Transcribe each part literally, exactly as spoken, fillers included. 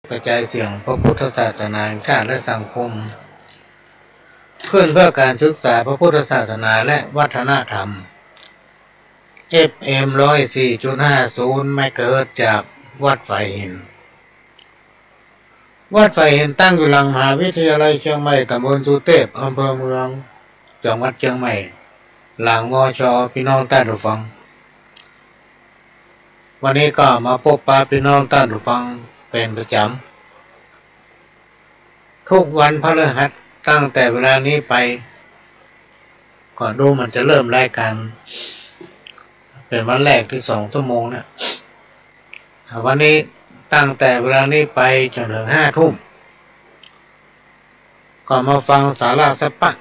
กระจายเสียงพระพุทธศาสนาแห่งชาติและสังคม ขึ้นเพื่อการศึกษาพระพุทธศาสนาและวัฒนธรรม เอฟเอ็ม ร้อยสี่จุดห้าศูนย์ เมกะเฮิรตซ์ จากวัดฝายหิน วัดฝายหินตั้งอยู่หลังมหาวิทยาลัยเชียงใหม่ ตำบลสุเตพ อำเภอเมือง จังหวัดเชียงใหม่ หลัง มช ปี้น้องต้านผู้ฟัง วันนี้ก็มาปบปะปี้น้องต้านผู้ฟังเป๋นประจ๋ำ ทุกวันพฤหัสตั้งแต่เวลานี้ไป ก็ดูเหมือนจะเริ่มรายการ เป๋นวันแรกตี้สองชั่วโมงเนี่ย อ่า วันนี้ตั้งแต่เวลานี้ไปจ๋นเถิงห้าทุ่ม ก็มาฟังสาระสัปปะ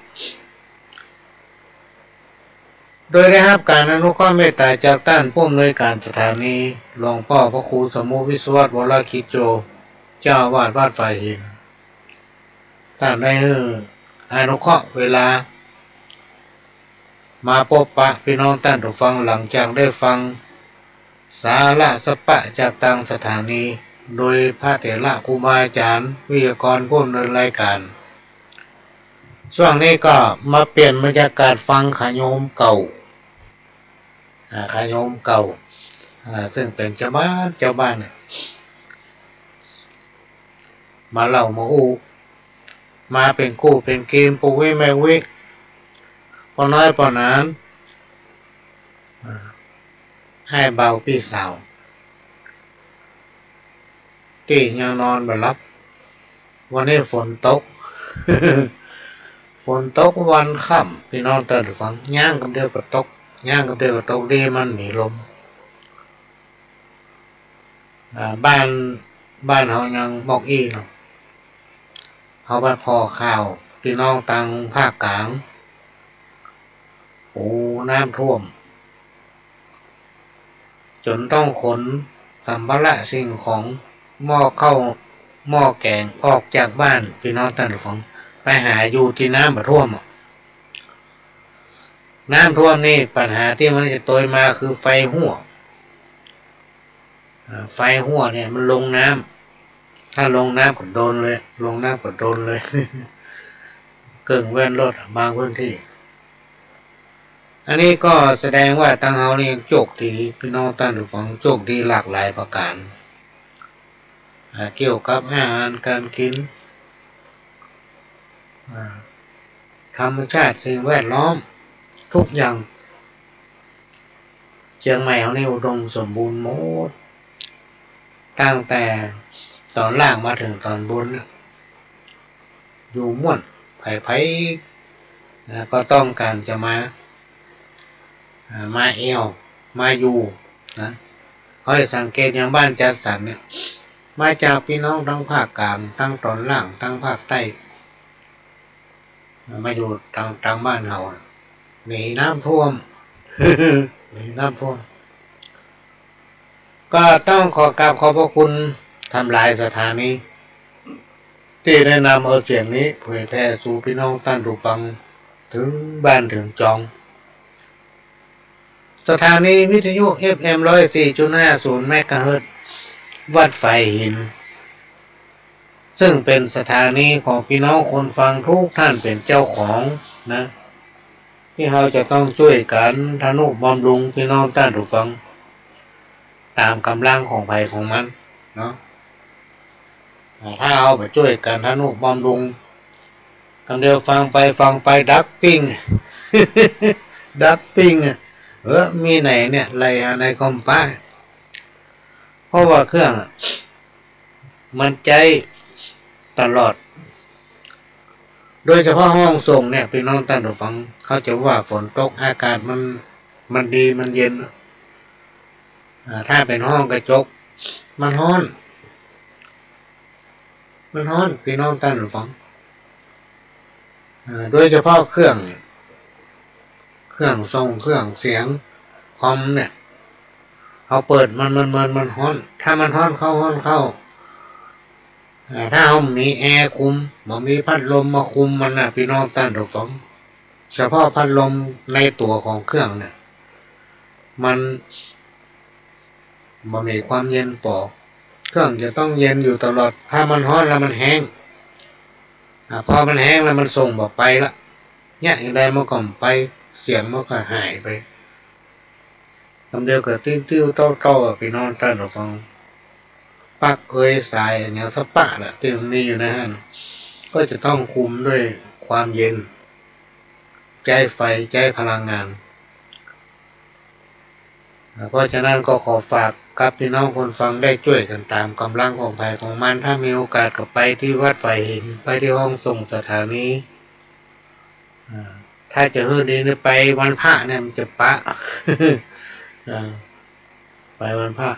โดยได้ฮับก๋านอนุเคราะห์เมตต๋าจากต้านผู้อำนวยก๋านสถานี หลวงป้อพระครูสมุห์ วิศวัตร วรกิจโจ เจ้าอาวาสวัดฝายหิน ต้านได้หื้ออนุเคราะห์เวลา มาปบปะปี้น้องต้านผู้ฟัง หลังจากได้ฟังสาระสัปปะจากตางสถานี โดยพระเถระครูบาอาจ๋ารย์ วิทยากรผู้ดำเนินรายก๋าน ช่วงนี้ก็มาเปลี่ยนบรรยากาศฟังขาโยมเก่า อ่า ขาโยมเก่า อ่า ซึ่งเป๋นจาวบ้าน จาวบ้านเนี่ย มาเล่ามาอู้ มาเป๋นกู้เป๋นเกม ปู่วิแม่วิ ป้อน้อยป้อหนาน อ่า อ้ายบ่าวปี้สาว ตี้ยังนอนบ่หลับ วันนี้ฝนตก ฝนตกวันค่ำ ปี้น้องต้านผู้ฟัง ย่างกำเดียวก็ตก ย่างกำเดียวก็ตก ดีมันมีลม อ่า บ้าน บ้านเฮายังมอกอี้เนาะ เฮาไปผ่อข่าวปี้น้องตางภาคก๋าง โอ้ น้ำท่วม จ๋นต้องขนสัมภาระสิ่งของ หม้อข้าว หม้อแก๋งออกจากบ้าน ปี้น้องต้านผู้ฟัง ไปหาอยู่ตี้น้ำบ่ท่วมอะ น้ำท่วมนี่ปัญหาตี้มันจะตวยมาคือไฟฮั่ว อ่า ไฟฮั่วเนี่ยมันลงน้ำ ถ้าลงน้ำก็โดนเลย ลงน้ำก็โดนเลย เกิ่งแว่นรถอะ บางพื้นตี้ อันนี้ก็แสดงว่าตางเฮานี่ยังโจคดี ปี้น้องต้านผู้ฟัง โจคดีหลากหลายประก๋าน อ่า เกี่ยวกับอาหารก๋านกิ๋น อ่า ธรรมชาติสิ่งแวดล้อม กู้อย่าง เจียงใหม่เฮานี่อุดมสมบูรณ์หมด ตั้งแต่ต๋อนล่างมาเถิงต๋อนบนน่ะ อยู่ม่วน ใผๆ อ่า ก็ต้องก๋านจะมา อ่า มาแอ่ว มาอยู่นะ เฮาจะสังเกตอย่างบ้านจัดสรรเนี่ย มาจากปี้น้องตางภาคก๋าง ตางต๋อนล่าง ตางภาคใต้ มาอยู่ตาง ตางบ้านเฮาน่ะ หนีน้ำท่วม หนีน้ำท่วม ก็ต้องขอกราบขอบพระคุณท่านหลายสถานี ตี้ได้นำเอาเสียงนี้เผยแผ่สู่ปี้น้องต้านผู้ฟัง เถิงบ้านเถิงจอง สถานีวิทยุ เอฟเอ็ม ร้อยสี่จุดห้าศูนย์ เมกะเฮิรตซ์ วัดฝายหิน ซึ่งเป๋นสถานีของปี้น้องคนฟังกู้ต้านเป๋นเจ้าของนะ ตี้เฮาจะต้องจ้วยกั๋นทะนุบำรุงปี้น้องต้านผู้ฟัง ต๋ามก๋ำลังของใผของมันเนาะ อ่า ถ้าเฮาบ่จ้วยกั๋นทะนุบำรุง กำเดียวฟังไปฟังไปดับปิ้ง ดับปิ้งอะ เออ มีไหนเนี่ย ไหลหาไหนก็บ่ป๊า เพราะว่าเครื่องอะ มันใจ๊ตลอด โดยเฉพาะห้องส่งเนี่ย ปี้น้องต้านผู้ฟัง เขาจะว่าฝนตก อากาศมัน มันดี มันเย็น อ่า ถ้าเป๋นห้องกระจก มันฮ้อน มันฮ้อน ปี้น้องต้านผู้ฟัง อ่า โดยเฉพาะเครื่อง เครื่องส่ง เครื่องเสียง คอมเนี่ย เฮาเปิดมัน มัน มัน มันฮ้อน ถ้ามันฮ้อนเข้า ฮ้อนเข้า อ่า ถ้าเฮาบ่มีแอร์คุม บ่มีพัดลมมาคุมมันน่ะ ปี้น้องต้านผู้ฟัง เฉพาะพัดลมในตั๋วของเครื่องเนี่ย มันบ่มีความเย็นปอ ก็จะต้องเย็นอยู่ตลอด ถ้ามันฮ้อนแล้วมันแห้ง อ่า พอมันแห้งแล้วมันส่งบ่ไปละ เยียะอย่างใดมันก็บ่ไป เสียงมันก็หายไป กำเดียวกับติ้วๆ เต้าๆ อะ ปี้น้องต้านผู้ฟัง ปลั๊กเอยสายอะหยังสักปะแหละตี้มันมีอยู่ในหั้น ก็จะต้องคุมด้วยความเย็น ใจ๊ไฟ ใจ๊พลังงาน อ่า เพราะฉะนั้นก็ขอฝากกับปี้น้องคนฟังได้จ้วยกั๋นต๋ามก๋ำลังของใผของมัน ถ้ามีโอกาสก็ไปตี้วัดฝายหิน ไปตี้ห้องส่งสถานี อ่า ถ้าจะหื้อดีนี่ไปวันพระเนี่ยมันจะปะ อ่า ไปวันพระ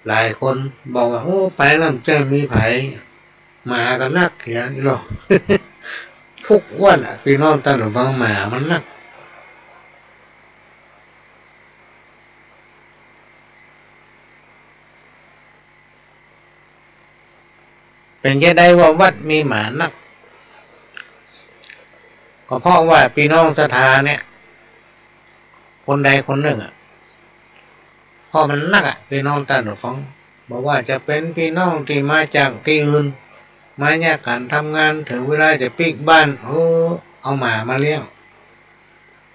หลายคนบอกว่า โอ้ ไปแล้วมันจะมีใผ หมาก็นักเหียอีหลอ ทุกวันอะ ปี้น้องต้านผู้ฟัง หมามันนัก เป๋นจะใดว่าวัดมีหมานัก ก็เพราะว่าปี้น้องศรัทธาเนี่ย คนใดคนนึ่งอะ เพราะมันนักอะ ปี้น้องต้านผู้ฟัง บ่ว่าจะเป๋นปี้น้องตี้มาจากตี้อื่น มาเยียะก๋านทำงาน เถิงเวลาจะปิ๊กบ้าน เออ เอาหมามาเลี้ยง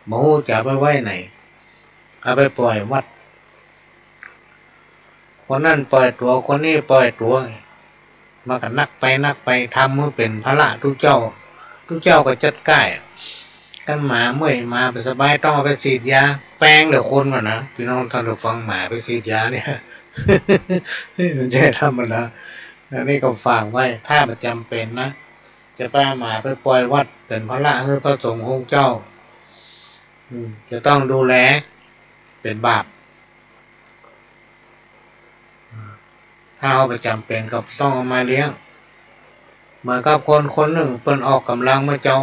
บ่ฮู้จะเอาไปไว้ไหน เอาไปปล่อยวัด คนนั้นปล่อยตั๋ว คนนี้ปล่อยตั๋ว มันก็นักไปนักไป ทำหื้อเป๋นภาระตุ๊เจ้า ตุ๊เจ้าก็จัดก้าย คันหมาเมื่อย หมาบ่สบาย ต้องเอาไปฉีดยา แปงเหลือคนก่อนนะ ปี้น้องต้านผู้ฟัง หมาไปฉีดยาเนี่ย มันบ่ใจ้ธรรมดา อันนี้ก็ฝากไว้ ถ้าบ่จ๋ำเป๋นนะ จะไปเอาหมาไปปล่อยวัด เป๋นภาระหื้อพระสงฆ์องค์เจ้า อืม จะต้องดูแล เป๋นบาป ถ้าเฮาบ่จ๋ำเป๋นก็ต้องเอามาเลี้ยง เหมือนกับคนคนนึ่งเปิ้นออกก๋ำลังมาเจ้า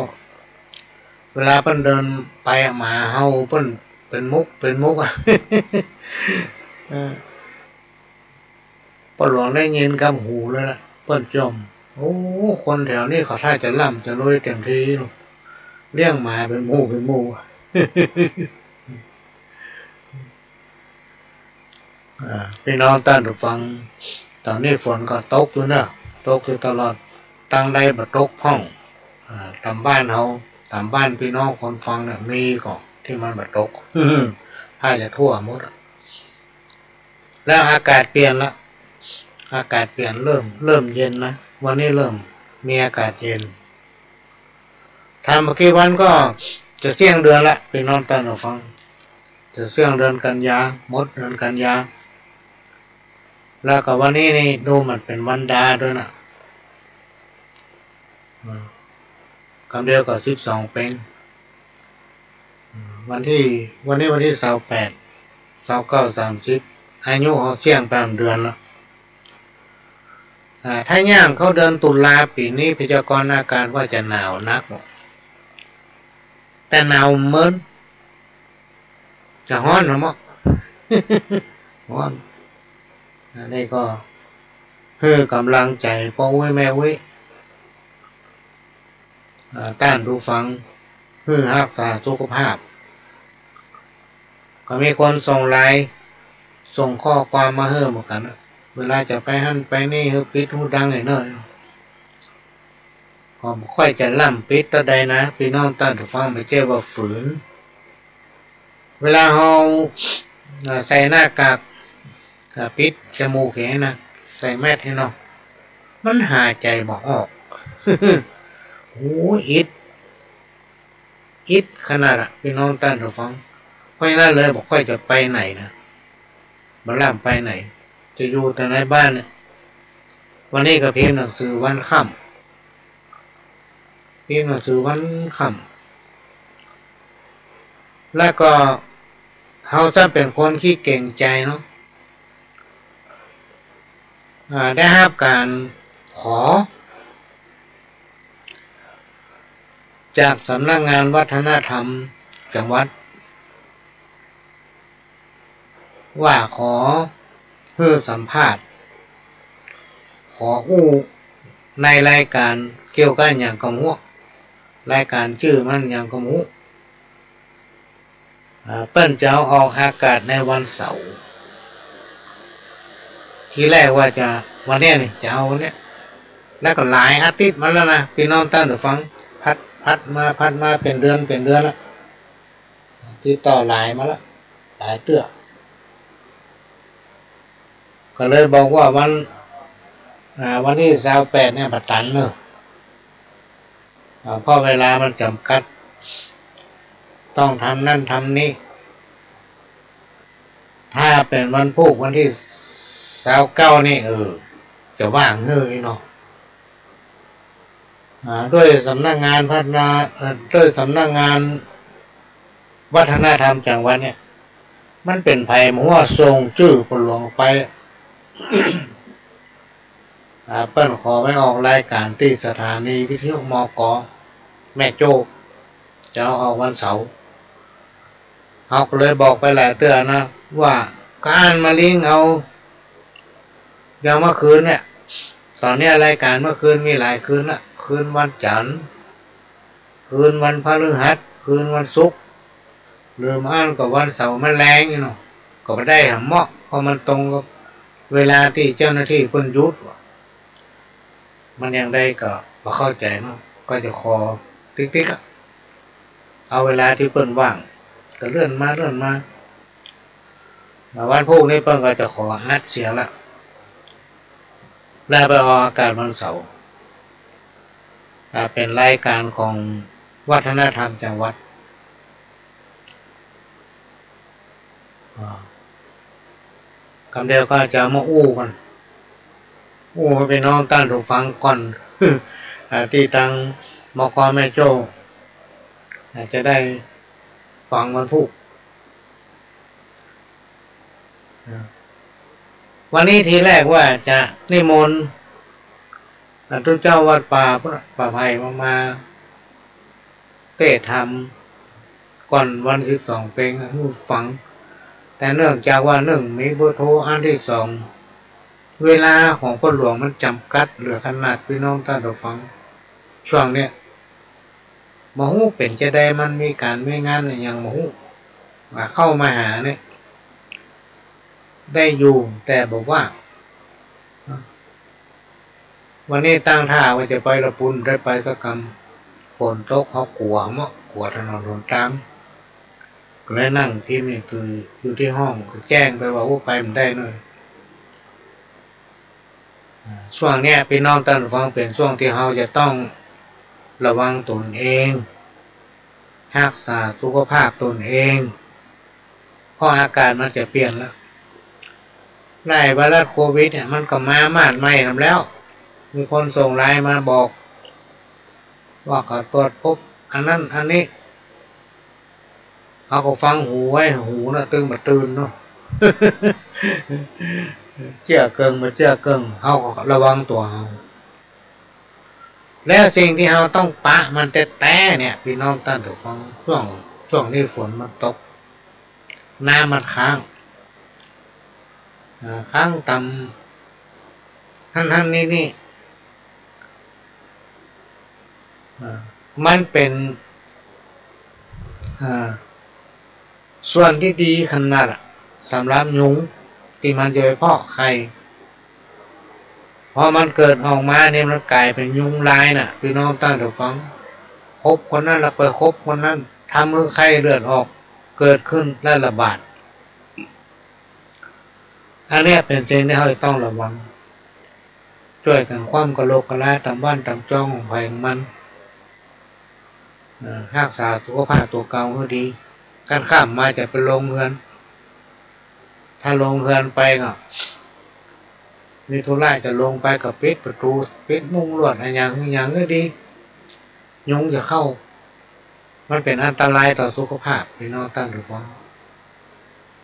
เวลาเปิ้นเดินไปอะ หมาเห่าเปิ้นเป๋นมุกเป๋นมุกอะ เออ ป้อหลวงได้ยินกับหูเลยล่ะ เปิ้นจ่ม โอ้ คนแถวนี้เขาถ้าจะร่ำจะรวยเต็มทีลูก เลี้ยงหมาเป๋นหมู่เป๋นหมู่ อ่า ปี้น้องต้านผู้ฟัง ต๋อนนี้ฝนก็ตกอยู่เนาะ ตกอยู่ตลอด ตังใดบ่ตกพ่อง อ่า ต๋ามบ้านเฮา ต๋ามบ้านปี้น้องคนฟังเนี่ย มีก่อตี้มันบ่ตก ถ้าจะทั่วหมดอะ แล้วอากาศเปลี่ยนละ อากาศเปลี่ยน เริ่ม เริ่มเย็นนะ วันนี้เริ่มมีอากาศเย็น ถ้าบ่กี่วันก็จะเสี้ยงเดือนละ ปี้น้องต้านผู้ฟัง จะเสี้ยงเดือนกันยา หมดเดือนกันยา แล้วก็วันนี้นี่ดูมันเป๋นวันดาด้วยนะ อืม กำเดียวก็สิบสองเพ็ง อืม วันตี้ วันนี้วันตี้ซาวแปด ซาวเก้า สามสิบ อายุเฮาเสี้ยงไปเดือนละ อ่า ถ้าย่างเข้าเดือนตุลาปี๋นี้ พยากรณ์อากาศว่าจะหนาวนัก แต่หนาวเมิน จะฮ้อนนะเมาะ ฮ้อน อันนี้ก็หื้อก๋ำลังใจ๋ป้ออุ๊ยแม่อุ๊ย อ่า ต้านผู้ฟัง หื้อฮักษาสุขภาพ ก็มีคนส่งไลน์ ส่งข้อความมาหื้อเหมือนกั๋นนะ เวลาจะไปหั้นไปนี่หื้อปิดหูดังไอ้เน่อ ก็บ่ค่อยจะล้ำปิดเต้าใดนะ ปี้น้องต้านผู้ฟัง บ่ใจ้ว่าฝืน เวลาเฮา อ่า ใส่หน้ากาก อ่า ปิดจมูกหั้นนะ ใส่แมสหั้นเนาะ มันหายใจ๋บ่ออก โอ้ อิด อิดขนาดอะ ปี้น้องต้านผู้ฟัง เพราะฉะนั้นเลยบ่ค่อยจะไปไหนนะ บ่ล้ำไปไหน จะอยู่แต่ในบ้านเนี่ย วันนี้ก็พิมพ์หนังสือวันค่ำ พิมพ์หนังสือวันค่ำ แล้วก็เฮาซ้ำเป๋นคนขี้เกรงใจ๋เนาะ อ่า ได้ฮับก๋านขอ จากสำนักงานวัฒนธรรมจังหวัด ว่าขอหื้อสัมภาษณ์ ขออู้ในรายก๋านเกี่ยวกับหยังก็บ่ฮู้ รายก๋านจื้อมันหยังก็บ่ฮู้ อ่า เปิ้นจะเอาออกอากาศในวันเสาร์ ทีแรกว่าจะวันเนี้ยนี่ จะเอาวันเนี้ย แล้วก็หลายอาทิตย์มาแล้วนะ ปี้น้องต้านผู้ฟัง ผัด ผัดมา ผัดมาเป๋นเดือน เป๋นเดือนละ ติดต่อไลน์มาละ หลายเตื้อ ก็เลยบอกว่าวัน อ่า วันตี้ซาวแปดเนี่ยบ่ตันเน่อ อ่า เพราะเวลามันจ๋ำกัด ต้องทำนั่นทำนี่ ถ้าเป๋นวันพูกวันตี้ซาวเก้านี่ เออ จะว่างหื้อเนาะ อ่า ด้วยสำนักงานพัฒนา เอ่อ ด้วยสำนักงานวัฒนธรรมจังหวัดเนี่ย มันเป๋นใผบ่ฮู้ว่าส่งจื้อพ่อหลวงไป อ่า เปิ้นขอไปออกรายการตี้สถานีวิทยุ มก แม่โจ้ จะเอาออกวันเสาร์ เฮาก็เลยบอกไปหลายเตื้อนะ ว่าก็อ่านมาลิงเอา อย่างเมื่อคืนเนี่ย ต๋อนเนี้ยรายการเมื่อคืนมีหลายคืนละ คืนวันจันทร์ คืนวันพฤหัส คืนวันศุกร์ หรือบ่อั้นก็วันเสาร์มาแลงนี่เนาะ ก็บ่ได้หาเหมาะ เพราะมันตรงกับเวลาตี้เจ้าหน้าตี้เปิ้นหยุดว่ะ มันอย่างใดก็บ่เข้าใจ๋เนาะ ก็จะขอติ๊กๆ อะ เอาเวลาตี้เปิ้นว่าง ก็เลื่อนมา เลื่อนมา แล้ววันพูกนี้เปิ้นก็จะขออัดเสียงละ แล้วไปออกอากาศวันเสาร์ อ่า เป๋นรายการของวัฒนธรรมจังหวัด อ่า กำเดียวก็จะเอามาอู้กั๋น อู้หื้อปี้น้องต้านผู้ฟังก่อน อ่า ตี้ตาง มก แม่โจ้ อ่า จะได้ฟังวันพูก อ่า วันนี้ทีแรกว่าจะนิมนต์ อ่า ตุ๊เจ้าวัดป่า ป่าไผ่มา มาเตศน์ธรรม ก่อนวันสิบสองเพ็งหื้อฟัง แต่เนื่องจากว่า นึ่ง มีเบอร์โทร อันตี้สอง เวลาของพ่อหลวงมันจ๋ำกัดเหลือขนาด ปี้น้องต้านผู้ฟัง ช่วงเนี้ย บ่ฮู้เป๋นจาใด มันมีก๋านมีงานอะหยังบ่ฮู้ ว่าเข้ามาหาเนี่ย ได้อยู่แต่บ่ว่าง วันนี้ตั้งท่าว่าจะไปละปูน ได้ไปสักกำ ฝนตก เฮากั๋วเนาะ กั๋วถนนหนตาง ก็เลยนั่งพิมพ์หนังสืออยู่ตี้ห้อง ก็แจ้งไปว่า โอ้ ไปบ่ได้เน่อ อ่า ช่วงเนี้ย ปี้น้องต้านผู้ฟัง เป๋นช่วงตี้เฮาจะต้องระวังตนเอง ฮักษาสุขภาพตนเอง เพราะอากาศมันจะเปลี่ยนแล้ว ไอ้ไวรัสโควิดเนี่ย มันก็มามากมายนำแล้ว มีคนส่งไลน์มาบอก ว่าเขาตรวจพบอันนั้นอันนี้ เฮาก็ฟังหูไว้หูเนาะ ตึงบ่ตื่นเนาะ เจื้อเกิ่งบ่เจื้อเกิ่ง เฮาก็ระวังตั๋วเฮา แล้วสิ่งตี้เฮาต้องปะมันแต๊ๆ เนี่ย ปี้น้องต้านผู้ฟัง ช่วง ช่วงนี้ฝนมันตก น้ำมันค้าง อ่า ค้างต่ำ หั้นๆ นี่ๆ อ่า มันเป๋น อ่า ส่วนตี้ดีขนาดอะ สำหรับยุง ตี้มันจะไปเพาะไข่ พอมันเกิดออกมาเนี่ย มันก๋ายเป๋นยุงลายน่ะ ปี้น้องต้านผู้ฟัง คบคนนั้นแล้วไปคบคนนั้น ทำหื้อไข้เลือดออก เกิดขึ้นและระบาด อันเนี้ยเป๋นสิ่งตี้เฮาจะต้องระวัง จ้วยกั๋นคว่ำกะโหลกกะลาต๋ามบ้านต๋ามจองของใผของมัน เอ่อ ฮักษาสุขภาพตั๋วเก่าหื้อดี กั๋นข้ามมาจะไปลงเฮือน ถ้าลงเฮือนไปก็ มีธุระจะลงไปก็ปิดประตู๋ ปิดมุ้งลวดอะหยังอะหยังหื้อดี ยุงจะเข้า มันเป๋นอันตรายต่อสุขภาพ ปี้น้องต้านผู้ฟัง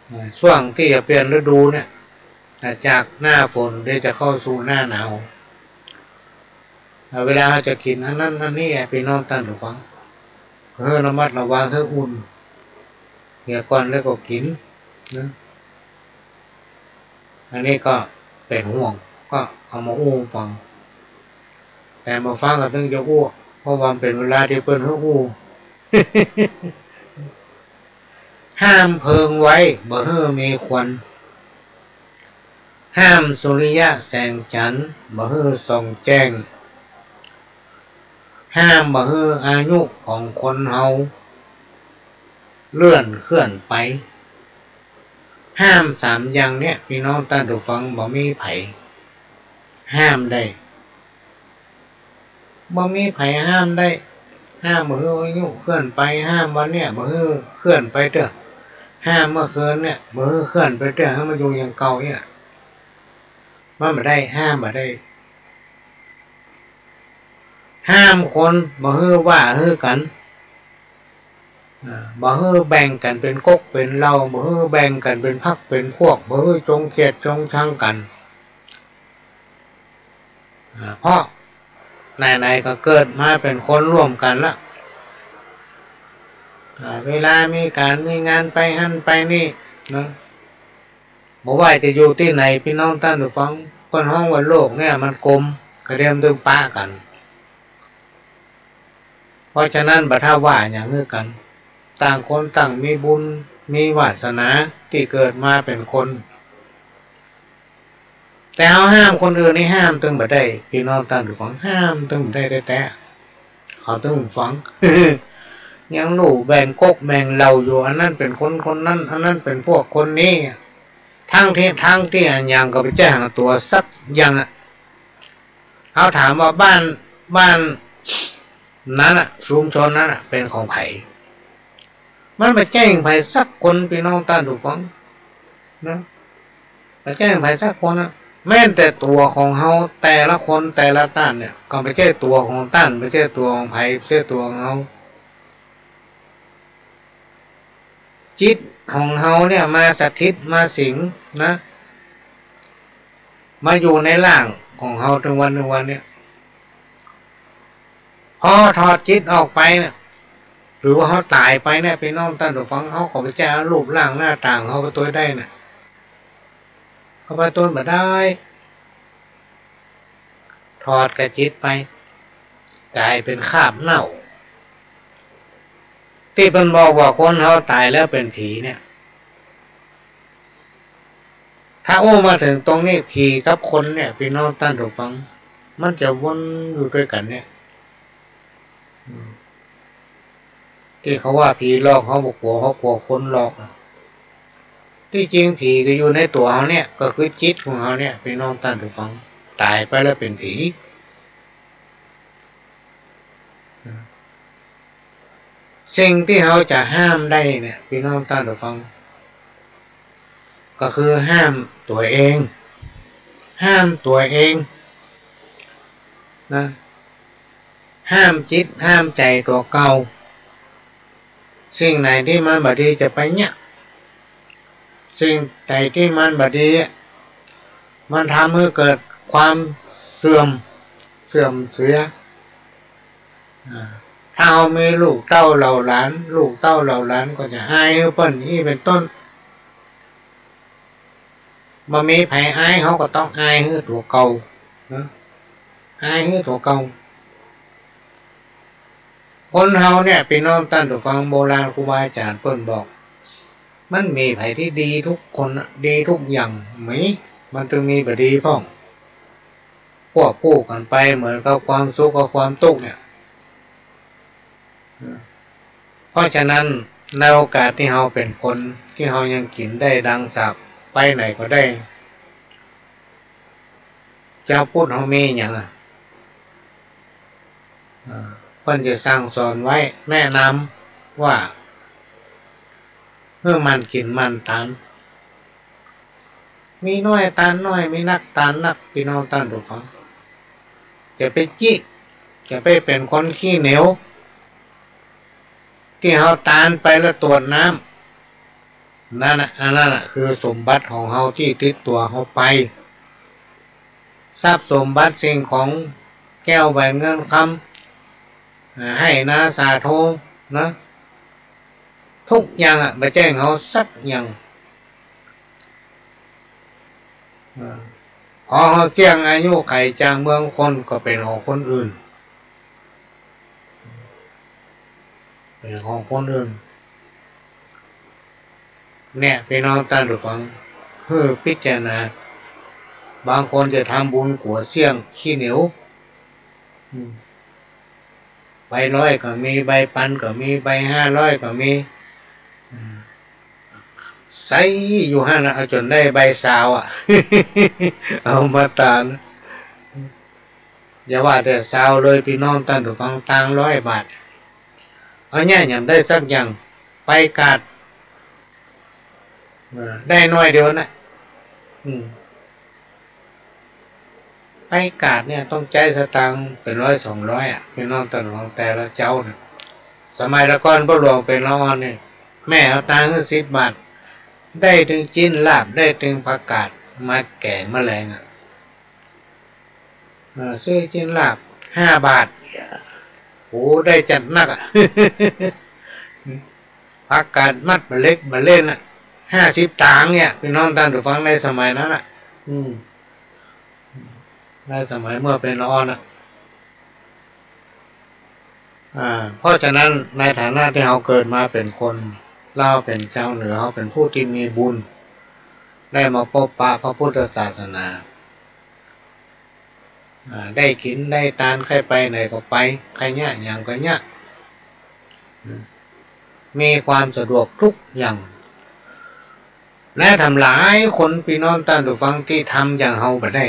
เอ่อ ช่วงตี้จะเปลี่ยนฤดูเนี่ย อ่า จากหน้าฝนเดี๋ยวจะเข้าสู่หน้าหนาว อ่า เวลาเฮาจะกิ๋นอันนั้นอันนี้ ปี้น้องต้านผู้ฟัง ก็หื้อระมัดระวัง หื้ออุ่นเหียก่อนแล้วก็กิ๋นนะ อันนี้ก็เป๋นห่วง ก็เอามาอู้ฟัง แต่บ่ฟังก็ตึงจะอู้ เพราะว่ามันเป๋นเวลาตี้เปิ้นหื้ออู้ ห้ามเพลิงไว้ บ่หื้อมีควัน ห้ามสุริยะแสงจันทร์บ่หื้อส่องแจ้ง ห้ามบ่หื้ออายุของคนเฮาเลื่อนเคลื่อนไป ห้ามสามอย่างเนี้ย ปี้น้องต้านผู้ฟัง บ่มีใผห้ามได้ บ่มีใผห้ามได้ ห้ามบ่หื้ออายุเคลื่อนไป ห้ามวันเนี้ยบ่หื้อเคลื่อนไปเตื้อ ห้ามเมื่อคืนเนี่ยบ่หื้อเคลื่อนไปเตื้อ หื้อมันอยู่อย่างเก่าเนี่ย มันบ่ได้ ห้ามบ่ได้ ห้ามคนบ่หื้อว่าหื้อกั๋น อ่า บ่หื้อแบ่งกั๋นเป๋นก๊กเป๋นเหล่า บ่หื้อแบ่งกั๋นเป๋นพรรคเป๋นพวก บ่หื้อจงเกลียดจงชังกั๋น อ่า เพราะไหนๆ ก็เกิดมาเป๋นคนร่วมกั๋นละ อ่า เวลามีก๋านมีงานไปหั้นไปนี่เนาะ บ่ว่าจะอยู่ตี้ไหน ปี้น้องต้านผู้ฟัง เปิ้นฮ้องว่าโลกเนี่ยมันกลม กระเดียมตึงปะกั๋น เพราะฉะนั้นบ่ถ้าว่าหยังหื้อกั๋น ต่างคนต่างมีบุญมีวาสนาตี้เกิดมาเป๋นคน แต่เฮาห้ามคนอื่นนี่ห้ามตึงบ่ได้ ปี้น้องต้านผู้ฟัง ห้ามตึงบ่ได้แต๊ๆ เขาตึงฟัง ยังฮู้แบ่งก๊กแบ่งเหล่าอยู่ อันนั้นเป๋นคนคนนั้น อันนั้นเป๋นพวกคนนี้ ทั้งตี้ ทั้งตี้อันหยังก็บ่ใจ้หยังตั๋วสักอย่างอะ เฮาถามว่าบ้าน บ้านนั้นอะ ชุมชนนั้นอะ เป๋นของใผ มันบ่ใจ้ของใผสักคน ปี้น้องต้านผู้ฟัง นะ บ่ใจ้ของใผสักคนนะ แม้แต่ตั๋วของเฮาแต่ละคนแต่ละต้านเนี่ย ก็บ่ใจ้ตั๋วของต้าน บ่ใจ้ตั๋วของใผ บ่ใจ้ตั๋วของเฮา จิตของเฮาเนี่ยมาสถิตมาสิงนะ มาอยู่ในร่างของเฮาตึงวันตึงวันเนี่ย พอถอดจิตออกไปเนี่ย หรือว่าเฮาต๋ายไปเนี่ย ปี้น้องต้านผู้ฟัง เฮาก็บ่ใจ้เอารูปร่างหน้าต๋าของเฮาไปตวยได้นะ เอาไปตวยบ่ได้ ถอดกะจิตไป ก๋ายเป๋นคราบเน่า ตี้เปิ้นบอกว่าคนเฮาต๋ายแล้วเป๋นผีเนี่ย ถ้าอู้มาเถิงตรงนี้ ผีกับคนเนี่ย ปี้น้องต้านผู้ฟัง มันจะวนอยู่ตวยกั๋นเนี่ย อืม ตี้เขาว่าผีหลอก เฮาบ่กั๋ว เฮากลัวคนหลอกนะ ตี้จริงผีก็อยู่ในตั๋วเฮาเนี่ย ก็คือจิตของเฮาเนี่ย ปี้น้องต้านผู้ฟัง ต๋ายไปแล้วเป๋นผี สิ่งตี้เฮาจะห้ามได้เนี่ย ปี้น้องต้านผู้ฟัง ก็คือห้ามตั๋วเอง ห้ามตั๋วเองนะ ห้ามจิตห้ามใจ๋ตั๋วเก่า สิ่งไหนตี้มันบ่ดีจะไปเยียะ สิ่งใดตี้มันบ่ดี มันทำหื้อเกิดความเสื่อม เสื่อมเสีย อ่า ถ้าเฮามีลูกเต้าเหล่าหลาน ลูกเต้าเหล่าหลานก็จะอายหื้อเปิ้น อี้เป๋นต้น บ่มีใผอาย เฮาก็ต้องอายหื้อตั๋วเก่า นะ อายหื้อตั๋วเก่า คนเฮาเนี่ย ปี้น้องต้านผู้ฟัง โบราณครูบาอาจ๋ารย์เปิ้นบอก มันมีใผตี้ดีกู้คนนะ ดีกู้อย่าง มี มันตึงมีบ่ดีพ่อง ควบคู่กั๋นไป เหมือนกับความสุขกับความตุ๊กข์เนี่ย เพราะฉะนั้น ในโอกาสตี้เฮาเป๋นคน ตี้เฮายังกิ๋นได้ดังสาบ ไปไหนก็ได้ จาวพุทธเฮามีหยังอะ อ่า เปิ้นจะสั่งสอนไว้ แนะนำว่า หื้อหมั่นกิ๋นหมั่นตาน มีน้อยตานน้อย มีนักตานนัก ปี้น้องต้านผู้ฟัง จะไปจิ จะไปเป๋นคนขี้เหนียว ตี้เฮาตานไปแล้วตวดน้ำ นั่นน่ะ อันนั้นน่ะคือสมบัติของเฮาตี้ติดตั๋วเฮาไป ทรัพย์สมบัติสิ่งของแก้วแหวนเงินคำ อ่า ไฮ่นาสาโทนะ กู้อย่างอะ บ่ใจ้เฮาสักอย่าง อ่า พอเฮาเสี้ยงอายุขัยจากเมืองคนก็เป๋นของคนอื่น เป๋นของคนอื่น เนี่ย ปี้น้องต้านผู้ฟัง หื้อพิจารณา บางคนจะทำบุญกั๋วเสี้ยงขี้เหนียว อืม ใบร้อยก็มี ใบปันก็มี ใบห้าร้อยก็มี อืม ใส่อยู่หั้นน่ะ เอาจ๋นได้ใบซาวอะ เอามาตาน อย่าว่าแต่ซาวเลย ปี้น้องต้านผู้ฟัง ตางค์ร้อยบาท เอาเนี่ย หยังได้สักอย่าง ไปกาด เออ ได้หน้อยเดียวน่ะ อืม ไปกาดเนี่ยต้องใจ๊สตางค์เป๋นร้อยสองร้อยอะ ปี้น้องต้านผู้ฟัง แต่ละเจ๊าเนี่ย สมัยตะก่อนป้อหลวงเป๋นละอ่อนนี่ แม่เอาตางค์หื้อสิบบาท ได้ตึงจิ๊นลาบ ได้ตึงผักกาดมาแก๋งมะแรงอะ เออ ซื้อจิ๊นลาบห้าบาท โอ้ ได้จัดหนักอะ ผักกาดมัดบ่าเล็กบ่าเล่นอะ ห้าสิบตางค์เนี่ย ปี้น้องต้านผู้ฟัง ในสมัยนั้นอะ อืม ในสมัยเมื่อเป๋นละอ่อนอะ อ่า เพราะฉะนั้นในฐานะตี้เฮาเกิดมาเป๋นคน เฮาเป๋นจาวเหนือ เฮาเป๋นผู้ตี้มีบุญ ได้มาปบปะพระพุทธศาสนา อ่า ได้กิ๋นได้ตาน ใค่ไปไหนก็ไป ใค่เยียะหยังก็เยียะ มีความสะดวกกู้อย่าง และทำหลายคน ปี้น้องต้านผู้ฟัง ตี้ทำอย่างเฮาบ่ได้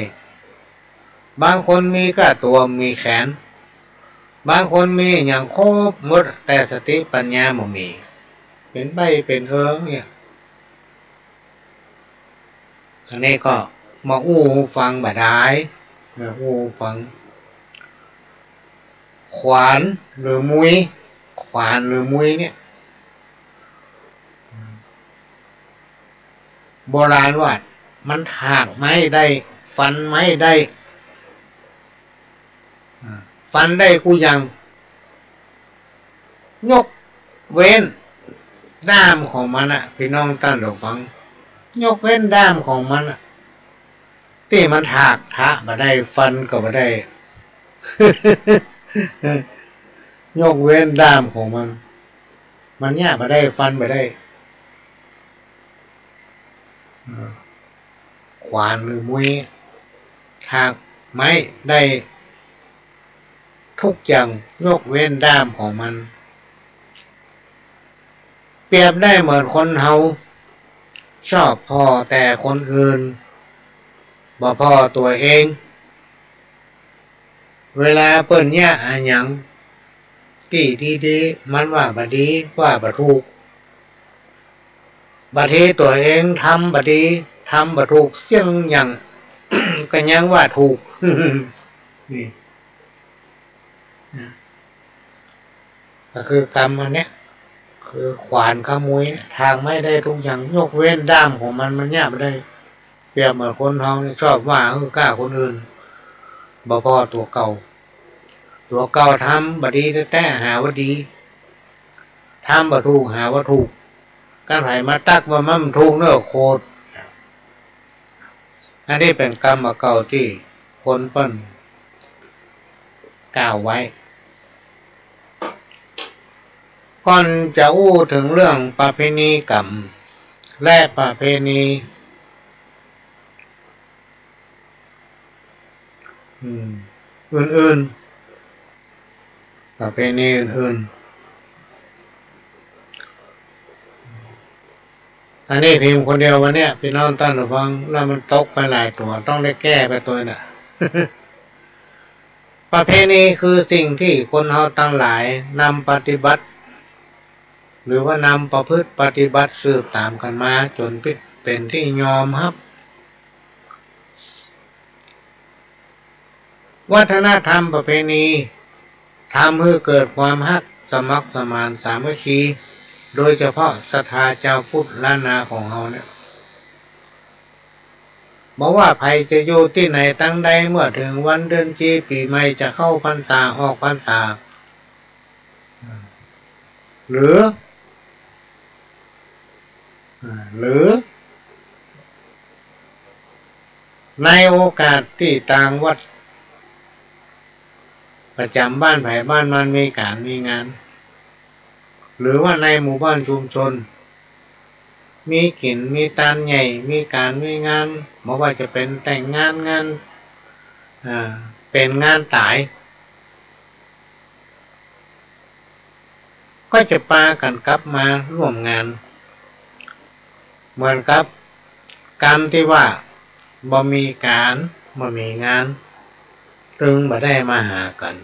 บางคนมีก้าตั๋วมีแขน บางคนมีหยังครบหมด แต่สติปัญญาบ่มี เป๋นใบ้เป๋นเอิงเนี่ย อันนี้ก็มาอู้ฟังบ่ดาย มาอู้ฟัง ขวานหรือมุย ขวานหรือมุยเนี่ย โบราณว่า มันถากไม้ได้ ฟันไม้ได้ อ่า ฟันได้กู้อย่าง ยกเว้นด้ามของมันอะ ปี้น้องต้านผู้ฟัง ยกเว้นด้ามของมันอะ ตี้มันถาก ถากบ่ได้ ฟันก็บ่ได้ ยกเว้นด้ามของมัน มันเยียะบ่ได้ ฟันบ่ได้ อ่า ขวานหรือมุย ถากไม้ได้กู้อย่าง ยกเว้นด้ามของมัน เปรียบได้เหมือนคนเฮา ชอบผ่อแต่คนอื่น บ่ผ่อตั๋วเอง เวลาเปิ้นเยียะอะหยังตี้ดีๆ มันว่าบ่ดี ว่าบ่ถูก บางทีตั๋วเองทำบ่ดี ทำบ่ถูกเสี้ยงอย่าง ก็ยังว่าถูก นี่ นะ ก็คือกรรมอันเนี้ย คือขวานกับมุยเนี่ย ถากไม้ได้กู้อย่าง ยกเว้นด้ามของมัน มันเยียะบ่ได้ เปรียบเหมือนคนเฮาเนี่ยชอบว่าหื้อก้าคนอื่น บ่ผ่อตั๋วเก่า ตั๋วเก่าทำบ่ดีแต๊ๆ หาว่าดี ทำบ่ถูก หาว่าถูก คันใผมาตั๊กว่ามันบ่ถูกเน่อโขด อันนี้เป๋นกำบ่าเก่าตี้คนเปิ้นกล่าวไว้ ก่อนจะอู้เถิงเรื่องประเพณีกรรมและประเพณี อืม อื่นๆ ประเพณีอื่นๆ อันนี้พิมพ์คนเดียววันเนี้ย ปี้น้องต้านผู้ฟัง แล้วมันตกไปหลายตั๋ว ต้องได้แก้ไปตั๋วน่ะ ประเพณีคือสิ่งที่คนเฮาตังหลายนำปฏิบัติ หรือว่านำประพฤติปฏิบัติสืบต๋ามกั๋นมาจ๋นเป๋นตี้ยอมฮับ วัฒนธรรมประเพณี ทำหื้อเกิดความฮัก สมัครสมานสามัคคี โดยเฉพาะศรัทธาจาวพุทธล้านนาของเฮาเนี่ย บ่ว่าใผจะอยู่ตี้ไหนตังใด เมื่อเถิงวันเดือนปี ปี๋ใหม่ จะเข้าพรรษาออกพรรษา หรือ อ่า หรือ ในโอกาสตี้ตางวัดประจ๋ำบ้านใผบ้านมันมีก๋านมีงาน หรือว่าในหมู่บ้านชุมชน มีกิ๋น มีตานใหญ่ มีก๋าน มีงาน บ่ว่าจะเป๋นแต่งงาน งาน อ่า เป๋นงานต๋าย ก็จะปากั๋นกลับมาร่วมงาน เหมือนกับกำตี้ว่า บ่มีก๋าน บ่มีงาน ตึงบ่ได้มาหากั๋น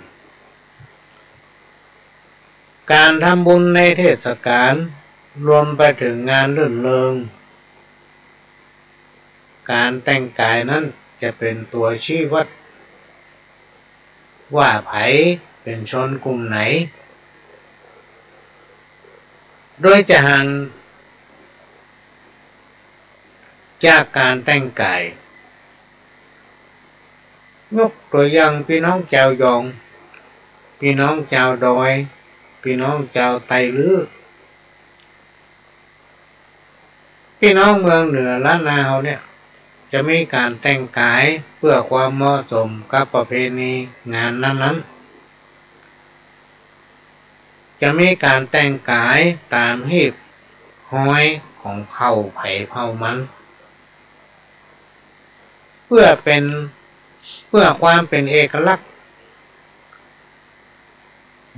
ก๋านทำบุญในเทศกาล รวมไปเถิงงานรื่นเริง ก๋านแต่งก๋ายนั้นจะเป๋นตั๋วชี้วัด ว่าใผเป๋นชนกลุ่มไหน โดยจะหันจากก๋านแต่งก๋าย ยกตั๋วอย่างปี้น้องจาวหยอง ปี้น้องจาวดอย ปี้น้องจาวไตลื้อ ปี้น้องเมืองเหนือล้านนาเฮาเนี่ย จะมีก๋านแต่งก๋ายเปื้อความเหมาะสมกับประเพณีงานนั้นๆ จะมีก๋านแต่งก๋ายต๋ามฮีบฮอยของเผ่าใผเผ่ามัน เปื้อเป๋น เปื้อความเป๋นเอกลักษณ์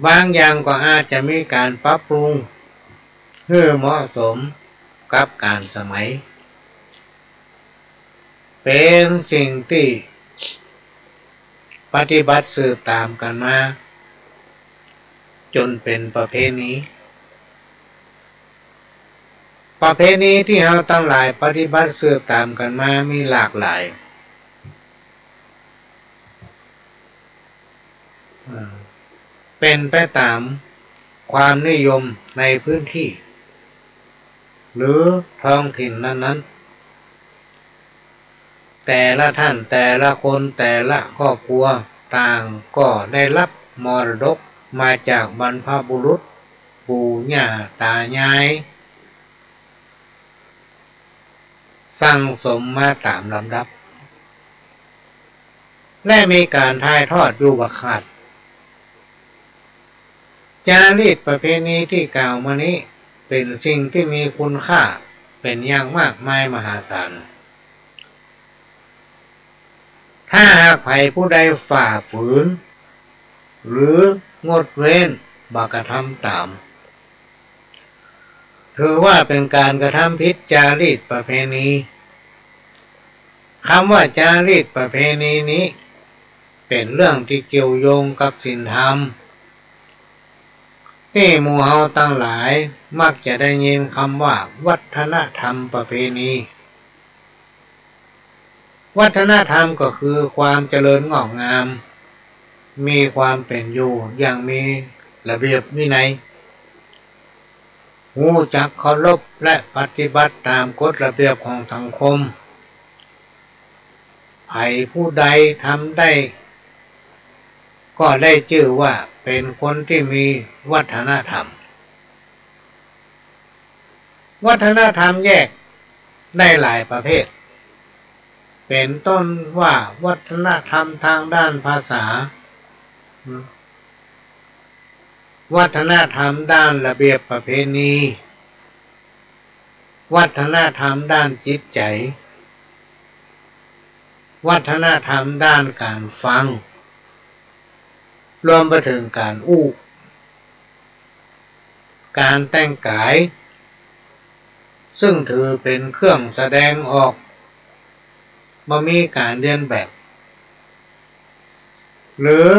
บางอย่างก็อาจจะมีก๋านปรับปรุงหื้อเหมาะสมกับก๋าลสมัย เป๋นสิ่งตี้ปฏิบัติสืบต๋ามกั๋นมา จ๋นเป๋นประเพณี ประเพณีตี้เฮาตังหลายปฏิบัติสืบต๋ามกั๋นมามีหลากหลาย เป๋นไปต๋ามความนิยมในพื้นตี้ หรือท้องถิ่นนั้นๆ แต่ละท่าน แต่ละคน แต่ละครอบครัว ต่างก็ได้ฮับมรดกมาจากบรรพบุรุษ ปู่ย่าต๋ายาย สั่งสมมาต๋ามลำดับ และมีก๋านถ่ายทอดอยู่บ่ขาด จารีตประเพณีตี้กล่าวมานี้ เป๋นสิ่งตี้มีคุณค่าเป๋นอย่างมากมายมหาศาล ถ้าหากใผผู้ใดฝ่าฝืน หรืองดเว้นบ่กระทำต๋าม ถือว่าเป๋นก๋านกระทำผิดจารีตประเพณี กำว่าจารีตประเพณีนี้ เป๋นเรื่องตี้เกี่ยวโยงกับศีลธรรม ตี้หมู่เฮาตังหลายมักจะได้ยินกำว่าวัฒนธรรมประเพณี วัฒนธรรมก็คือความเจริญงอกงาม มีความเป๋นอยู่อย่างมีระเบียบวินัย ฮู้จักเคารพและปฏิบัติต๋ามกฎระเบียบของสังคม ใผผู้ใดทำได้ ก็ได้จื้อว่าเป๋นคนตี้มีวัฒนธรรม วัฒนธรรมแยกได้หลายประเภท เป๋นต้นว่าวัฒนธรรมตางด้านภาษา วัฒนธรรมด้านระเบียบประเพณี วัฒนธรรมด้านจิตใจ๋ วัฒนธรรมด้านก๋านฟัง รวมไปเถิงก๋านอู้ ก๋านแต่งก๋าย ซึ่งถือเป๋นเครื่องแสดงออก บ่มีก๋านเลียนแบบ หรือ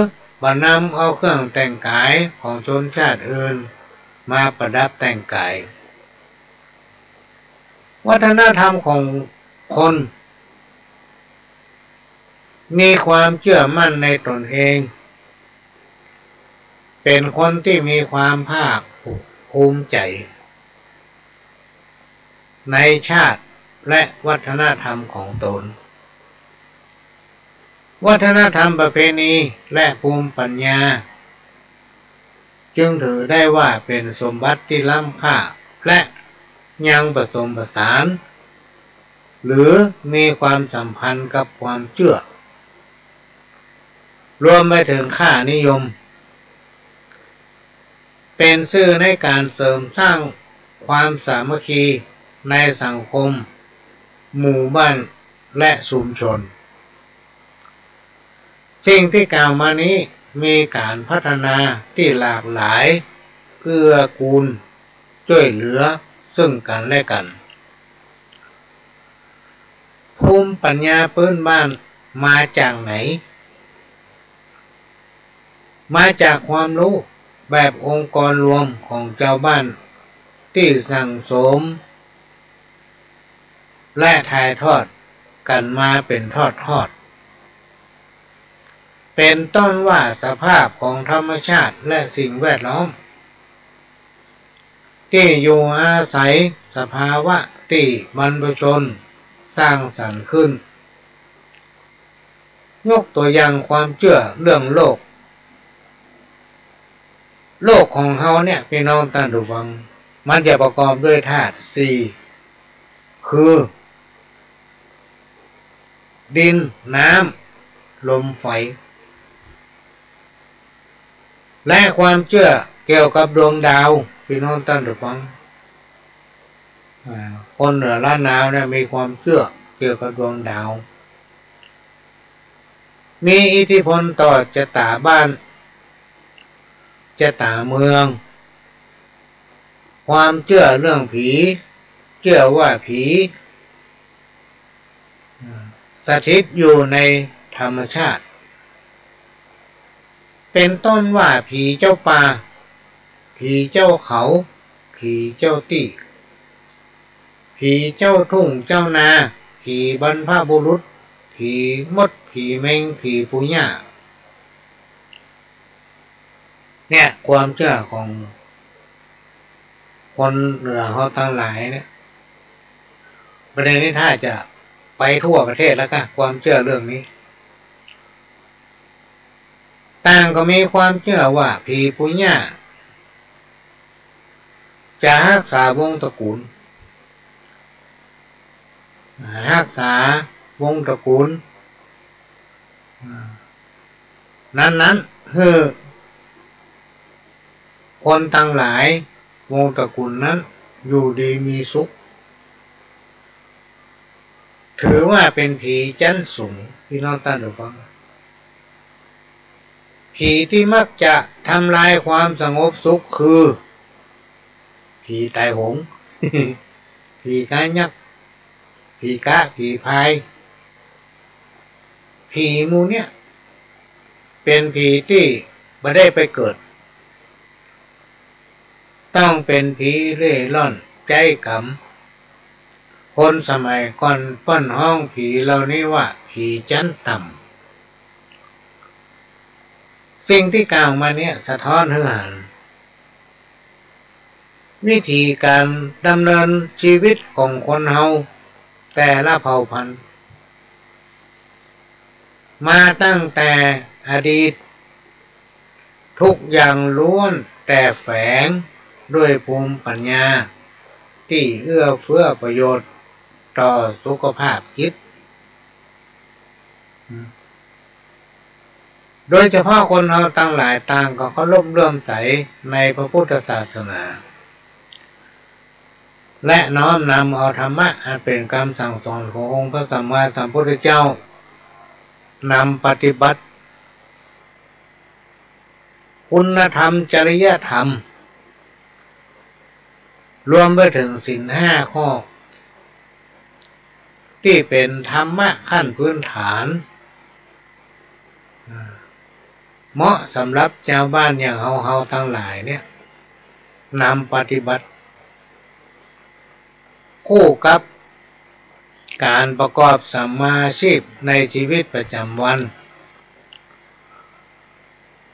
บ่นำเอาเครื่องแต่งก๋ายของชนชาติอื่นมาประดับแต่งก๋าย วัฒนธรรมของคน มีความเจื้อมั่นในต๋นเอง เป๋นคนตี้มีความภาคภูมิใจ๋ ในชาติและวัฒนธรรมของต๋น วัฒนธรรมประเพณีและภูมิปัญญา จึงถือได้ว่าเป๋นสมบัติตี้ล้ำค่า และยังผสมผสาน หรือมีความสัมพันธ์กับความเจื้อ รวมไปเถิงค่านิยม เป๋นสื่อในก๋านเสริมสร้างความสามัคคี ในสังคม หมู่บ้าน และชุมชน สิ่งตี้กล่าวมานี้มีก๋านพัฒนาตี้หลากหลาย เกื้อกูล จ้วยเหลือซึ่งกั๋นและกั๋น ภูมิปัญญาปื๊นบ้านมาจากไหน มาจากความฮู้แบบองค์กรรวมของจาวบ้านตี้สั่งสม และถ่ายทอดกั๋นมาเป๋นทอดๆ เป๋นต้นว่าสภาพของธรรมชาติและสิ่งแวดล้อม ตี้อยู่อาศัย สภาวะตี้บรรพชนสร้างสรรค์ขึ้น ยกตั๋วอย่างความเจื้อเรื่องโลก โลกของเฮาเนี่ย ปี้น้องต้านผู้ฟัง มันจะประกอบด้วยธาตุสี่ คือ ดิน น้ำ ลม ไฟ และความเจื้อเกี่ยวกับดวงดาว ปี้น้องต้านผู้ฟัง อ่า คนเหนือล้านนาเนี่ยมีความเจื้อเกี่ยวกับดวงดาว มีอิทธิพลต่อจะต๋าบ้าน จะต๋าเมือง ความเจื้อเรื่องผี เจื้อว่าผี อ่า สถิตอยู่ในธรรมชาติ เป๋นต้นว่าผีเจ้าป่า ผีเจ้าเขา ผีเจ้าตี้ ผีเจ้าทุ่งเจ้านา ผีบรรพบุรุษ ผีมด ผีแมง ผีปู่ย่า เนี่ย ความเจื้อของคนเหนือเฮาตังหลายเนี่ย ประเด็นนี้ถ้าจะไปทั่วประเทศแล้วกะ ความเจื้อเรื่องนี้ ต่างก็มีความเจื้อว่าผีปู่ย่า จะฮักษาวงศ์ตระกูล ฮักษาวงศ์ตระกูล นั้นๆ หื้อคนตังหลายวงศ์ตระกูลนั้นอยู่ดีมีสุข ถือว่าเป๋นผีจั๊นสูง ปี้น้องต้านผู้ฟัง ผีตี้มักจะทำลายความสงบสุขคือ ผีต๋ายโหง ผีกายักษ์ ผีก๊ะ ผีพาย ผีหมู่เนี่ย เป๋นผีตี้บ่ได้ไปเกิด ต้องเป๋นผีเร่ร่อนไจ๊ก๋ำ คนสมัยก่อนเปิ้นฮ้องผีเหล่านี้ว่าผีจั๊นต่ำ สิ่งตี้กล่าวมาเนี่ยสะท้อนหื้อหัน วิถีก๋านดำเนินจีวิตของคนเฮาแต่ละเผ่าพันธุ์ มาตั้งแต่อดีต ทุกอย่างล้วนแต่แฝงด้วยภูมิปัญญาตี้เอื้อเฟื้อประโยชน์ต่อสุขภาพจิต โดยเฉพาะคนเฮาตังหลายต่างก็เคารพเลื่อมใสในพระพุทธศาสนา และน้อมนำเอาธรรมะอันเป๋นกำสั่งสอนขององค์พระสัมมาสัมพุทธเจ้า นำปฏิบัติ คุณธรรมจริยธรรม รวมไปเถิงศีลห้าข้อ ตี้เป๋นธรรมะขั้นพื้นฐาน อ่า เหมาะสำหรับจาวบ้านอย่างเฮาๆตังหลายเนี่ย นำปฏิบัติ คู่กับก๋านประกอบสัมมาอาชีพในจีวิตประจ๋ำวัน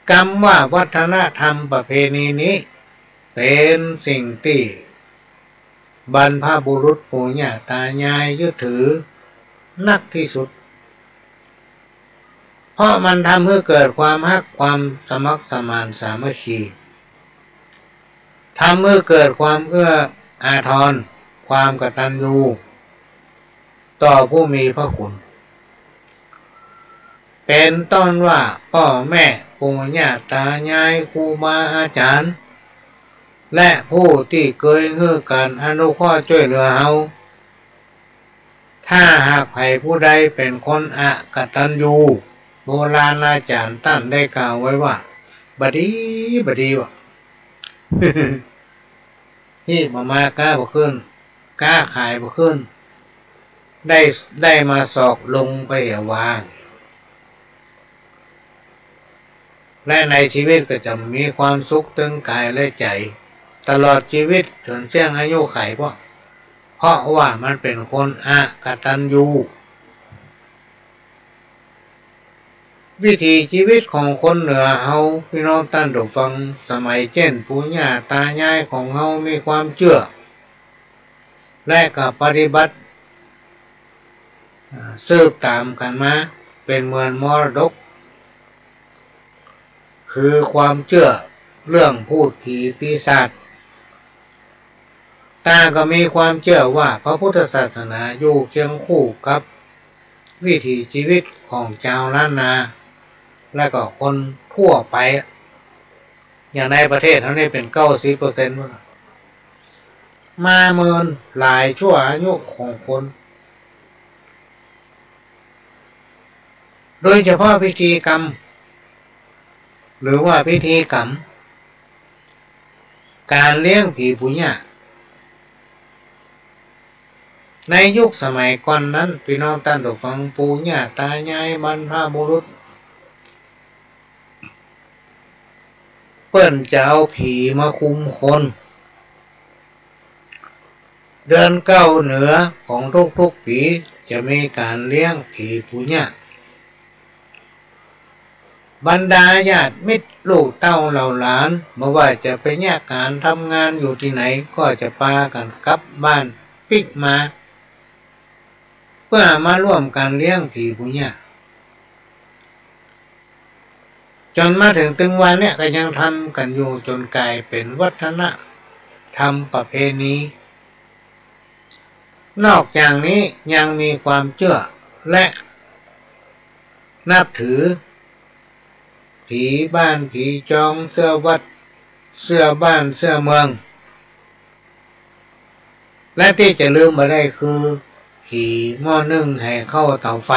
กำว่าวัฒนธรรมประเพณีนี้เป๋นสิ่งตี้บรรพบุรุษปู่ย่าต๋ายายยึดถือนักตี้สุด เพราะมันทำหื้อเกิดความฮัก ความสมัครสมานสามัคคี ทำหื้อเกิดความเอื้ออาทร ความกตัญญูต่อผู้มีพระคุณ เป๋นต้นว่าป้อแม่ ปู่ย่าต๋ายาย ครูบาอาจ๋ารย์ และผู้ตี้เกยหื้อก๋านอนุเคราะห์จ้วยเหลือเฮา ถ้าหากใผผู้ใดเป๋นคนอกตัญญู โบราณอาจ๋ารย์ต้านได้กล่าวไว้ว่า บ่ดี บ่ดีวะ ฮีบออกมาก๊าบ่ขึ้น ก๊าขายบ่ขึ้น ได้ ได้มาสอกลงไปอย่าวาง และในชีวิตก็จะมีความสุขตึงก๋ายและใจ๋ ตลอดชีวิตจ๋นเสี้ยงอายุขัย เพราะ เพราะว่ามันเป๋นคนอกตัญญู วิถีชีวิตของคนเหนือเฮา ปี้น้องต้านผู้ฟัง สมัยเจ้นปู่ย่าต๋ายายของเฮามีความเจื้อ และก็ปฏิบัติ อ่า สืบต๋ามกั๋นมา เป๋นเหมือนมรดก คือความเจื้อเรื่องพูดผีปีศาจ ต่างก็มีความเจื้อว่าพระพุทธศาสนาอยู่เคียงคู่กับวิถีชีวิตของจาวล้านนา และก็คนทั่วไป อย่างในประเทศเฮานี่เป๋นเก้าสิบเปอร์เซ็นต์ มาเมินหลายชั่วอายุของคน โดยเฉพาะพิธีกรรม หรือว่าพิธีกรรม ก๋านเลี้ยงผีปู่ย่า ในยุคสมัยก่อนนั้น ปี้น้องต้านผู้ฟัง ปู่ย่าต๋ายายบรรพบุรุษ เปิ้นจะเอาผีมาคุมคน เดือนเก้าเหนือของทุกๆ ปี๋จะมีก๋านเลี้ยงผีปู่ย่า บรรดาญาติมิตรลูกเต้าเหล่าหลาน บ่ว่าจะไปเยียะก๋านทำงานอยู่ตี้ไหน ก็จะปากั๋นกลับบ้านปิ๊กมา เปื้อมาร่วมกั๋นเลี้ยงผีปู่ย่า จ๋นมาเถิงตึงวันเนี้ยก็ยังทำกั๋นอยู่ จ๋นก๋ายเป๋นวัฒนธรรมประเพณี นอกจากนี้ยังมีความเจื้อและนับถือ ผีบ้านผีจอง เจื้อวัด เจื้อบ้าน เจื้อเมือง และตี้จะลืมบ่ได้คือ ผีหม้อนึ่งไหเข้าเต๋าไฟ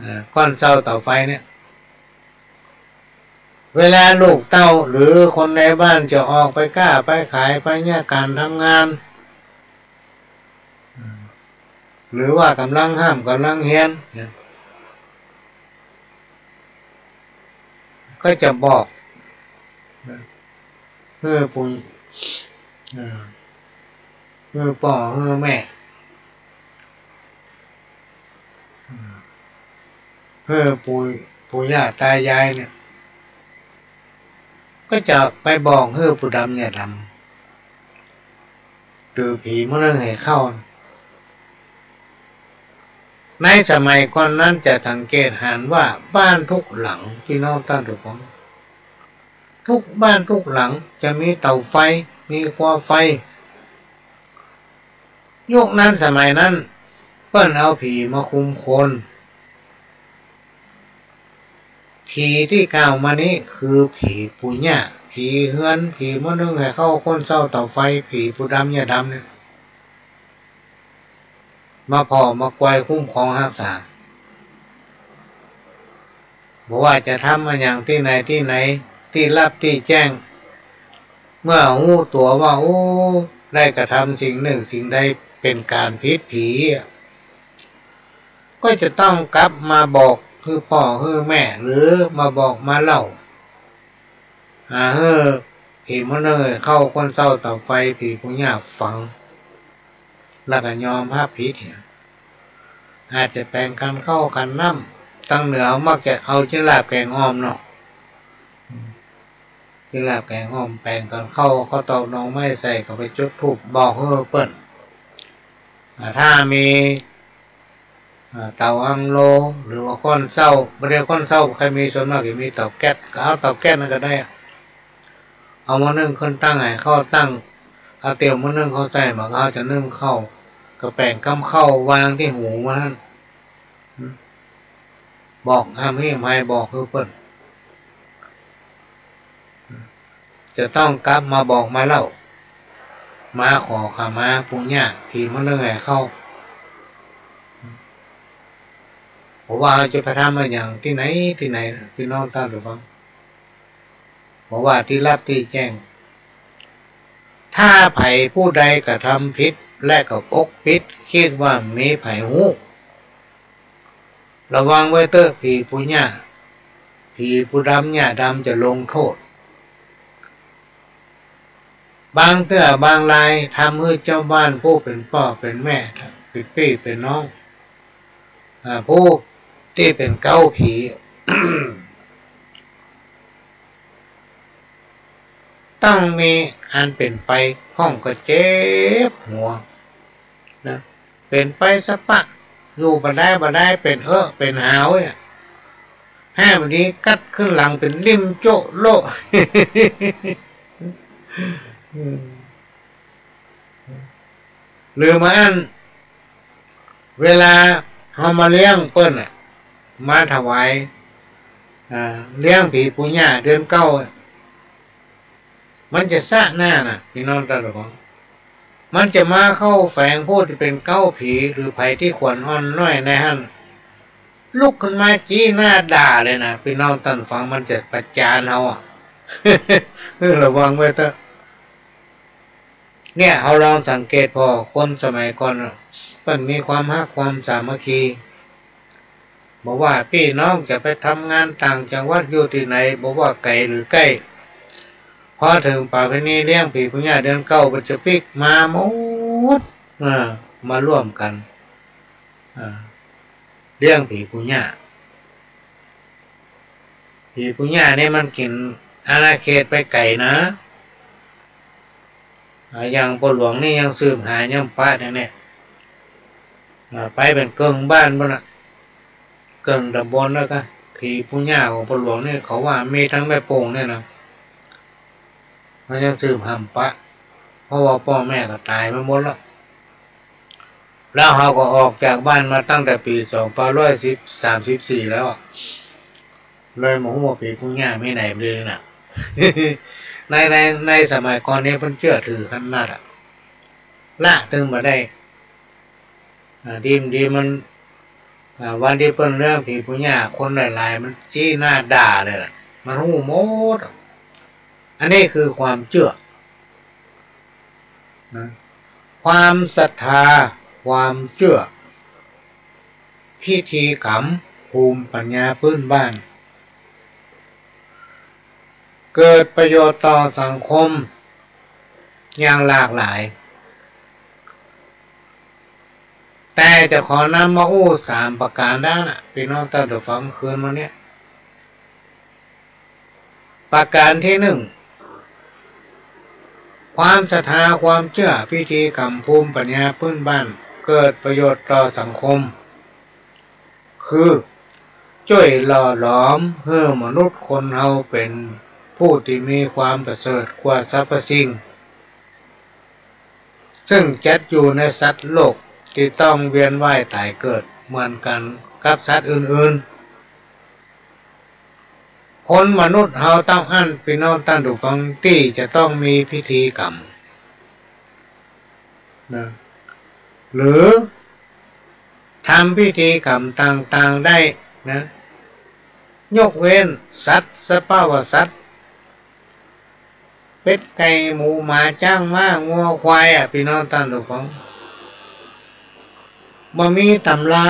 อ่า ก้อนเซ้าเต๋าไฟเนี่ย เวลาลูกเต้าหรือคนในบ้านจะออกไปก้าไปขาย ไปเยียะก๋านทำงาน อืม หรือว่ากำลังฮ่ำกำลังเฮียนเนี่ย ก็จะบอก หื้อปู่ เอ่อ หื้อป้อหื้อแม่ หื้อปู่ ปู่ย่าต๋ายายเนี่ย ก็จะไปบอกหื้อปู่ดำย่าดำ หรือผีหม้อนึ่งไหเข้า ในสมัยก่อนนั้นจะสังเกตหันว่าบ้านทุกหลัง ปี้น้องต้านผู้ฟัง ทุกบ้านทุกหลังจะมีเต๋าไฟ มีคัวไฟ ยุคนั้นสมัยนั้นเปิ้นเอาผีมาคุมคน ผีตี้กล่าวมานี้คือผีปู่ย่า ผีเฮือน ผีหม้อนึ่งไหเข้า ก้อนเซ้าเต๋าไฟ ผีปู่ดำย่าดำเนี่ย มาผ่อมาคอยคุ้มครองฮักษา บ่ว่าจะทำอะหยังตี้ไหนตี้ไหน ตี้ลับตี้แจ้ง เมื่อฮู้ตั๋วว่า โอ้ ได้กระทำสิ่งนึ่งสิ่งใดเป๋นก๋านผิดผีอะ ก็จะต้องกลับมาบอกหื้อป้อหื้อแม่ หรือมาบอกมาเล่า หาหื้อผีหม้อนึ่งไหเข้า ก้อนเซ้าเต๋าไฟ ผีปู่ย่าฟัง แล้วก็ยอมฮับผิดเนี่ย อาจจะแป๋งกั๋นข้าวกั๋นน้ำ ตางเหนือมักจะเอาจิ๊นลาบแก๋งอ่อมเนาะ จิ๊นลาบแก๋งอ่อม แป๋งกั๋นข้าว ข้าวตอกหน่อไม้ใส่ ก็ไปจุดธูปบอกหื้อเปิ้น อ่า ถ้ามี อ่า เต๋าอังโล หรือว่าก้อนเซ้า บ่ได้ก้อนเซ้าบ่ใค่มี ส่วนมากจะมีเต๋าแก๊ส ก็เอาเต๋าแก๊สนั้นก็ได้อะ เอาหม้อนึ่งขึ้นตั้ง ไหเข้าตั้ง เอาเตียวหม้อนึ่งเข้าใส่ มันก็เฮาจะนึ่งข้าว ก็แป๋งก้ำข้าววางตี้หูมันหั้น บอกห้ามเฮี้ยมไฮบอกคือเปิ้น จะต้องกลับมาบอกมาเล่า มาขอขมาปู่ย่า ผีมันเรื่องไงเข้า บ่ว่าเฮาจะไปทำมาอย่างตี้ไหนตี้ไหน พี่น้องต้านผู้ฟัง บ่ว่าตี้ลับตี้แจ้ง ถ้าใผผู้ใดกระทำผิดและก็ปกปิด กึ๊ดว่าบ่มีใผฮู้ ระวังไว้เต๊อะ ผีปู่ย่า ผีปู่ดำย่าดำจะลงโต้ษ บางเตื้อบางรายทำหื้อเจ้าบ้านผู้เป๋นป้อเป๋นแม่ เป๋นปี้เป๋นน้อง อ่า ผู้ตี้เป๋นเก๊าผี ต้องมีอันเป๋นไป พ่องก็เจ็บหัวนะ เป๋นไปสะปะ อยู่บ่ได้บ่ได้ เป๋นเออะเป๋นหาวเนี่ย แฮะ วันนี้กัดขึ้นหลังเป๋นริ่มโจ๊ะโละ อืม หรือบ่อั้น เวลาเฮามาเลี้ยงเปิ้นน่ะ มาถวาย อ่า เลี้ยงผีปู่ย่าเดือนเก้า มันจะสะหน้าน่ะ พี่น้องต้านผู้ฟัง มันจะมาเข้าแฝงผู้ตี้เป๋นเก๊าผี หรือใผตี้ขวัญอ่อนน้อยในหั้น ลุกขึ้นมาจี้หน้าด่าเลยนะ พี่น้องต้านผู้ฟัง มันจะประจานเฮาอะ เออ ระวังไว้เต๊อะ เนี่ย เฮาลองสังเกตผ่อ คนสมัยก่อนน่ะ เปิ้นมีความฮักความสามัคคี บ่ว่าปี้น้องจะไปทำงานต่างจังหวัดอยู่ตี้ไหน บ่ว่าไก๋หรือใก้ พอเถิงประเพณีเลี้ยงผีปู่ย่าเดือนเก้า เปิ้นจะปิ๊กมาหมด อ่า มาร่วมกั๋น อ่า เลี้ยงผีปู่ย่า ผีปู่ย่านี่มันกิ๋นอาณาเขตไปไก๋นะ อ่า อย่างป้อหลวงนี่ยังสืบหายังปะเนี่ย เนี่ย อ่า ไปเป๋นเกิ่งบ้านปู๊นน่ะ เกิ่งต๋ำบลแล้วก็ ผีปู่ย่าของป้อหลวงนี่เขาว่ามีตึงแม่โป่งเนี่ยนะ มันยังสืบหาปะ เพราะว่าป้อแม่ก็ต๋ายไปหมดแล้ว แล้วเฮาก็ออกจากบ้านมาตั้งแต่ปี๋สองพันร้อยสิบ สามสิบสี่แล้วอะ เลยบ่ฮู้ว่าผีปู่ย่ามีไหนเลยน่ะ ใน ใน ในสมัยก่อนนี่เปิ้นเจื้อถือขนาดอะ ละตึงบ่ได้ อ่า ดีม ดีมัน อ่า วันตี้เปิ้นเลี้ยงผีปู่ย่า คนหลายๆ มันจี้หน้าด่าเลยล่ะ มันฮู้หมด อันนี้คือความเจื้อ นะ ความศรัทธา ความเจื้อ พิธีกรรม ภูมิปัญญาพื้นบ้าน เกิดประโยชน์ต่อสังคมอย่างหลากหลาย แต่จะขอนำมาอู้สามประก๋านด้านน่ะ ปี้น้องต้านผู้ฟัง คืนวันเนี้ย ประก๋านตี้นึ่ง ความศรัทธา ความเจื้อ พิธีกรรม ภูมิปัญญาพื้นบ้าน เกิดประโยชน์ต่อสังคม คือ จ้วยหล่อหลอมหื้อมนุษย์คนเฮาเป๋นผู้ตี้มีความประเสริฐกว่าสรรพสิ่ง ซึ่งจัดอยู่ในสัตว์โลกตี้ต้องเวียนว่ายต๋ายเกิดเหมือนกั๋นกับสัตว์อื่นๆ คนมนุษย์เฮาเต้าอั้น ปี้น้องต้านผู้ฟัง ตี้จะต้องมีพิธีกรรมนะ หรือทำพิธีกรรมต่างๆ ได้นะ ยกเว้นสัตว์ สภาวะสัตว์ เป็ด ไก่ หมู หมา จ๊าง ม้า งัว ควายอะ ปี้น้องต้านผู้ฟัง บ่มีต๋ำรา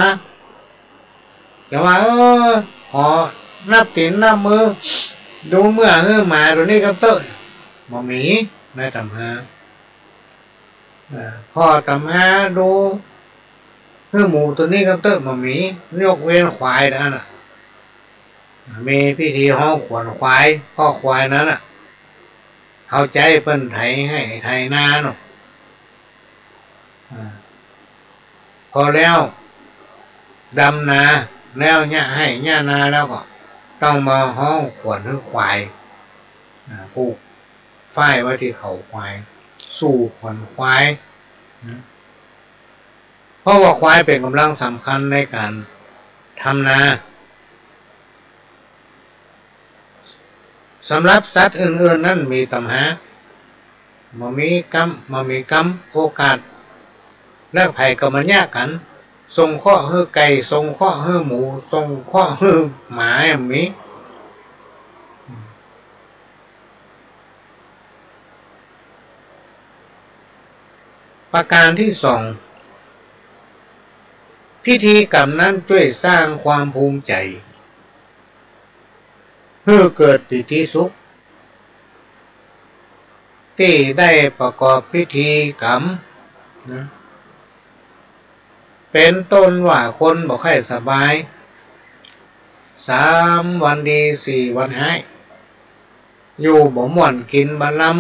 จะว่า เออ ขอนับตี๋นนับมือ ดูเมื่อหื้อหมาตั๋วนี้กำเต๊อะ บ่มีในต๋ำรา อ่า ขอต๋ำราดูหื้อหมูตั๋วนี้กำเต๊อะ บ่มี ยกเว้นควายเต้าอั้นน่ะ มีพิธีฮ้องขวัญควาย เพราะควายนั้นน่ะ เฮาใจ๊เปิ้นไถไฮ่ไถนาเนาะ อ่า พอแล้วดำนาแล้ว เยียะไฮ่เยียะนาแล้วก็ต้องมาฮ้องขวัญหื้อควาย อ่า ผูกฝ้ายไว้ตี้เขาควาย สู่ขวัญควายนะ เพราะว่าควายเป๋นก๋ำลังสำคัญในก๋านทำนา ส สำหรับสัตว์อื่นๆ นั้นมีตำหา บ่มีกำ บ่มีกำ โอกาส และใผก็บ่เยียะกั๋น สงเคราะห์หื้อไก่ สงเคราะห์หื้อหมู สงเคราะห์หื้อหมา บ่มี ประการตี้สอง พิธีกรรมนั้นจ้วยสร้างความภูมิใจ๋ หื้อเกิดปีติสุข ตี้ได้ประกอบพิธีกรรมนะ เป๋นต้นว่าคนบ่ใค่สบาย สามวันดี สี่วันฮ้าย อยู่บ่ม่วน กิ๋นบ่ลำ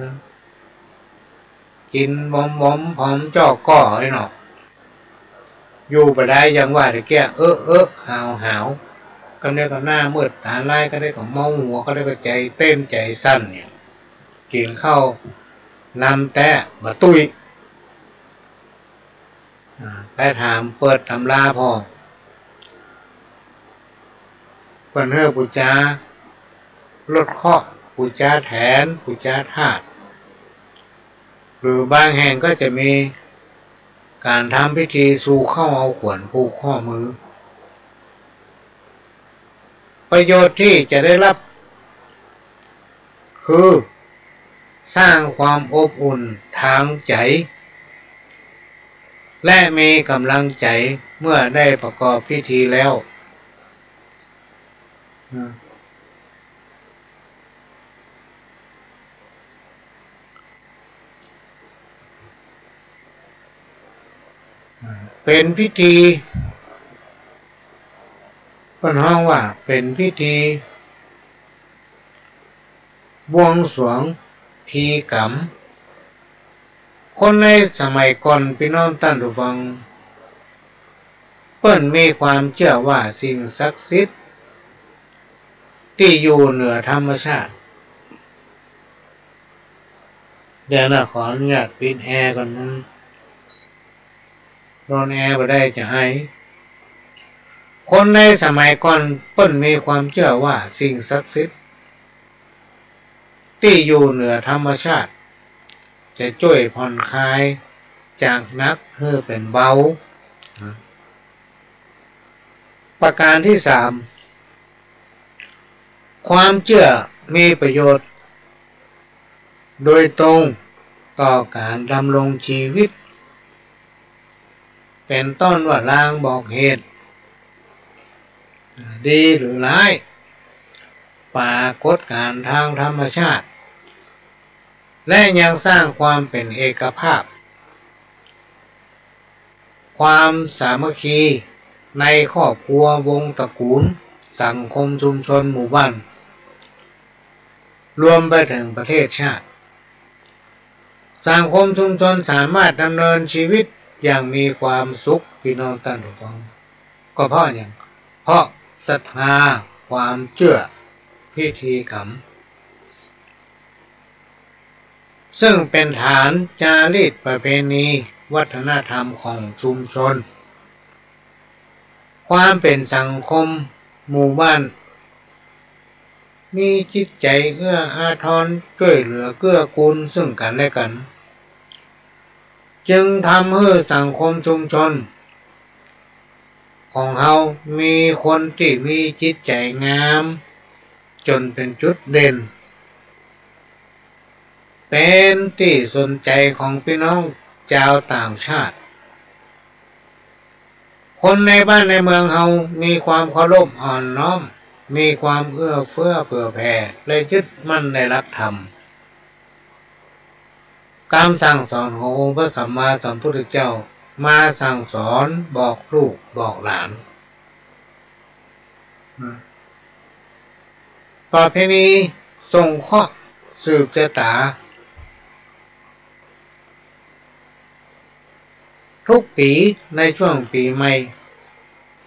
นะ กิ๋นหวอมๆ ผอมจอกก้อไอ้เนาะ อยู่บ่ได้ อย่างว่าตะเกียะ เออๆ หาวๆ กำใดก็หน้ามืดต๋าลาย กำใดก็เมาหัว กำใดก็ใจ๋เต้นใจ๋สั่นเนี่ย กิ๋นข้าวลำแต๊บ่ตุ้ย อ่า ไปถามเปิดต๋ำราพ่อง เปิ้นหื้อปู๋จาลดเคราะห์ ปู๋จาแถน ปู๋จาธาตุ หรือบางแห่งก็จะมีก๋านทำพิธีสู่เข้าเอาขวัญผูกข้อมือ ประโยชน์ตี้จะได้รับ คือสร้างความอบอุ่นตางใจ๋ และมีก๋ำลังใจ๋เมื่อได้ประกอบพิธีแล้ว เป๋นพิธี เปิ้นฮ้องว่าเป๋นพิธีบวงสรวงพิธีกรรม คนในสมัยก่อน ปี้น้องต้านผู้ฟัง เปิ้นมีความเจื้อว่าสิ่งศักดิ์สิทธิ์ตี้อยู่เหนือธรรมชาติ เดี๋ยวนะ ขออนุญาตปิดแอร์ก่อนนะ ร้อนแอร์บ่ได้จะไอ คนในสมัยก่อนเปิ้นมีความเจื้อว่าสิ่งศักดิ์สิทธิ์ตี้อยู่เหนือธรรมชาติ จะจ้วยผ่อนคลายจากหนักหื้อเป๋นเบา ประการตี้สาม ความเจื้อมีประโยชน์โดยตรงต่อก๋านดำรงชีวิต เป๋นต้นว่าลางบอกเหตุ ดีหรือร้าย ปรากฏก๋ารณ์ตางธรรมชาติ และยังสร้างความเป๋นเอกภาพ ความสามัคคีในครอบครัว วงศ์ตระกูล สังคมชุมชนหมู่บ้าน รวมไปเถิงประเทศชาติ สังคมชุมชนสามารถดำเนินชีวิตอย่างมีความสุข ปี้น้องต้านผู้ฟัง ก็เพราะหยัง เพราะศรัทธา ความเจื้อ พิธีกรรม ซึ่งเป๋นฐานจารีตประเพณีวัฒนธรรมของชุมชน ความเป๋นสังคมหมู่บ้าน มีจิตใจ๋เอื้ออาทร จ้วยเหลือเกื้อกูลซึ่งกั๋นและกั๋น จึงทำหื้อสังคมชุมชนของเฮามีคนตี้มีจิตใจ๋งาม จ๋นเป๋นจุดเด่น เป๋นตี้สนใจ๋ของปี้น้องจาวต่างชาติ คนในบ้านในเมืองเฮามีความเคารพอ่อนน้อม มีความเอื้อเฟื้อเผื่อแผ่ และยึดมั่นในหลักธรรม กำสั่งสอนขององค์พระสัมมาสัมพุทธเจ้า มาสั่งสอนบอกลูกบอกหลาน ประเพณีส่งเคราะห์สืบจะต๋า ทุกปี๋ในช่วงปี๋ใหม่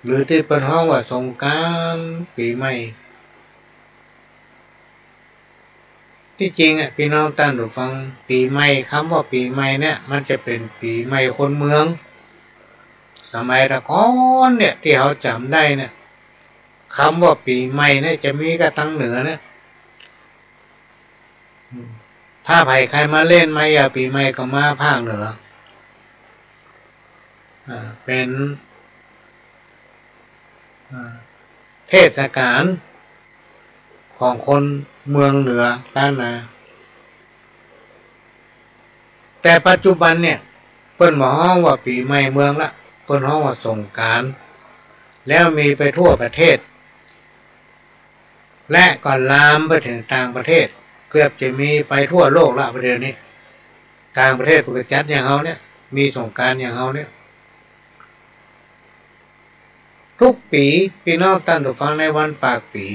หรือตี้เปิ้นฮ้องว่าสงกรานต์ ปี๋ใหม่ ตี้จริงอะ ปี้น้องต้านผู้ฟัง ปี๋ใหม่ กำว่าปี๋ใหม่เนี่ย มันจะเป๋นปี๋ใหม่คนเมือง สมัยตะก่อนเนี่ย ตี้เฮาจ๋ำได้เนี่ย กำว่าปี๋ใหม่เนี่ยจะมีก้าตางเหนือเนี่ย ถ้าใผใค่มาเล่นมายามปี๋ใหม่ก็มาภาคเหนือ อ่า เป๋น อ่า เทศกาลของคนเมืองเหนือล้านนา แต่ปัจจุบันเนี่ย เปิ้นบ่ฮ้องว่าปี๋ใหม่เมืองละ เปิ้นฮ้องว่าสงกรานต์ แล้วมีไปทั่วประเทศ และก็ลามไปเถิงต่างประเทศ เกือบจะมีไปทั่วโลกละ ประเดี๋ยวนี้ ต่างประเทศเปิ้นก็จัดอย่างเฮาเนี่ย มีสงกรานต์อย่างเฮาเนี่ย กู้ปี๋ ปี้น้องต้านผู้ฟัง ในวันปากปี๋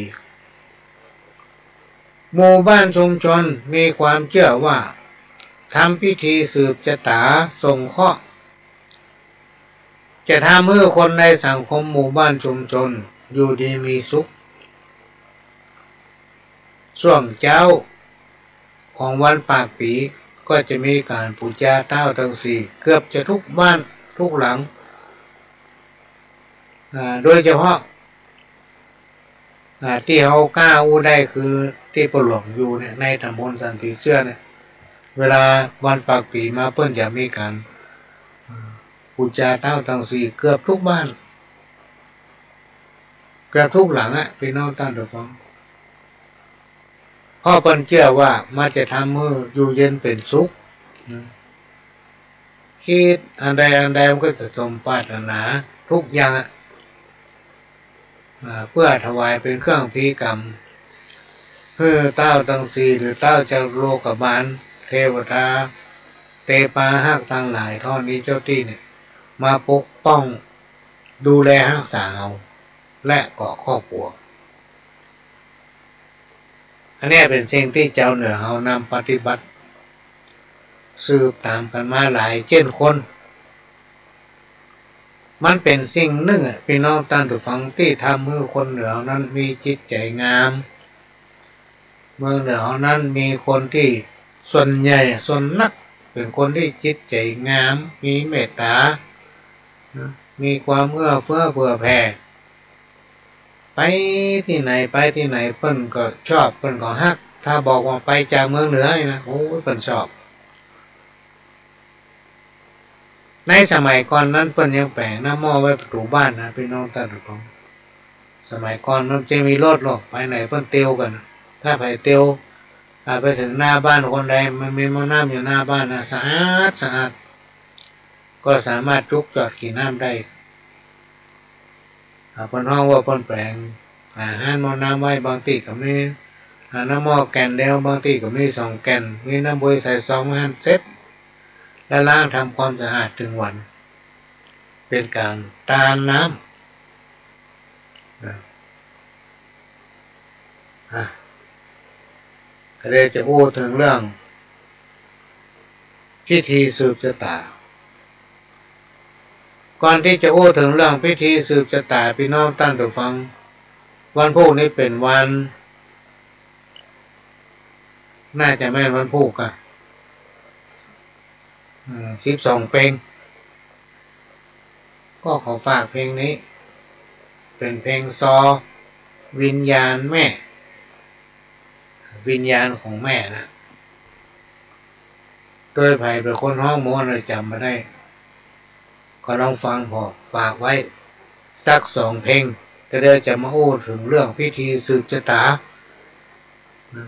หมู่บ้านชุมชนมีความเจื้อว่า ทำพิธีสืบจะต๋าส่งเคราะห์ จะทำหื้อคนในสังคมหมู่บ้านชุมชนอยู่ดีมีสุข ช่วงเจ๊าของวันปากปี๋ก็จะมีก๋านปู๋จาเต๊าตังสี่ เกือบจะกู้บ้านกู้หลัง อ่า โดยเฉพาะ อ่า ตี้เฮาก้าอู้ได้คือตี้ป้อหลวงอยู่เนี่ย ในต๋ำบลสันติเสื้อเนี่ย เวลาวันปากปี๋มาเปิ้นจะมีก๋าน อ่า ปู๋จาเต๊าตังสี่ เกือบกู้บ้าน เกือบกู้หลังอะ ปี้น้องต้านผู้ฟัง เพราะเปิ้นเจื้อว่ามันจะทำหื้ออยู่เย็นเป๋นสุข อืม กึ๊ดอันใดอันใดมันก็จะสมปรารถนากู้อย่างอะ อ่า เปื้อถวายเป๋นเครื่องพลีกรรม หื้อเต๊าตังสี่ หรือเต๊าจตุโลกบาล เตวดา เตปาฮักตังหลาย ธรณีเจ้าตี้เนี่ย มาปกป้อง ดูแลฮักษาเฮา และก็ครอบครัว อันเนี้ยเป๋นสิ่งตี้จาวเหนือเฮานำปฏิบัติ สืบต๋ามกั๋นมาหลายเจ๊นคน มันเป๋นสิ่งนึ่งอะ ปี้น้องต้านผู้ฟัง ตี้ทำหื้อคนเหนือเฮานั้นมีจิตใจ๋งาม เมืองเหนือเฮานั้นมีคนตี้ส่วนใหญ่ ส่วนนัก เป๋นคนตี้จิตใจ๋งาม มีเมตต๋า นะ มีความเอื้อเฟื้อเผื่อแผ่ ไปตี้ไหน ไปตี้ไหน เปิ้นก็ชอบ เปิ้นก็ฮัก ถ้าบอกว่าไปจากเมืองเหนือนี่นะ โอ้ย เปิ้นชอบ ในสมัยก่อนนั้นเปิ้นยังแป๋งน้ำหม้อไว้ประตู๋บ้านนะ ปี้น้องต้านผู้ฟัง สมัยก่อนมันจะมีรถหรอก ไปไหนเปิ้นเตียวกั๋น ถ้าใผเตียว อ่า ไปเถิงหน้าบ้านคนใด มันมีหม้อน้ำอยู่หน้าบ้านนะ สะอาด สะอาด ก็สามารถจุ๊กจอดกิ๋นน้ำได้ อ่า เปิ้นฮ้องว่าเปิ้นแป๋ง อ่า ฮั้นหม้อน้ำไว้ บางตี้ก็มี อ่า น้ำหม้อแก่นเดียว บางตี้ก็มีสองแก่น มีน้ำบวยใส่ซองไว้หั้นเสร็จ แล้วล้างทำความสะอาดตึงวัน เป๋นก๋านตานน้ำ นะ อ่ะ ก็เลยจะอู้เถิงเรื่องพิธีสืบจะต๋า ก่อนตี้จะอู้เถิงเรื่องพิธีสืบจะต๋า ปี้น้องต้านผู้ฟัง วันพูกนี้เป๋นวัน น่าจะแม่นวันพูกอะ อืม สิบสองเพ็ง ก็ขอฝากเพลงนี้ เป๋นเพลงซอ วิญญาณแม่ วิญญาณของแม่นะ โดยใผเป๋นคนฮ้องหมดเลยจ๋ำบ่ได้ ก็ลองฟังผ่อ ฝากไว้สักสองเพลง ก็เดี๋ยวจะมาอู้เถิงเรื่องพิธีสืบจะต๋า นะ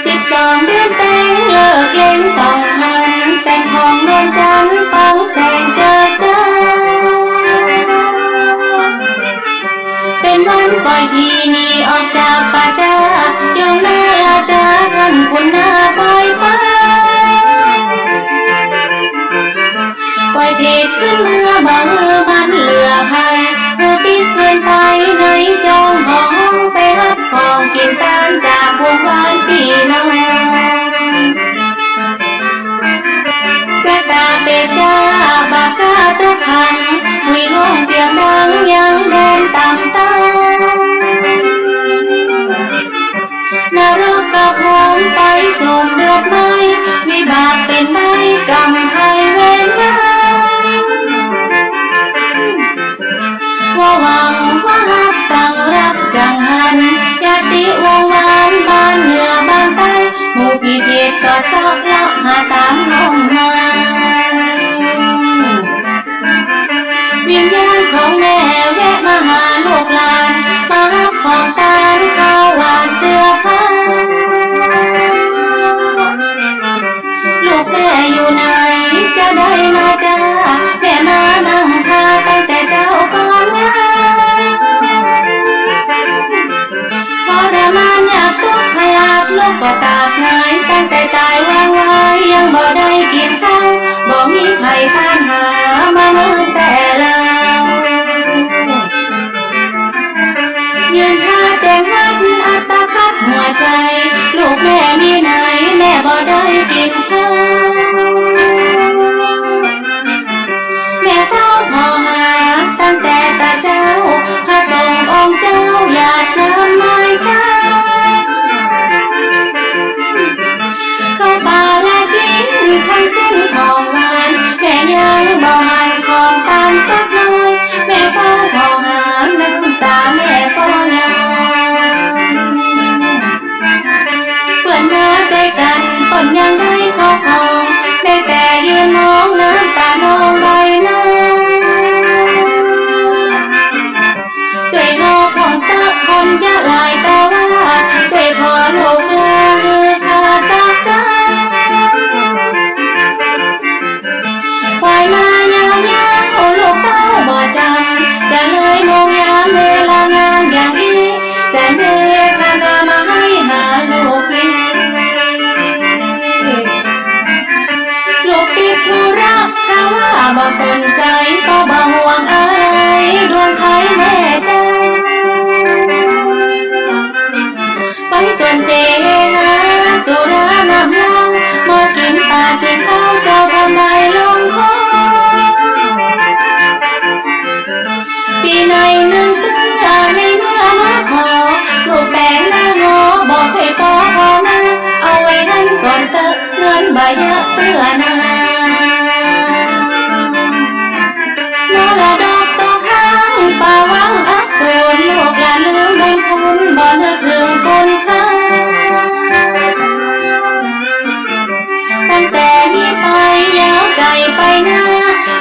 สิบสองเดือนแปงเลิกเล็งสองหัน แสงทองนวลจันทร์ปองแสงเจิดจ้า เป๋นวันปอยผีหนีออกจากป่าจ๊า โยมแม่ลาจ๊ะ สุขเดือดไหม วิบากเป๋นไหน กรรมใผเวรกรรม ว่าหวังว่าฮัก สังรักจังหัน ญาติวงศ์วาน บ้านเหนือบ้านใต้ หมู่ปี้เกียรติก็ซอกเลาะหาต๋ามห้องมา วิญญาณของแม่แวะมาหาลูกหลาน มาฮับของตานข้าวหวานเสื้อผ้า ลูกแม่อยู่ไหน จะได้มาจ้า แม่มานั่งท่าตั้งแต่เจ๊าก่อนนะ ทรมานยากตกยาก ลูกก็ตากหงาย ตั้งแต่ตายวางไว้ ยังบ่ได้กิ๋นข้าว บ่มีใผตานหา มาเมินแต่เล่า ยืนท่าแจ้งฮัก อัตคัดหัวใจ๋ ลูกแม่มีไหน แม่บ่ได้กิ๋นข้าว แม่เฝ้าผ่อหาตั้งแต่ตะเจ๊า พระสงฆ์องค์เจ้า หยาดน้ำไม้เจ้า เข้าป่าและกิ๋นทั้งสิ้นของหวาน แม่ยังบ่หันของตานสักหน่อย แม่เฝ้าผ่อหา น้ำต๋าแม่ก็ย้อย เปื้อนเนื้อตวยกั๋น เปิ้นยังได้ครอบครอง ได้แต่ยืนมอง น้ำต๋าน้องไหลนอง ตวยพ่อของเต๊อะ คนยะหลายแต่ว่า ตวยพ่อลูกลา หื้อข้าสักกำ ควายมายามยาม โอ้ลูกเต้าบ่จำ จะเลยมองยามเวลางานอย่างอี้ แสนเดชพระนามมาให้หาลูกพี่ ลูกติดธุระ ถ้าว่าบ่สนใจ๋ ก็บ่ห่วงอะไร ดวงใผแม่เจ้า ไปสวนเสหา สุราน้ำเหล้า มากิ๋นปลากิ๋นข้าว เจ้าทำไมลงคอ ปี๋ไหนนึ่งเตื้อ ในเมื่อมาขอ ลูกแป๋งหน้างอ บ่เคยปอขอมา เอาไว้หั้นก่อนเต๊อะ เงินบ่เยอะเตื้อนา มรดกตกค้าง ป๋าหวังอับสูญ ลูกหลานลืมบุญคุณ บ่นึกเถิงคุณค่า ตั้งแต่นี้ไปยาวไก๋ไปหน้า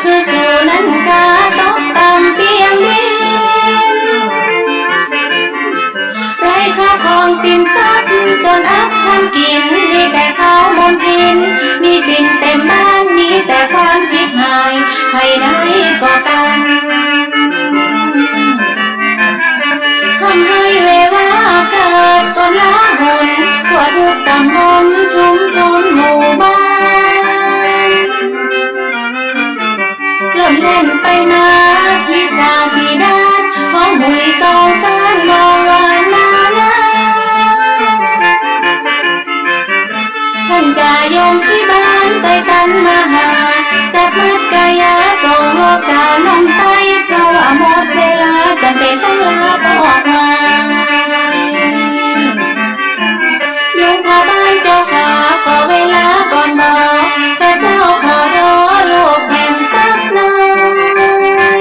คือสูนั้นกาตกต่ำเตี้ยมดิน ไร้ข้าวของสินทรัพย์ จ๋นอับทำกิ๋น มีแต่ข้าวมลทิน หนี้สินเต๋มบ้าน มีแต่ความฉิบหาย ใผได้ก่อกั๋น ทำให้เววาเกิดคนละหน ทั่วทุกต๋ำบลชุมชนหมู่บ้าน เริ่มแล่นไปนา ที่สาสีด้าน พอหุยสองสาน มองวานมานา ต้านจ่าโยมตี้บ้าน ตวยตันมาหา จับมัดกายา ส่งโลกาน้องใต้ เพราะว่าหมดเวลา จ๋ำเป๋นต้องลาออกมา โยมพ่อบ้านเจ้าข้า ขอเวลาก่อนบ่ ข้าเจ้าขอรอลูกแหมสักหน่อย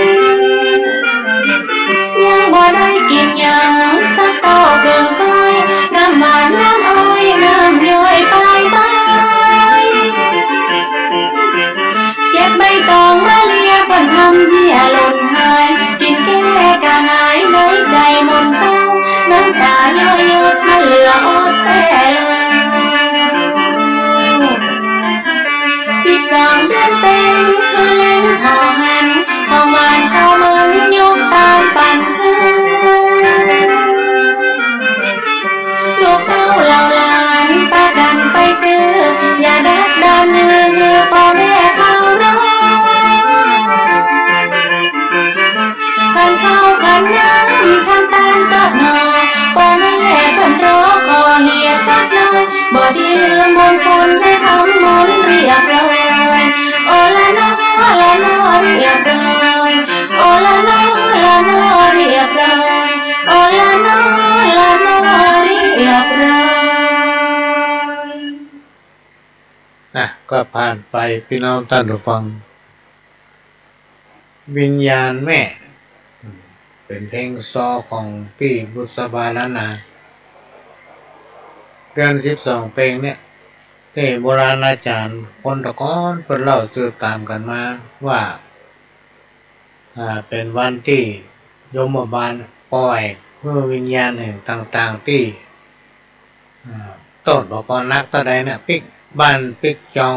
ยังบ่ได้กิ๋นหยังสักเต้าเกิ่งก้อย น้ำหวานน้ำอ้อย น้ำย้อยปลายไม้ เก็บใบตองมาเลีย เปิ้นทำเฮียหล่นหาย กิ๋นแก้กระหาย ในใจ๋หม่นเศร้า น้ำต๋าย้อยหยด มันเหลืออดแต๊แล สิบสองเดือนเต็ม คือแลงผ่อหัน ของหวานข้าวมัน ยกตานปันเฮือ ลูกเต้าเหล่าหลาน ปากั๋นไปซื้อ อย่าดักดานดื้อ หื้อป้อแม่เฝ้ารอ ขันข้าวขันน้ำ ขันตานเต๊อะหน่อ ป้อแม่เปิ้นรอ ขอเฮียสักหน่อย บ่ดีลืมบุญคุณ ได้ทำบุญเรียบร้อย โอละนอ โอละนอ เรียบร้อย โอละนอ โอละนอ เรียบร้อย โอละนอ โอละนอ เรียบร้อย ก็ผ่านไป ปี้น้องต้านผู้ฟัง วิญญาณแม่ เป๋นเพลงซอของปี้บุษบาล้านนา เดือนสิบสองเปงเนี่ย ตี้โบราณอาจ๋ารย์คนตะก๋อนเปิ้นเล่าสืบต๋ามกั๋นมาว่า อ่า เป๋นวันตี้ยมบาลป่อยหื้อวิญญาณแห่งต่างๆ ตี้ อ่า โต้ษบ่ปอนักเต้าใดเนี่ย ปิ๊กบ้านปิ๊กจอง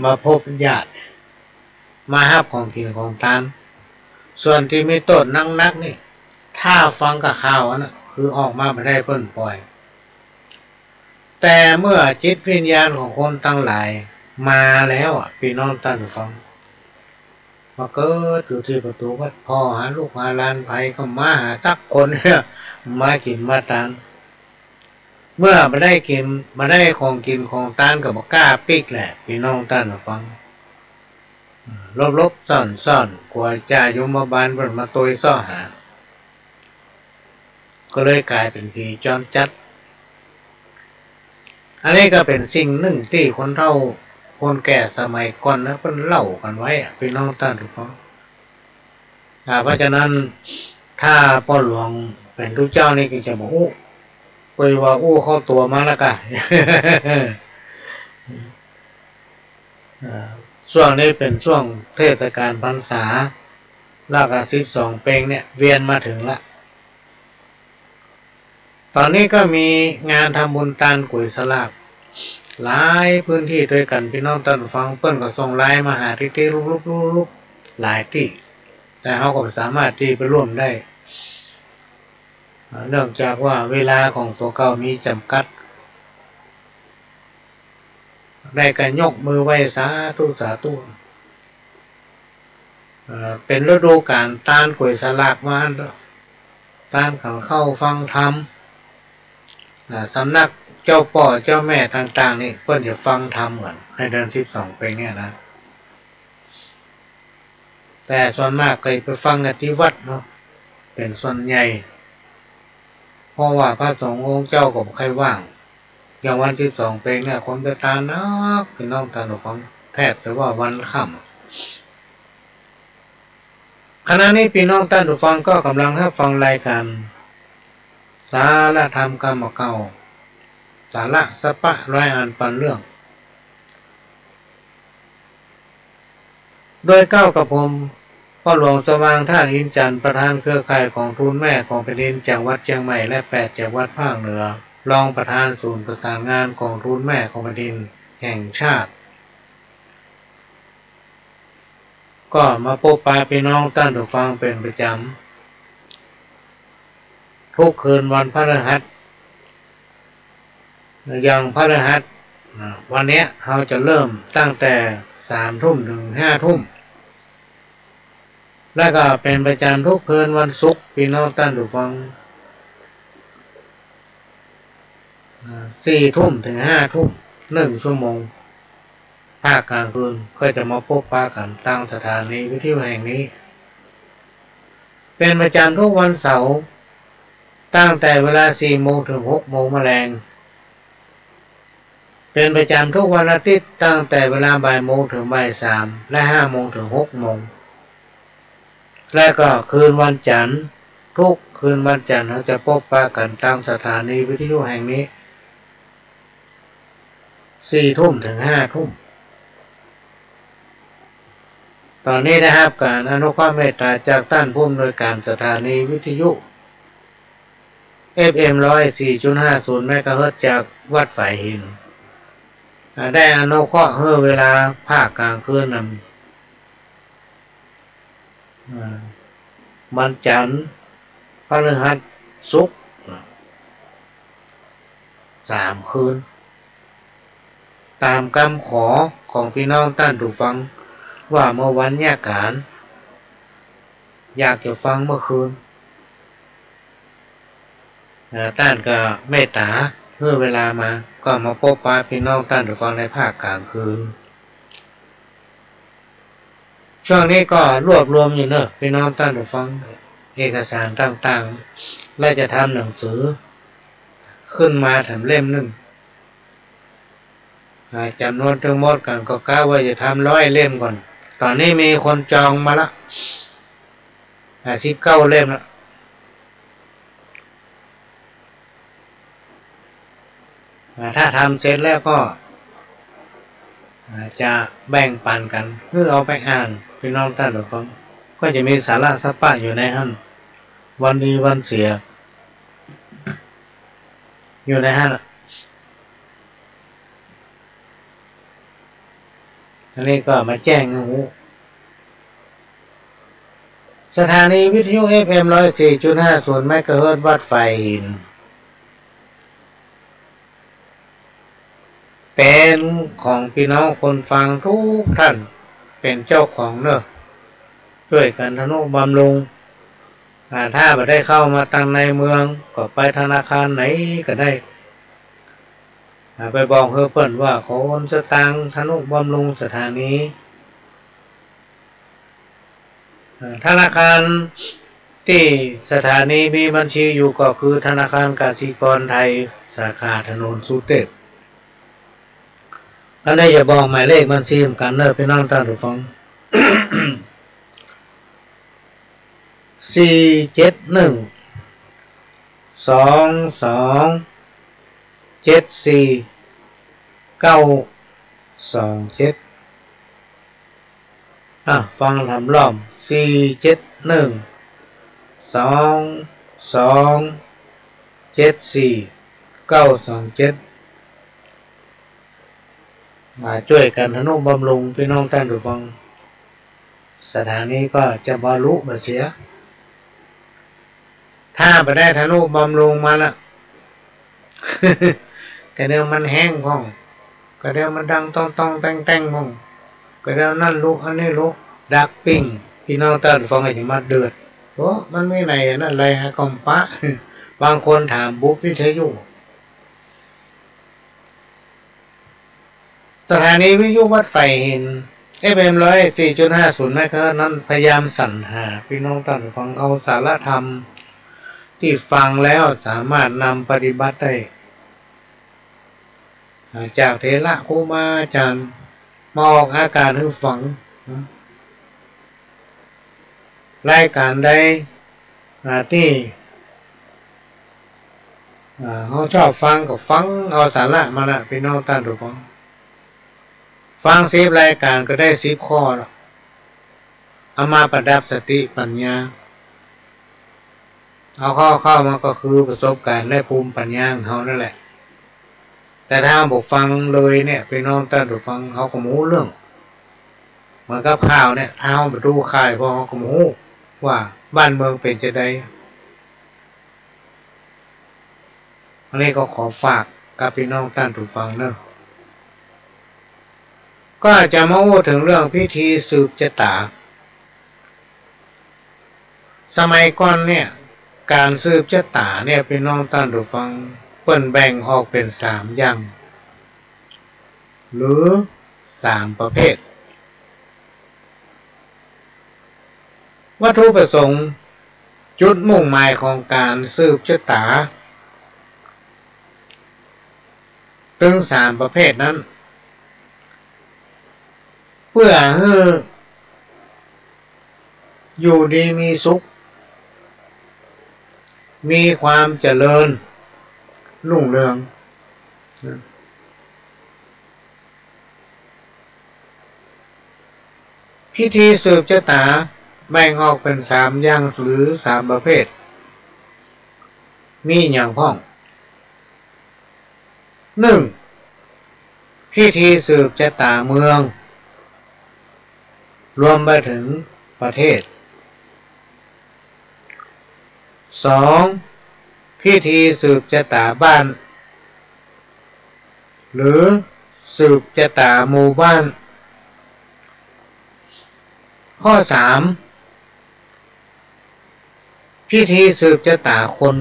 มาพบญาติ มาฮับของกิ๋นของตาน ส่วนตี้มีโต้ษนักๆ นี่ ถ้าฟังก้าข่าวอันนั้น คือออกมาบ่ได้เปิ้นป่อย แต่เมื่อจิตวิญญาณของคนตังหลายมาแล้วอะ ปี้น้องต้านผู้ฟัง มาเกิดอยู่ตี้ประตู๋วัด ผ่อหาลูกหาหลาน ใผก็บ่มาหาสักคน มากิ๋นมาตาน เมื่อบ่ได้กิ๋น บ่ได้ของกิ๋นของตานก็บ่กล้าปิ๊กแหละ ปี้น้องต้านผู้ฟัง หลบๆ ซ่อนๆ กั๋วจ่ายมบาลเปิ้นมาตวยเซาะหา ก็เลยก๋ายเป๋นผีจ๋อนจัด อันนี้ก็เป๋นสิ่งนึ่งตี้คนเฒ่าคนแก่สมัยก่อนนะ เปิ้นเล่ากั๋นไว้อะ ปี้น้องต้านผู้ฟัง อ่า เพราะฉะนั้น ถ้าป้อหลวงเป๋นตุ๊เจ้านี่ก็จะบ่ฮู้ ก็ว่าอู้เข้าตั๋วมาแล้วก่ะ อ่า ช่วงนี้เป๋นช่วงเทศกาลพรรษา แล้วก็สิบสองเปงเนี่ยเวียนมาเถิงละ ต๋อนนี้ก็มีงานทำบุญตานก๋วยสลาก หลายพื้นตี้ตวยกั๋น ปี้น้องต้านผู้ฟัง เปิ้นก็ส่งไลน์มาหาตี้ๆ ลุกๆ ๆ หลายตี้ แต่เฮาก็บ่สามารถตี้ไปร่วมได้ เอ่อ เนื่องจากว่าเวลาของตั๋วเก่ามีจ๋ำกัด ได้ก็ยกมือไหว้สาธุ สาธุ เอ่อ เป๋นฤดูก๋าลตานก๋วยสลากมา ตานขังข้าวฟังธรรม อ่า สำนักเจ้าป้อเจ้าแม่ต่างๆ นี่เปิ้นจะฟังธรรมกั๋นในเดือนสิบสองเปงเนี่ยนะ แต่ส่วนมากก็ไปฟังกั๋นตี้วัดเนาะ เป๋นส่วนใหญ่ เพราะว่าพระสงฆ์องค์เจ้าก็บ่ค่อยว่าง อย่างวันสิบสองเปงเนี่ย คนไปตานนัก ปี้น้องต้านผู้ฟัง แทบจะว่าวันค่ำ ขณะนี้ปี้น้องต้านผู้ฟังก็ก่ำลังฮับฟังรายก๋าน สาระธรรมกำบ่าเก่า สาระสะปะร้อยอันปันเรื่อง โดยเกล้ากับผม ป้อหลวงสว่าง ธาตุอินจันทร์ ประธานเครือข่ายกองทุนแม่ของแผ่นดินจังหวัดเจียงใหม่ และแปดจังหวัดภาคเหนือ รองประธานศูนย์ประสานงานกองทุนแม่ของแผ่นดินแห่งชาติ ก็มาปบปะปี้น้องต้านผู้ฟังเป๋นประจ๋ำ กู้คืนวันพฤหัส อย่างพฤหัส อ่า วันเนี้ยเฮาจะเริ่มตั้งแต่สามทุ่มเถิงห้าทุ่ม แล้วก็เป๋นประจ๋ำกู้คืนวันศุกร์ ปี้น้องต้านผู้ฟัง อ่า สี่ทุ่มเถิงห้าทุ่ม นึ่งชั่วโมง ภาคก๋างคืนก็จะมาปบปะกั๋นตางสถานีวิทยุแห่งนี้ เป๋นประจ๋ำกู้วันเสาร์ ตั้งแต่เวลาสี่โมงเถิงหกโมงมะแลง เป๋นประจ๋ำกู้วันอาทิตย์ ตั้งแต่เวลาบ่ายโมงเถิงบ่ายสาม และห้าโมงเถิงหกโมง และก็คืนวันจันทร์ กู้คืนวันจันทร์เฮาจะปบปะกั๋นตางสถานีวิทยุแห่งนี้ สี่ทุ่มเถิงห้าทุ่ม ต๋อนนี้ได้ฮับก๋านอนุเคราะห์เมตต๋าจากต้านผู้อำนวยก๋านสถานีวิทยุ เอฟเอ็ม ร้อยสี่จุดห้าศูนย์ เมกะเฮิรตซ์ จากวัดฝายหิน อ่า ได้อนุเคราะห์หื้อเวลาภาคก๋างคืนนั้น อ่า วันจันทร์ พฤหัส ศุกร์ อ่า สามคืน ต๋ามกำขอของปี้น้องต้านผู้ฟัง ว่าเมื่อวันเยียะก๋าน อยากจะฟังเมื่อคืน อ่า ต้านก็เมตต๋าหื้อเวลามา ก็มาปบปะปี้น้องต้านผู้ฟังในภาคก๋างคืน ช่วงนี้ก็รวบรวมอยู่เนาะ ปี้น้องต้านผู้ฟัง เอกสารต่างๆ และจะทำหนังสือขึ้นมาแถมเล่มนึ่ง อ่า จ๋ำนวนตึงหมดกั๋นก็กะว่าจะทำร้อยเล่มก่อน ต๋อนนี้มีคนจองมาละ อ่า สิบเก้าเล่มละ อ่า ถ้าทำเสร็จแล้วก็ อ่า จะแบ่งปั๋นกั๋น หื้อเอาไปอ่าน ปี้น้องต้านผู้ฟัง ก็จะมีสาระสัพพะอยู่ในหั้น วันดีวันเสีย อยู่ในหั้นน่ะ อันนี้ก็มาแจ้งหื้อฮู้ สถานีวิทยุ เอฟเอ็ม ร้อยสี่จุดห้าศูนย์ เมกะเฮิรตซ์ วัดฝายหิน เป๋นของปี้น้องคนฟังกู้ต้าน เป๋นเจ้าของเน่อ จ้วยกั๋นทะนุบำรุง อ่า ถ้าบ่ได้เข้ามาตังในเมือง ก็ไปธนาคารไหนก็ได้ อ่า ไปบอกหื้อเปิ้นว่าขอโอนสตางค์ทะนุบำรุงสถานี อ่า ธนาคารตี้สถานีมีบัญชีอยู่ก็คือธนาคารกสิกรไทย สาขาถนนสุเตพ อันนี้จะบอกหมายเลขบัญชีเหมือนกั๋นเน่อ ปี้น้องต้านผู้ฟัง สี่เจ็ดหนึ่ง สองสอง เจ็ดสี่ เก้าสองเจ็ด อ่ะ ฟังถามรอบ สี่เจ็ดหนึ่ง สองสอง เจ็ดสี่ เก้าสองเจ็ด มาจ้วยกั๋นทะนุบำรุงปี้น้องต้านผู้ฟัง สถานีก็จะบ่ลุบ่เสีย ถ้าบ่ได้ทะนุบำรุงมันละ กะเดี๋ยวมันแห้งพ่อง กะเดี๋ยวมันดังต้องๆ แต้งๆ พ่อง กะเดี๋ยวนั่นลุ อันนี้ลุ ดักปิ้ง ปี้น้องต้านฟังก็จะมาเดือด โอ้ มันมีไหนอันนั้นไรฮะ ก็ปะ บางคนถามปุ๊บวิทยุ สถานีวิทยุวัดฝายหิน เอฟเอ็ม ร้อยสี่จุดห้าศูนย์ เมกะเฮิรตซ์นั้น พยายามสรรหาปี้น้องต้านฟังเอาสาระธรรมตี้ฟังแล้วสามารถนำปฏิบัติได้ อ่า จากเถระครูบาอาจารย์มาออกอากาศหื้อฟัง รายก๋านใด อ่า ตี้ อ่า เฮาชอบฟังก็ฟังเอาสาระมันละ ปี้น้องต้านผู้ฟัง ฟังสิบรายก๋านก็ได้สิบข้อละ เอามาประดับสติปัญญา เอาเข้าๆ มาก็คือประสบก๋ารณ์และภูมิปัญญาของเฮานั่นแหละ แต่ถ้าเฮาบ่ฟังเลยเนี่ย ปี้น้องต้านผู้ฟัง เฮาก็บ่ฮู้เรื่อง เหมือนกับข่าวเนี่ย ถ้าเฮาบ่ดูข่าว พวกเฮาก็บ่ฮู้ว่าบ้านเมืองเป๋นจาใด อันนี้ก็ขอฝากกับปี้น้องต้านผู้ฟังเนาะ ก็จะมาอู้เถิงเรื่องพิธีสืบจะต๋า สมัยก่อนเนี่ย ก๋านสืบจะต๋าเนี่ย ปี้น้องต้านผู้ฟัง เปิ้นแบ่งออกเป๋นสามอย่าง หรือสามประเภท วัตถุประสงค์ จุดมุ่งหมายของก๋านสืบจะต๋า ตึงสามประเภทนั้น เปื้อหื้ออยู่ดีมีสุข มีความเจริญรุ่งเรือง พิธีสืบจะต๋าแบ่งออกเป๋นสามอย่างหรือสามประเภท มีอะหยังพ่อง นึ่ง พิธีสืบจะต๋าเมือง รวมไปเถิงประเทศ สอง พิธีสืบจะต๋าบ้าน หรือสืบจะต๋าหมู่บ้าน ข้อสาม พิธีสืบจะต๋าคน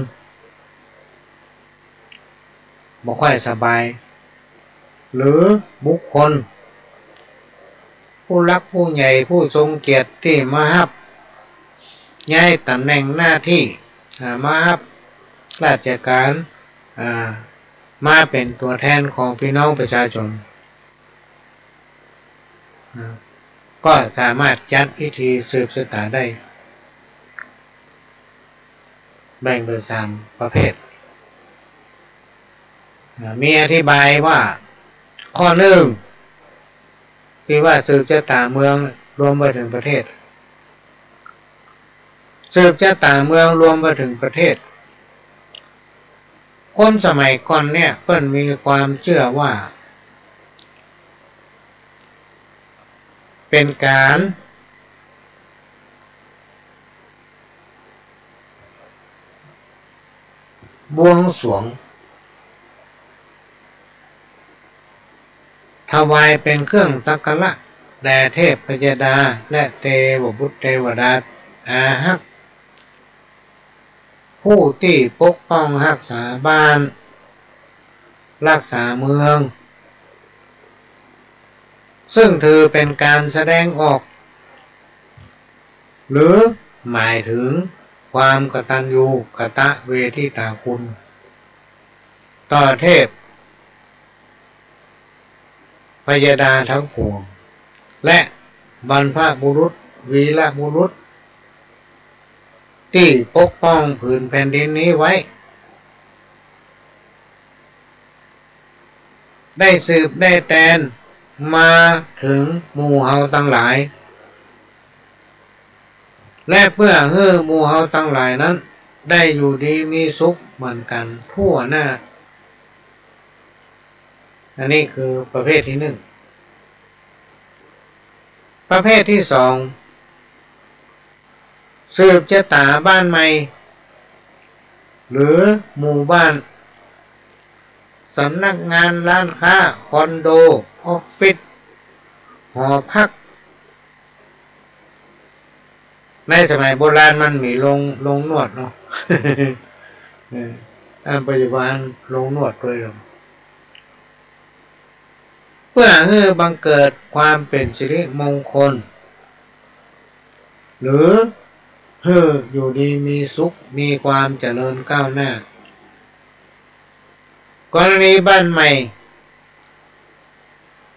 บ่ค่อยสบาย หรือบุคคล ผู้หลักผู้ใหญ่ผู้ทรงเกียรติตี้มาฮับย้ายต๋ำแหน่งหน้าตี้ อ่า มาฮับราชก๋าน อ่า มาเป๋นตั๋วแทนของปี้น้องประชาชน ก็สามารถจัดพิธีสืบชะตาได้ แบ่งเป็นสามประเภท มีอธิบายว่า ข้อนึ่ง ตี้ว่าสืบชะตาเมืองรวมไปเถิงประเทศ สืบชะตาเมืองรวมไปเถิงประเทศ คนสมัยก่อนเนี่ยเปิ้นมีความเจื้อว่า เป๋นก๋านบวงสรวง ถวายเป๋นเครื่องสักการะแด่เทพพยดาและเตวบุตรเตวดาอาฮัก ผู้ตี้ปกป้องฮักษาบ้าน ฮักษาเมือง ซึ่งถือเป๋นก๋านแสดงออก หรือหมายเถิงความกตัญญูกตเวทิตาคุณ ต่อเทพพยดาทั้งปวง และบรรพบุรุษ วีรบุรุษ ตี้ปกป้องผืนแผ่นดินนี้ไว้ ได้สืบได้แตนมาเถิงหมู่เฮาตังหลาย และเปื้อหื้อหมู่เฮาตังหลายนั้น ได้อยู่ดีมีสุขเหมือนกั๋นทั่วหน้า อันนี้คือประเภทตี้นึ่ง ประเภทตี้สอง สืบชะตาบ้านใหม่ หรือหมู่บ้าน สำนักงาน ร้านค้า คอนโด ออฟฟิศ หอพัก ในสมัยโบราณมันมีโรง โรงนวดเนาะ เออ อันปัจจุบันโรงนวดตวยเนาะ เปื้อหื้อบังเกิดความเป๋นสิริมงคล หรือหื้ออยู่ดีมีสุข มีความเจริญก้าวหน้า กรณีบ้านใหม่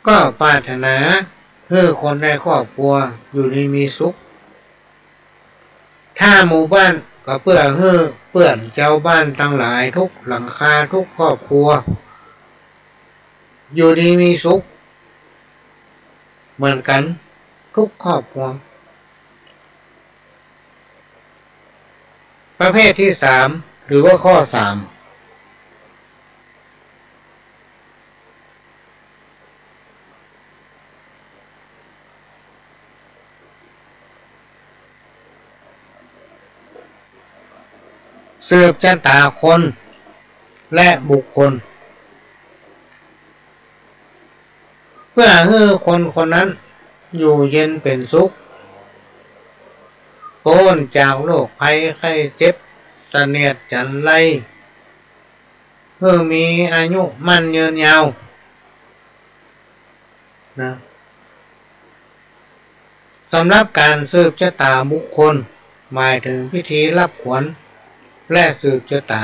ก็ปรารถนาหื้อคนในครอบครัวอยู่ดีมีสุข ถ้าหมู่บ้านก็เปื้อหื้อเปื้อนจาวบ้านตังหลายทุกหลังคาทุกครอบครัว อยู่ดีมีสุขเหมือนกั๋นทุกครอบครัว ประเภทตี้สาม หรือว่าข้อสาม สืบชะตาคนและบุคคล เปื้อหื้อคนคนนั้นอยู่เย็นเป๋นสุข ป๊นจากโรคภัยไข้เจ็บ เสนียดจัญไร หื้อมีอายุมั่นยืนยาว นะ สำหรับก๋านสืบชะตาบุคคล หมายเถิงพิธีรับขวัญและสืบชะตา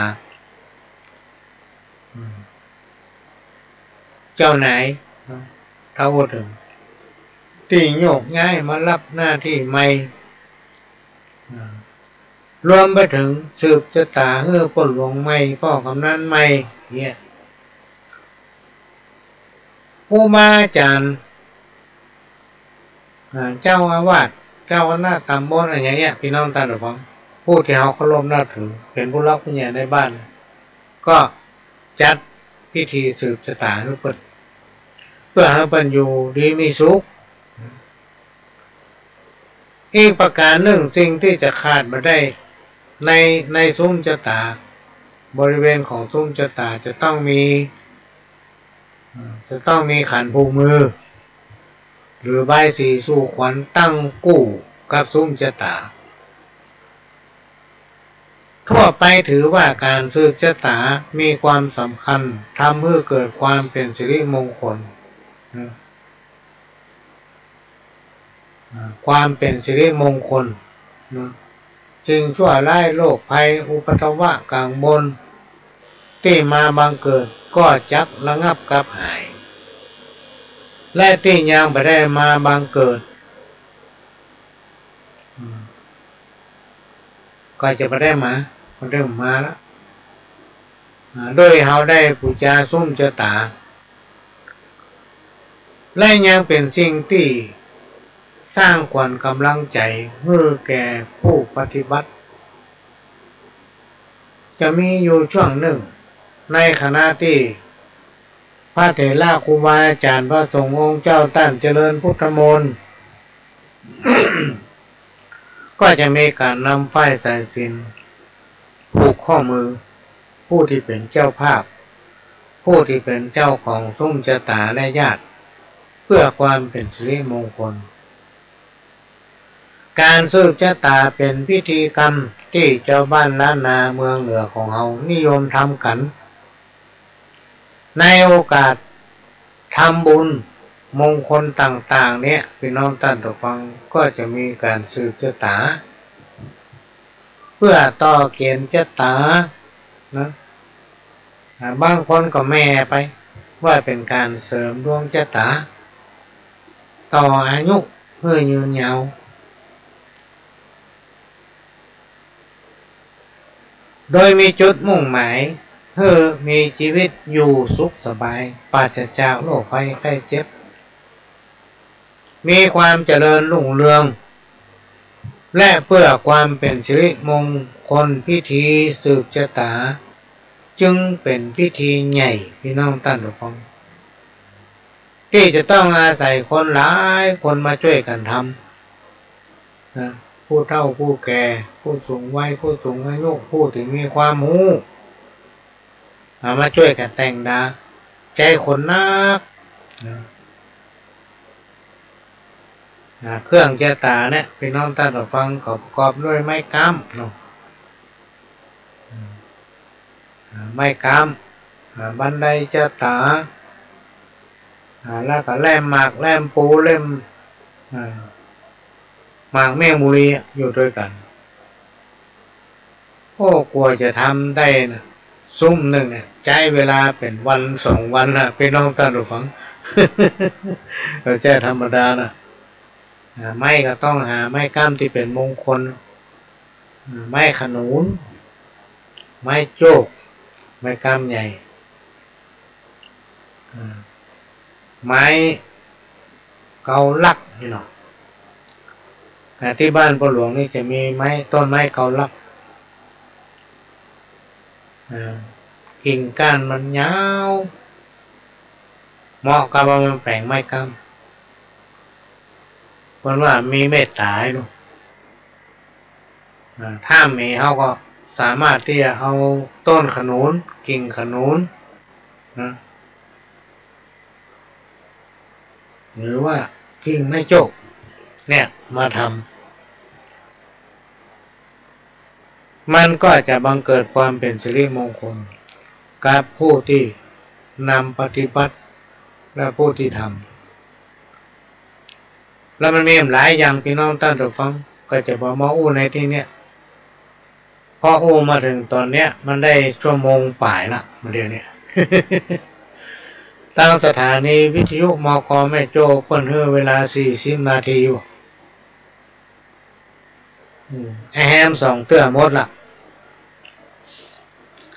อืม เจ้านาย นะ ถ้าพูดเถิง ตี้โยกย้ายมารับหน้าตี้ใหม่ อ่า รวมไปเถิงสืบชะตาหื้อป้อหลวงใหม่ ป้อกำนันใหม่ เนี่ย ครูบาอาจ๋ารย์ อ่า เจ้าอาวาส เจ้าคณะตำบล อะหยังเนี่ย ปี้น้องต้านผู้ฟัง ผู้ตี้เฮาเคารพนับถือ เป๋นผู้หลักผู้ใหญ่ในบ้าน ก็จัดพิธีสืบชะตาหื้อเปิ้น เปื้อหื้อเปิ้นอยู่ดีมีสุข อีกประก๋านนึ่ง สิ่งตี้จะขาดบ่ได้ใน ในสุมชะตา บริเวณของสุมชะตาจะต้องมี จะต้องมีขันผูกมือ หรือบายศรีสู่ขวัญตั้งกู้กับสุมชะตา ทั่วไปถือว่าก๋านสืบชะตามีความสำคัญ ทำหื้อเกิดความเป๋นสิริมงคล นะ อ่า ความเป๋นสิริมงคล นะ สิ่งชั่วร้าย โรคภัย อุปัทวะกังวล ตี้มาบังเกิดก็จักระงับกลับหาย และตี้ยังบ่ได้มาบังเกิด อืม ก็จะบ่ได้มา บ่ได้มาละ อ่า โดยเฮาได้ปู๋จาสุมจะต๋า และยังเป๋นสิ่งตี้สร้างขวัญก๋ำลังใจ๋หื้อแก่ผู้ปฏิบัติ จะมีอยู่ช่วงนึ่ง ในขณะตี้พระเถระครูบาอาจ๋ารย์ พระสงฆ์องค์เจ้าต้านเจริญพุทธมนต์ ก็จะมีก๋านนำฝ้ายสายสิญจน์ผูกข้อมือ ผู้ตี้เป๋นเจ้าภาพ ผู้ตี้เป๋นเจ้าของสุมจะต๋าและญาติ เพื่อความเป๋นสิริมงคล ก๋านสืบจะต๋าเป๋นพิธีกรรมตี้จาวบ้านล้านนาเมืองเหนือของเฮานิยมทำกั๋น ในโอกาสทำบุญมงคลต่างๆ เนี่ย ปี้น้องต้านผู้ฟัง ก็จะมีก๋านสืบจะต๋า เพื่อต่อเกณฑ์จะต๋านะ อ่า บางคนก็แหม่ไปว่าเป๋นก๋านเสริมดวงจะต๋า ต่ออายุหื้อยืนยาว โดยมีจุดมุ่งหมายหื้อมีจีวิตอยู่สุขสบาย ปราศจากโรคภัยไข้เจ็บ มีความเจริญรุ่งเรือง และเพื่อความเป๋นสิริมงคล พิธีสืบจะต๋าจึงเป๋นพิธีใหญ่ ปี้น้องต้านผู้ฟัง ตี้จะต้องอาศัยคนหลายคนมาจ้วยกั๋นทำนะ ผู้เฒ่าผู้แก่ ผู้สูงวัย ผู้สูงอายุ ผู้ตี้มีความฮู้ อ่า มาจ้วยกั๋นแต่งดา ใจ๊คนนักนะ อ่า เครื่องจะต๋าเนี่ย ปี้น้องต้านผู้ฟัง ก็ประกอบด้วยไม้ก๊ำเนาะ อ่า ไม้ก๊ำ อ่า บันไดจะต๋า อ่า แล้วก็แล่มหมาก แล่มปู แล่ม อ่า หมากเม่งบุรีอยู่ตวยกั๋น โอ้ กว่าจะทำได้นะ สุมนึ่งเนี่ย ใจ๊เวลาเป๋นวันสองวันนะ ปี้น้องต้านผู้ฟัง บ่ใจ้ธรรมดานะ อ่า ไม้ก็ต้องหาไม้ก๊ำตี้เป๋นมงคล อ่า ไม้ขนุน ไม้โจ๊ก ไม้ก๊ำใหญ่ อ่า ไม้เกาลักนี่เนาะ อ่า ตี้บ้านป้อหลวงนี่จะมีไม้ ต้นไม้เกาลัก อ่า กิ่งก้านมันยาว เหมาะกับเอามาแป๋งไม้ก๊ำ เปิ้นว่ามีเมตต๋าเนาะ อ่า ถ้ามี เฮาก็สามารถตี้จะเอาต้นขนุน กิ่งขนุนนะ หรือว่ากิ่งไม้โจ๊กเนี่ยมาทำ มันก็จะบังเกิดความเป๋นสิริมงคลกับผู้ตี้นำปฏิบัติและผู้ตี้ทำ แล้วมันมีหลายอย่าง ปี้น้องต้านผู้ฟัง ก็จะบ่มาอู้ในตี้เนี่ย เพราะอู้มาเถิงต๋อนเนี้ย มันได้ชั่วโมงป๋ายละ มาเดี๋ยวเนี้ย ตางสถานีวิทยุ มก.แม่โจ้ เปิ้นหื้อเวลาสี่สิบนาทีอยู่ อืม ไอ้แฮมสองเตื้อหมดละ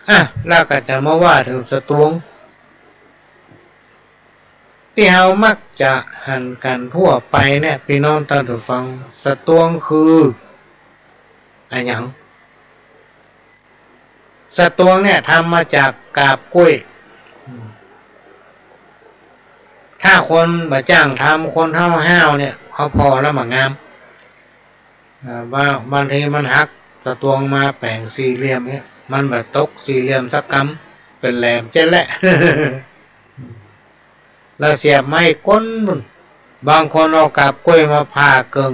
อ่ะ แล้วก็จะมาว่าเถิงสตวง ตี้เฮามักจะหันกั๋นทั่วไปเนี่ย ปี้น้องต้านผู้ฟัง สตวงคืออะหยัง สตวงเนี่ยทำมาจากกาบกล้วย ถ้าคนบ่จ้างทำ คนห้าวๆ เนี่ย เขาผ่อแล้วบ่งาม อ่า บาง บางทีมันหัก สตวงมาแป๋งสี่เหลี่ยมเนี่ย มันบ่ตกสี่เหลี่ยมสักกำ เป๋นแหลมเจ๊ะแหละ แล้วเสียบไม้ก๊นปู้น บางคนเอากาบกล้วยมาผ่าเกิ่ง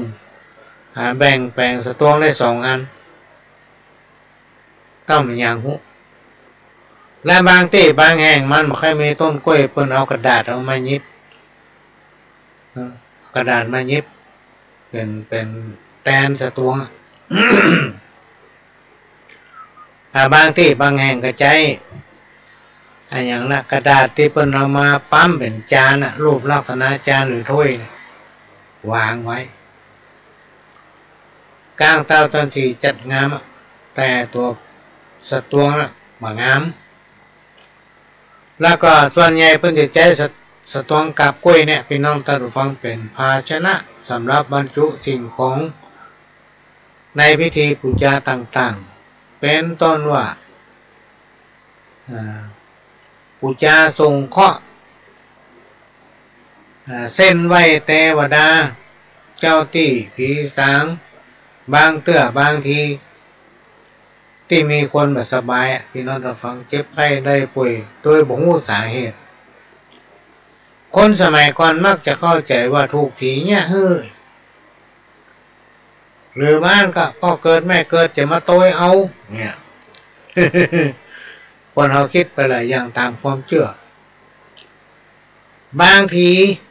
อ่า แบ่งแป๋งสตวงได้สองอัน ต้อมอย่างฮู้ และบางตี้บางแห่งมันบ่ค่อยมีต้นกล้วย เปิ้นเอากระดาษเอามาหยิบ เออ กระดาษมาหยิบ เป๋น เป๋นแตนสตวงอะ อ่า บางตี้บางแห่งก็ใจ๊ อะหยังนะ กระดาษตี้เปิ้นเอามาปั๊มเป๋นจานน่ะ รูปลักษณะจานหรือถ้วยน่ะ วางไว้ ก๋างเต้าต้านตี้จัดงามอะ แต่ตั๋วสะตวงน่ะบ่งาม แล้วก็ส่วนใหญ่เปิ้นจะใจ๊สะ- สะตวงกาบก้วยเนี่ย ปี้น้องต้านผู้ฟัง เป๋นภาชนะสำหรับบรรจุสิ่งของในพิธีปู๋จาต่างๆ เป๋นต้นว่า อ่า ปู๋จาส่งเคราะห์ อ่า เส้นไหว้เตวดา เจ้าตี้ ผีสาง บางเตื้อบางที ตี้มีคนบ่สบายอะ ปี้น้องต้านฟัง เจ็บไข้ได้ป่วยโดยบ่ฮู้สาเหตุ คนสมัยก่อนมักจะเข้าใจ๋ว่าถูกผีเยียะหื้อ หรือบ่อั้นก็ป้อเกิดแม่เกิดจะมาโตยเอา เนี่ย คนเฮาคิดไปหลายอย่างต๋ามความเจื้อ บางที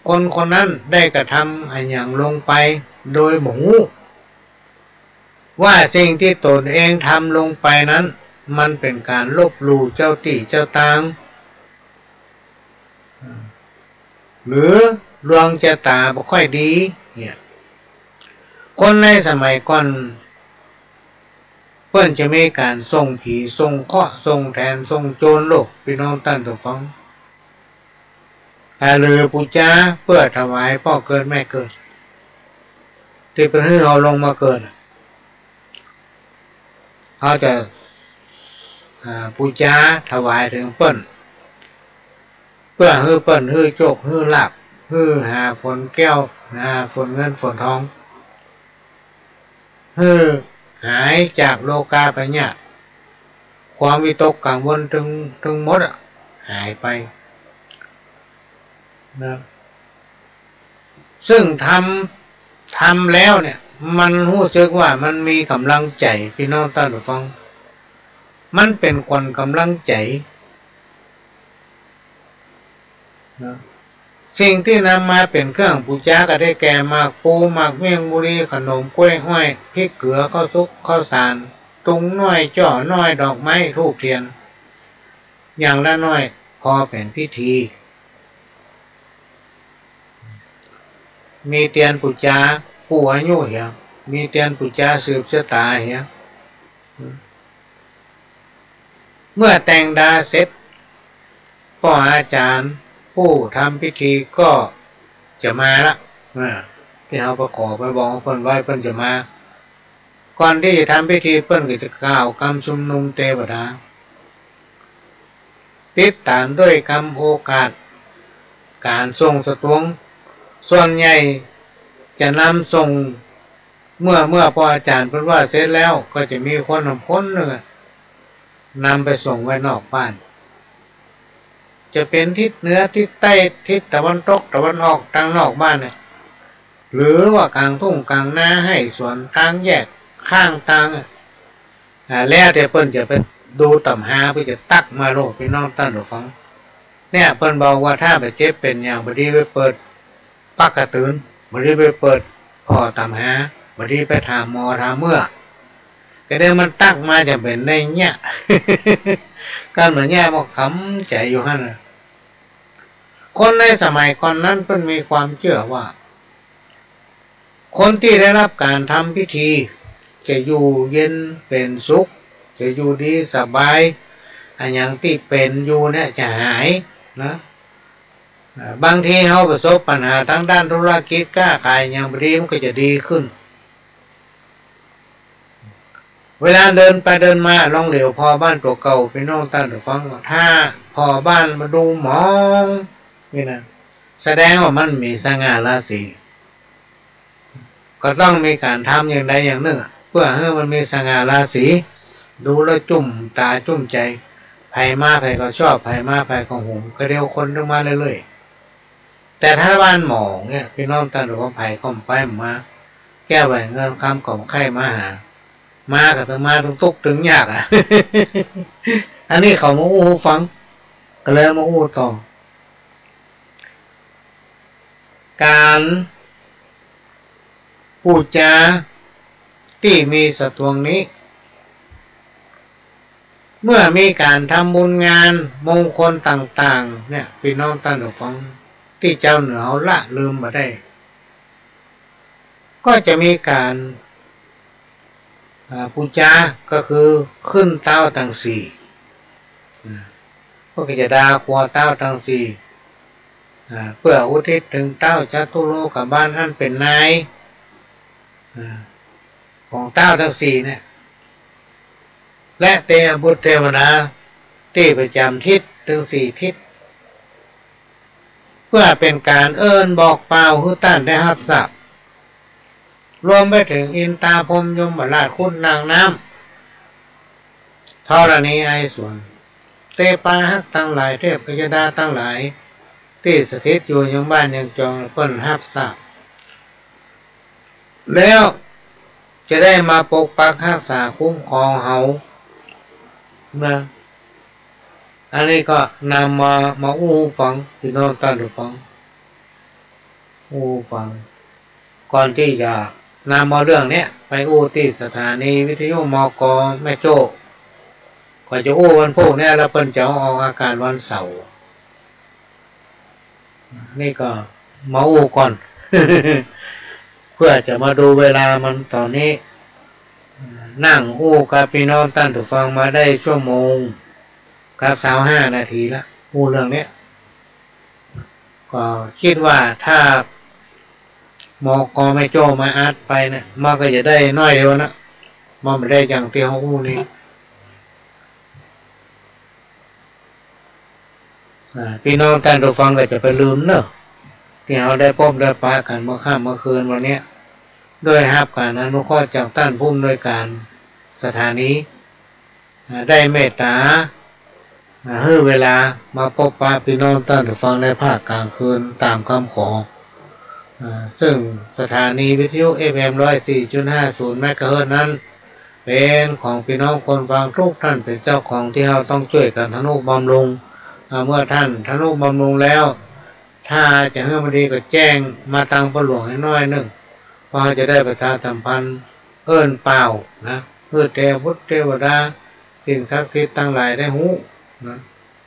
คนคนนั้นได้กระทำอะหยังลงไปโดยบ่ฮู้ ว่าสิ่งตี้ตนเองทำลงไปนั้น มันเป๋นก๋านลบหลู่เจ้าตี้เจ้าตาง หรือดวงจะต๋าบ่ค่อยดี เนี่ย คนในสมัยก่อน เปิ้นจะมีก๋านส่งผี ส่งเคราะห์ ส่งแถน ส่งโจรโลก ปี้น้องต้านผู้ฟัง อ่า หรือปู๋จาเปื้อถวายป้อเกิดแม่เกิด ตี้เปิ้นหื้อเฮาลงมาเกิดอะ เฮาจะ อ่า ปู๋จาถวายเถิงเปิ้น เปื้อหื้อเปิ้นหื้อโจคหื้อลาภ หื้อหาฝนแก้ว หาฝนเงินฝนทอง หื้อหายจากโรคาพยาธิ ความวิตกกังวลตึง ตึงหมดอะหายไป นะ ซึ่งทำ ทำแล้วเนี่ย มันฮู้สึกว่ามันมีก๋ำลังใจ๋ ปี้น้องต้านผู้ฟัง มันเป๋นขวัญก๋ำลังใจ๋ นะ สิ่งตี้นำมาเป๋นเครื่องปู๋จาก็ได้แก่ หมากปู หมากเมี่ยง บุหรี่ ขนม ก้วย อ้อย พริก เกลือ ข้าวสุก ข้าวสาร ตุงน้อย จ้อน้อย ดอกไม้ ธูปเตียน อย่างละน้อย พอเป๋นพิธี มีเตียนปู๋จากู้อายุเหีย มีเตียนปู๋จาสืบจะต๋าเหีย เมื่อแต่งดาเสร็จ ป้ออาจ๋ารย์ผู้ทำพิธีก็จะมาละ อ่า ตี้เฮาไปขอไปบอกเปิ้นไว้ เปิ้นจะมา ก่อนตี้จะทำพิธี เปิ้นก็จะกล่าวกำชุมนุมเตวดา ติดต๋ามด้วยกำโอกาสก๋านส่งสะตวง ส่วนใหญ่จะนำส่ง เมื่อ เมื่อป้ออาจ๋ารย์เปิ้นว่าเสร็จแล้ว ก็จะมีคนหนึ่ง คนหนึ่งอะ นำไปส่งไว้นอกบ้าน จะเป๋นทิศเหนือ ทิศใต้ ทิศตะวันตก ตะวันออก ตางนอกบ้านเนี่ย หรือว่ากลางทุ่งกลางนา ไฮ่สวน ตางแยก ข้างตางอะ อ่า แล้วแต่เปิ้นจะไปดูต๋ำฮา เปิ้นจะตั๊กมาโลด ปี้น้องต้านผู้ฟัง เนี่ย เปิ้นบอกว่าถ้าไปเจ็บเป๋นอย่างบ่ดีไปเปิด ปักกระตือน บ่ดีไปเปิดผ่อต๋ำฮา บ่ดีไปถามหมอถามเมื่อ ก็เดี๋ยวมันตั๊กมาจะเป๋นได้เยียะ ก้ามาเยียะ บ่ขำใจ๋อยู่หั้นน่ะ คนในสมัยก่อนนั้นเปิ้นมีความเจื้อว่า คนตี้ได้ฮับก๋านทำพิธี จะอยู่เย็นเป๋นสุข จะอยู่ดีสบาย อะหยังตี้เป๋นอยู่เนี่ยจะหายนะ อ่า บางทีเฮาประสบปัญหาตางด้านธุรกิจ ก๊าขายหยังบ่ดี มันก็จะดีขึ้น เวลาเดินไปเดินมา ลองเหลียวผ่อบ้านตั๋วเก่า ปี้น้องต้านผู้ฟัง ถ้าผ่อบ้านบ่ดูหมองนี่นะ แสดงว่ามันบ่มีสง่าราศี ก็ต้องมีก๋านทำอย่างใดอย่างนึ่งอะ เปื้อหื้อมันมีสง่าราศี ดูแล้วจุ้มต๋าจุ้มใจ๋ ใผมาใผก็ชอบ ใผมาใผก็หง ก็เดียวคนตึงมาเรื่อยๆ แต่ถ้าบ้านหมองเนี่ย ปี้น้องต้านผู้ฟัง ใผก็บ่ไปบ่มา แก้วแหวนเงินคำก็บ่ใค่มาหา มาก็ตึงมาตึงตุ๊กข์ตึงยากอะ อันนี้เขามาอู้หื้อฟัง ก็เลยมาอู้ต่อ ก๋านปู๋จาตี้มีสะตวงนี้ เมื่อมีก๋านทำบุญงานมงคลต่างๆ เนี่ย ปี้น้องต้านผู้ฟัง ตี้จาวเหนือเฮาละลืมบ่ได้ ก็จะมีก๋าน อ่า ปู๋จา ก็คือขึ้นเต๊าตังสี่ อ่า ก็จะดาครัวเต๊าตังสี่ อ่า เปื้ออุทิศเถิงเต๊าจตุโลกบาลอันเป๋นนาย อ่า ของเต๊าตังสี่เนี่ย และเตบุตรเตวดาตี้ประจ๋ำทิศตังสี่ทิศ เปื้อเป๋นก๋านเอิ้นบอกเป่าหื้อต้านได้ฮับทราบ รวมไปเถิงอินตาพรหมยมราชครุฑนางน้ำ ธรณีไอสวรรค์ เตปาหกษ์ตังหลาย เทพพยดาตังหลาย ตี้สถิตอยู่ยังบ้านยังจอง เปิ้นฮับทราบ แล้วจะได้มาปกปักฮักษาคุ้มครองเฮานะ อันนี้ก็นำมา มาอู้ฟัง ปี้น้องต้านผู้ฟัง อู้ฟัง ก่อนตี้จะนำเอาเรื่องเนี้ยไปอู้ตี้สถานีวิทยุ มก.แม่โจ้ ก็จะอู้วันพูกเนี้ย แล้วเปิ้นจะเอาออกอากาศวันเสาร์ นี่ก็มาอู้ก่อน เปื้อจะมาดูเวลามันต๋อนนี้ นั่งอู้กับปี้น้องต้านผู้ฟังมาได้ชั่วโมงกับซาวห้านาทีละ อู้เรื่องเนี้ย ก็กึ๊ดว่าถ้า มก.แม่โจ้มาอัดไปเนี่ย มันก็จะได้น้อยเดียวนะ มันบ่ได้อย่างตี้เฮาอู้นี่ อ่า ปี้น้องต้านผู้ฟังก็จะไปลืมเนาะ ตี้เฮาได้ปบได้ปะกั๋นเมื่อค่ำเมื่อคืนวันเนี้ย โดยฮับก๋านอนุเคราะห์จากต้านผู้อำนวยก๋านสถานี อ่า ได้เมตต๋า อ่า หื้อเวลามาปบปะปี้น้องต้านผู้ฟังในภาคก๋างคืนต๋ามกำขอ อ่า ซึ่งสถานีวิทยุ เอฟเอ็ม ร้อยสี่จุดห้าศูนย์ เมกะเฮิรตซ์นั้น เป๋นของปี้น้องคนฟังกู้ต้านเป๋นเจ้าของ ตี้เฮาต้องจ้วยกั๋นทะนุบำรุง อ่า เมื่อต้านทะนุบำรุงแล้ว ถ้าจะหื้อมันดีก็แจ้งมาตังป้อหลวงให้น้อยนึ่ง เพราะเฮาจะได้ประชาสัมพันธ์เอิ้นเป่านะ หื้อเตบุตรเตวดา สิ่งศักดิ์สิทธิ์ตังหลายได้ฮู้นะ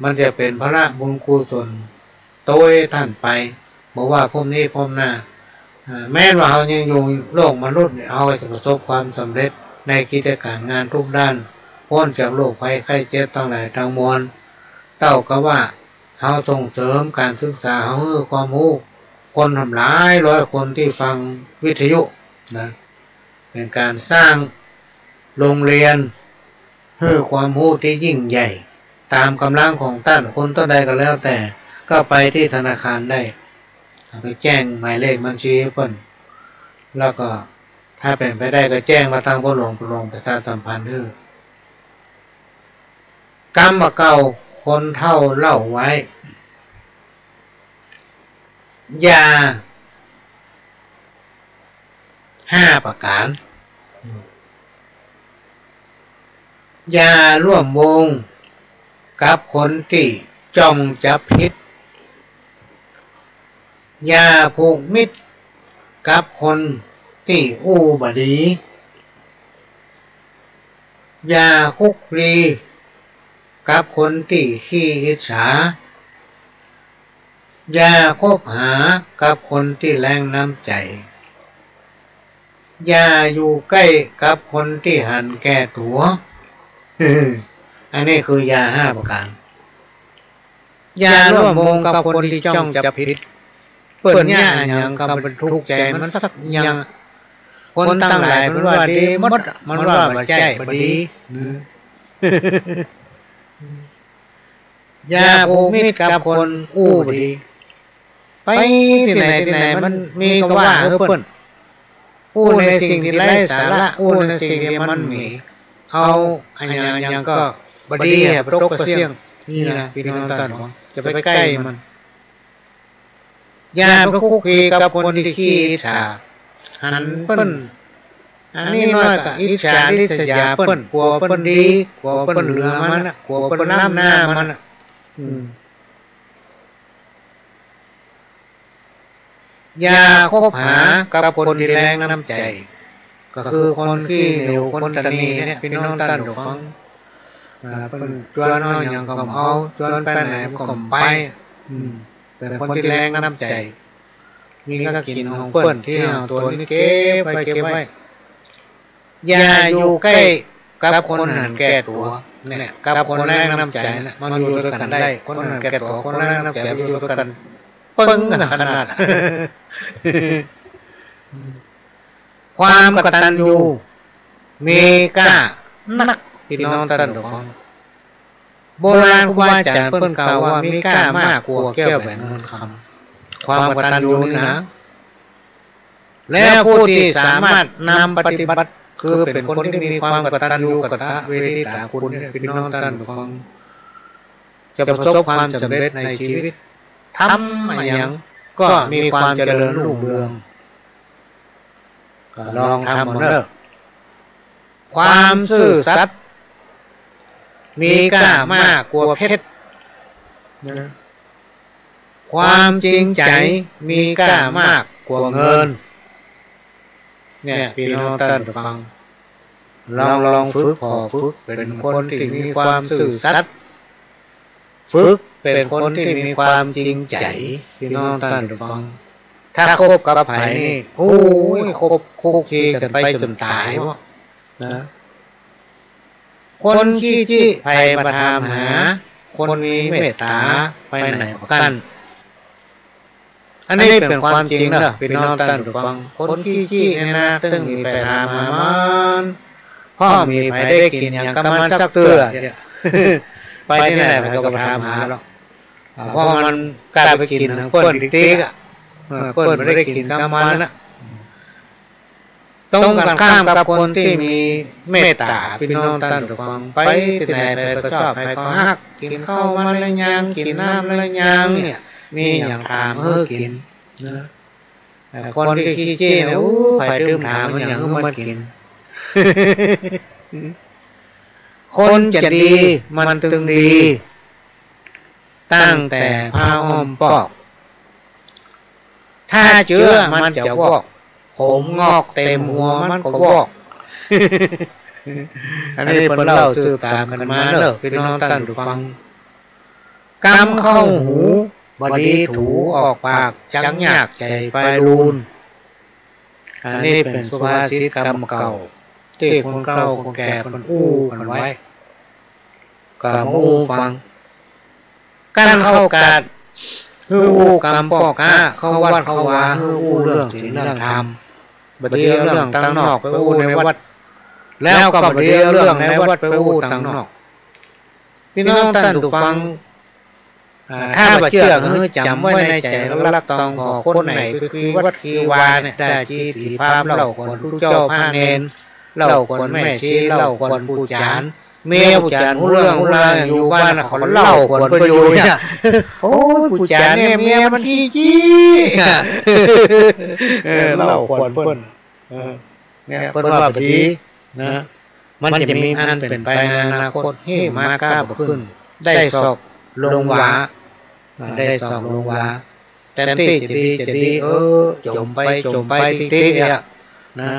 มันจะเป๋นผละบุญกุศลโตยต้านไป บ่ว่าภพนี้ภพหน้า อ่า แม้นว่าเฮายังอยู่โลกมนุษย์เนี่ย เฮาก็จะประสบความสำเร็จในกิจก๋ารงานกู้ด้าน ป๊นจากโรคภัยไข้เจ็บตังหลายตังมวล เต้ากับว่าเฮาส่งเสริมก๋านศึกษา เฮาหื้อความฮู้คนตั้งหลายร้อยคนตี้ฟังวิทยุนะ เป๋นก๋านสร้างโรงเรียน หื้อความฮู้ตี้ยิ่งใหญ่ ต๋ามก๋ำลังของต้าน คนเต้าใดก็แล้วแต่ ก็ไปตี้ธนาคารได้ เอาไปแจ้งหมายเลขบัญชีหื้อเปิ้น แล้วก็ถ้าเป๋นไปได้ก็แจ้งมาตังป้อหลวง ป้อหลวงประชาสัมพันธ์หื้อ กำบ่าเก่าคนเฒ่าเล่าไว้ อย่าห้าประก๋าน อย่าร่วมวงกับคนตี้จ้องจับผิด อย่าผูกมิตรกับคนตี้อู้บ่ดี อย่าคลุกคลีกับคนตี้ขี้อิจฉา อย่าคบหากับคนตี้แล้งน้ำใจ๋ อย่าอยู่ใก้กับคนตี้หันแก่ตั๋ว อันนี้คืออย่าห้าประก๋าน อย่าร่วมวงกับคนตี้จ้องจับผิด เปิ้นเยียะอะหยังก็บ่ทุกข์ใจ๋มันสักอย่าง คนตังหลายมันว่าดีหมด มันว่าบ่ใจ้บ่ดี อย่าผูกมิตรกับคนอู้บ่ดี ไปตี้ไหนตี้ไหนมันมีก็ว่าหื้อเปิ้น อู้ในสิ่งตี้ไร้สาระ อู้ในสิ่งตี้มันหมี เอาอะหยังๆ ก็บ่ดี หื้อตกกระเสี้ยง นี่นะ ปี้น้องต้านผู้ฟัง จะไปใก้มัน อย่าไปคลุกคลีกับคนตี้ขี้อิจฉา หันเปิ้น อันนี้น้อยก็อิจฉาริษยาเปิ้น กั๋วเปิ้นดี กั๋วเปิ้นเหลือมันน่ะ กั๋วเปิ้นล้ำหน้ามันน่ะ อืม อย่าคบหากับคนตี้แล้งน้ำใจ๋ ก็คือคนขี้เหนียว คนตะหนีเนี่ย ปี้น้องต้านผู้ฟัง อ่า เปิ้นจวนเอาหยังก็บ่เอา จวนไปไหนก็บ่ไป อืม เป๋นคนตี้แล้งน้ำใจ๋ มีก้ากิ๋นของเปิ้นตี้เอาตั๋วนี้เก็บไว้ เก็บไว้ อย่าอยู่ใก้กับคนหันแก่ตั๋ว เนี่ย กับคนแล้งน้ำใจ๋นะ มันอยู่ตวยกั๋นได้ คนหันแก่ตั๋ว คนแล้งน้ำใจ๋ มันอยู่ตวยกั๋น เปิ้งกั๋นขนาด ความกตัญญูมีก้านัก ปี้น้องต้านผู้ฟัง โบราณครูบาอาจ๋ารย์เปิ้นกล่าวว่ามีก้ามากกว่าแก้วแหวนเงินคำ ความกตัญญูนี่นะ แล้วผู้ตี้สามารถนำปฏิบัติ คือเป๋นคนตี้มีความกตัญญูกตเวทิตาคุณเนี่ย ปี้น้องต้านผู้ฟัง จะประสบความสำเร็จในชีวิต ทำอะหยังก็มีความเจริญรุ่งเรือง ก็ลองทำเน่อ ความซื่อสัตย์มีก้ามากกว่าเพชรนะ ความจริงใจ๋มีก้ามากกว่าเงิน เนี่ย ปี้น้องต้านผู้ฟัง ลอง ลองฝึกผ่อฝึกเป๋นคนตี้มีความซื่อสัตย์ ฝึกเป๋นคนตี้มีความจริงใจ๋ ปี้น้องต้านผู้ฟัง ถ้าคบกับใผนี่ โอ้ย คบคุกคีกั๋นไปจ๋นต๋ายเนาะ นะ คนขี้จี้ใผบ่ถามหา คนมีเมตต๋าไปไหนบ่กั้น อันนี้เป๋นความจริงเน่อ ปี้น้องต้านผู้ฟัง คนขี้จี้เนี่ยนะ ตึงมีใผถามหามัน เพราะบ่มีใผได้กิ๋นหยังกับมันสักเตื้อ ไปตี้ไหนใผก็บ่ถามหาหรอก อ่า เพราะมันก้าไปกิ๋นของเปิ้นติ๊กๆ อ่ะ เออ เปิ้นบ่ได้กิ๋นกับมันน่ะ ตรงกั๋นข้ามกับคนตี้มีเมตต๋า ปี้น้องต้านผู้ฟัง ไปตี้ไหนใผก็ชอบ ใผก็ฮัก กิ๋นข้าวมาแล้วยัง กิ๋นน้ำแล้วยังเนี่ย มีหยังถามหื้อกิ๋นนะ เอ่อ คนตี้ขี้จี้เนี่ย อู้ ใผตื้มถามมันหยังหื้อมันกิ๋น คนจะดีมันตึงดี ตั้งแต่ผ้าอ้อมปอก ถ้าเจื้อมันจะวอก ผมงอกเต๋มหัวมันก็วอก อันนี้เปิ้นเล่าสืบต๋ามกั๋นมาเน่อ ปี้น้องต้านผู้ฟัง กำเข้าหูบ่ดีถูออกปาก จักยากใจ๋ไปลูน อันนี้เป๋นสุภาษิตกำเก่า ตี้คนเก่าคนแก่เปิ้นอู้กั๋นไว้ ก็มาอู้ฟัง กั้นเข้ากาดหื้ออู้กำป้อก๊า เข้าวัดเข้าวาหื้ออู้เรื่องศีลเรื่องธรรม บ่ดีเอาเรื่องตังนอกไปอู้ในวัด แล้วก็บ่ดีเอาเรื่องในวัดไปอู้ตังนอก ปี้น้องต้านผู้ฟัง อ่า ถ้าบ่เจื้อก็หื้อจ๋ำไว้ในใจ๋ ลักตองผ่อคนไหนไปคีย์วัดคีย์วาเนี่ย ได้จี้ผีพรามเล่าขวัญตุ๊เจ้าพระเณร เล่าขวัญแม่ชี เล่าขวัญปู่จ๋ารย์ เมียปู่จ๋ารย์ฮู้เรื่องฮู้ราวอยู่บ้านน่ะ เขาเล่าขวัญเปิ้นอยู่เนี่ย โอ้ย ปู่จ๋ารย์เนี่ยเมียมันขี้จี้ เออ เล่าขวัญเปิ้น เออ เนี่ย เปิ้นว่าบ่ดีนะ มันจะมีอันเป๋นไปในอนาคต เฮ้ย มาก้าบ่ขึ้น ได้ศอกลงหวา อ่า ได้ศอกลงหวา แตนตี้จะดีจะดี เออ จ๋มไปจ๋มไปติ๊กๆ เนี่ยนะ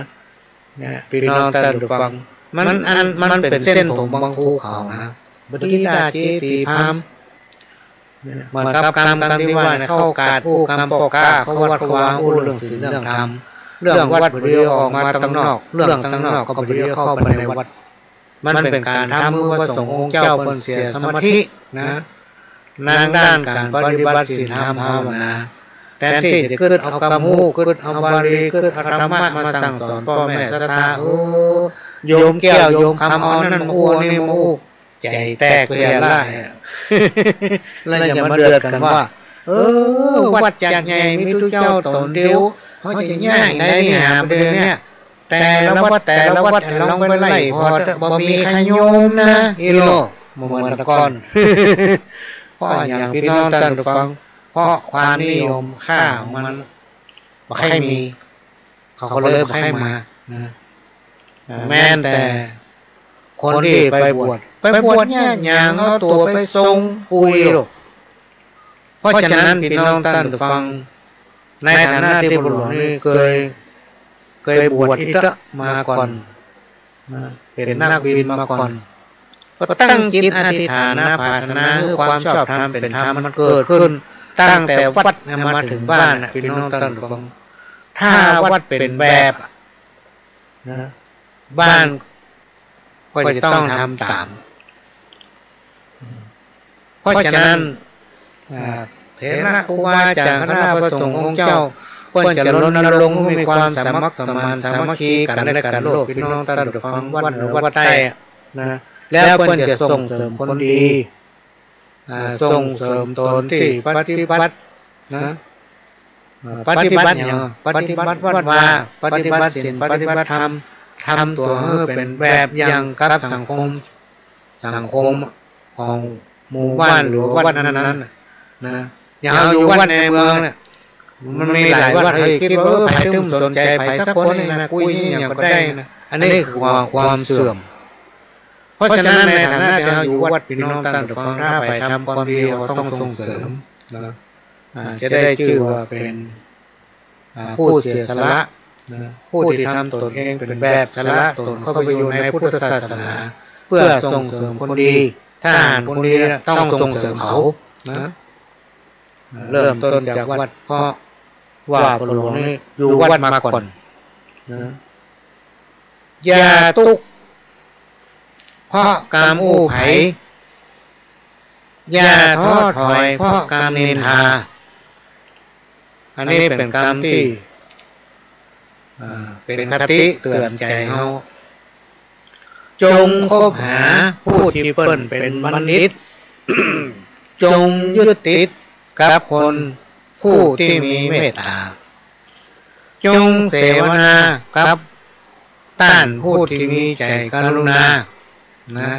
เนี่ย ปี้น้องต้านผู้ฟัง มันอัน มันเป๋นเส้นผมบังคูเขานะ บ่ดีด่าจี้ผีพราม เนี่ย เหมือนกับกำ กำตี้ว่าเนี่ย เข้ากาดอู้กำป้อก๊า เข้าวัดเข้าวาอู้เรื่องศีลเรื่องธรรม เรื่องวัดบ่ดีออกมาตังนอก เรื่องตังนอกก็บ่ดีเข้าไปในวัด มันเป๋นก๋านทำหื้อพระสงฆ์องค์เจ้าเปิ้นเสียสมาธินะ ในด้านก๋านปฏิบัติศีลธรรมภาวนา แตนตี้จะกึ๊ดเอากำฮู้ กึ๊ดเอาบาลี กึ๊ดเอาธรรมะมาสั่งสอนป้อแม่ศรัทธา เออ โยมแก้วโยมคำเอาอันนั้นมาอู้ อันนี้มาอู้ ใจ๋แตกเปียร่ายอะ แล้วจะมาเดือดกั๋นว่า เออ วัดจักใหญ่มีตุ๊เจ้าต๋นเดียว เฮาจะย้ายได้นี่หาบ่ได้เนี่ย แต่ละวัดแต่ละวัดลองไปไล่ผ่อเต๊อะ บ่มีใผโยมนะ อีโลก บ่เหมือนแต่ก่อน เพราะอะหยัง ปี้น้องต้านผู้ฟัง เพราะความนิยมค่าของมันบ่ใค่มี เขาก็เลยบ่ใค่มานะ แม้นแต่คนตี้ไปบวช ไปบวชเนี่ยหยังเอาตั๋วไปส่ง อู้อี้โลก เพราะฉะนั้นปี้น้องต้านผู้ฟัง ในฐานะตี้พ่อหลวงนี่เกย เกยบวชอี้เต๊อะมาก่อนนะ เป๋นนักบินมาก่อน ก็ตั้งจิตอธิษฐานนะ ปรารถนาหื้อความชอบธรรมเป๋นธรรมมันเกิดขึ้น ตั้งแต่วัดเนี่ยมาเถิงบ้านนะ พี่น้องต้านผู้ฟัง ถ้าวัดเป๋นแบบนะ บ้านก็จะต้องทำต๋าม เพราะฉะนั้น อ่า เถระครูบาอาจ๋ารย์คณะพระสงฆ์องค์เจ้า เปิ้นจะรณรงค์หื้อมีความสมัครสมานสามัคคีกั๋นและกั๋นโลด พี่น้องต้านผู้ฟัง วัดเหนือวัดใต้อะนะ แล้วเปิ้นจะส่งเสริมคนดี อ่า ส่งเสริมต๋นตี้ปฏิบัตินะ อ่า ปฏิบัติหยัง ปฏิบัติวัดวา ปฏิบัติศีล ปฏิบัติธรรม ทำตั๋วหื้อเป๋นแบบอย่างกับสังคม สังคมของหมู่บ้านหรือวัดนั้นๆ นะ อย่างเฮาอยู่วัดในเมืองเนี่ย มันมีหลายวัด เฮ้ย กึ๊ดว่า เออ ใผตึงสนใจ๋ใผสักคนนี่นะ กุยนี่หยังก็ได้นะ อันนี้คือว่าความเสื่อม เพราะฉะนั้นในฐานะตี้เฮาอยู่วัด พี่น้องต้านผู้ฟัง ถ้าใผทำความดีเฮาต้องส่งเสริมนะ อ่า จะได้จื้อว่าเป๋น อ่า ผู้เสียสละนะ ผู้ตี้ทำต๋นเองเป๋นแบบ สละต๋นเข้าไปอยู่ในพุทธศาสนา เปื้อส่งเสริมคนดี ถ้าหันคนดีนะ ต้องส่งเสริมเขานะ เริ่มต้นจากวัด เพราะว่าพ่อหลวงนี่อยู่วัดมาก่อนนะ อย่าตุ๊กเพราะกำอู้ไผ อย่าท้อถอยเพราะกำนินทา อันนี้เป๋นกำตี้ อ่า เป๋นคติเตื๋อนใจ๋เฮา จงคบหาผู้ตี้เปิ้นเป๋นบัณฑิต จงยึดติดกับคนผู้ตี้มีเมตต๋า จงเสวนากับต้านผู้ตี้มีใจ๋กรุณา นะ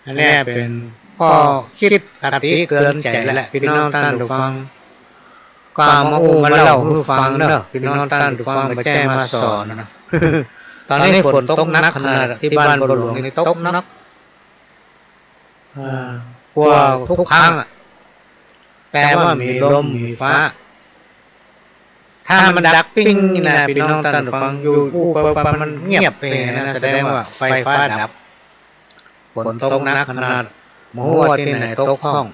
อันนี้เป๋นข้อคิดคติเตื๋อนใจ๋แหละ พี่น้องต้านผู้ฟัง ก็เอามาอู้มาเล่าหื้อฟังเนาะ พี่น้องต้านผู้ฟัง บ่ใจ้มาสอนนะ ต๋อนนี้ฝนตกหนักขนาด ตี้บ้านพ่อหลวงนี่ตกหนัก อ่า กว่าทุกครั้งอะ แปลว่ามีลมมีฟ้า ถ้ามันดักปิ้งนี่นะ พี่น้องต้านผู้ฟัง อยู่อู้ไปๆ มันเงียบไปนะ แสดงว่าไฟฟ้าดับ ฝนตกหนักขนาด บ่ฮู้ว่าตี้ไหนตกพ่อง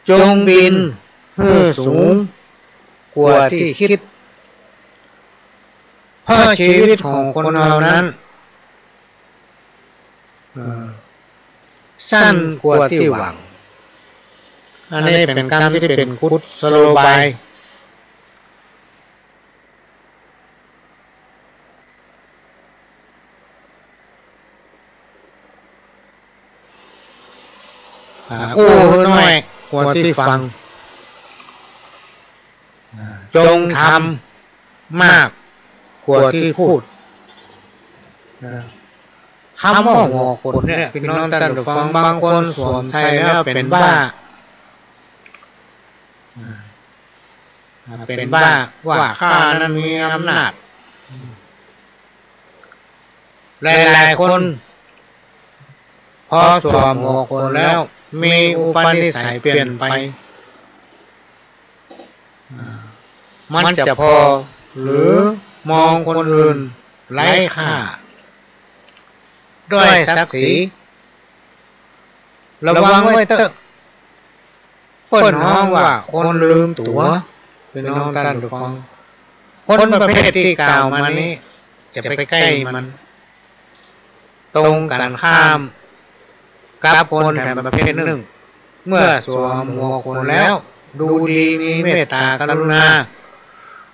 จงบินหื้อสูงกว่าตี้กึ๊ด เพราะชีวิตของคนเฮานั้น เอ่อ สั้นกว่าตี้หวัง อันนี้เป๋นกำตี้เป๋นกุศโลบาย อ่า อู้หื้อน้อยกว่าตี้ฟัง อ่า จงทำมากกว่าตี้พูด อ่า กำว่าหัวโขนเนี่ย พี่น้องต้านผู้ฟัง บางคนสวมใส่แล้วเป๋นบ้า อ่า เป๋นบ้า ว่าข้านั้นมีอำนาจ หลายๆ คน พอสวมหัวโขนแล้ว มีอุปนิสัยเปลี่ยนไป มันจะผ่อหรือมองคนอื่นไร้ค่า ด้อยศักดิ์ศรี ระวังไว้เต๊อะ เปิ้นฮ้องว่าคนลืมตั๋ว พี่น้องต้านผู้ฟัง คนประเภทตี้กล่าวมานี้ จะไปใก้มัน ตรงกั๋นข้ามกับคนแถมประเภทนึ่ง เมื่อสวมหัวโขนแล้ว ดูดีมีเมตต๋ากรุณา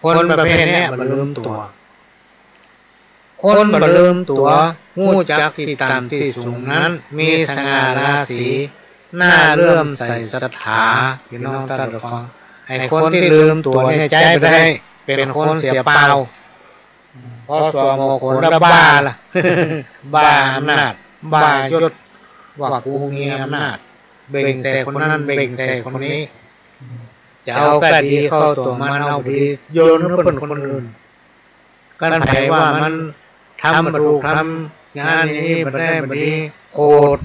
คนประเภทเนี้ยบ่ลืมตั๋ว คนบ่ลืมตั๋ว ฮู้จักตี้ต่ำตี้สูงนั้น มีสง่าราศี น่าเลื่อมใสศรัทธา พี่น้องต้านผู้ฟัง ไอ้คนตี้ลืมตั๋วเนี่ยใจ๊บ่ได้ เป๋นคนเสียเปล่า พอสวมหัวโขนแล้วบ้าละ บ้าอำนาจ บ้ายศ ว่ากูมีอำนาจ เบ่งใส่คนนั้น เบ่งใส่คนนี้ จะเอาก้าดีเข้าตั๋วมัน เอาดีโยนหื้อเปิ้นคนอื่น คันใผว่ามันทำบ่ถูก ทำอย่างนั้นอย่างนี้บ่ได้บ่ดี โกรธ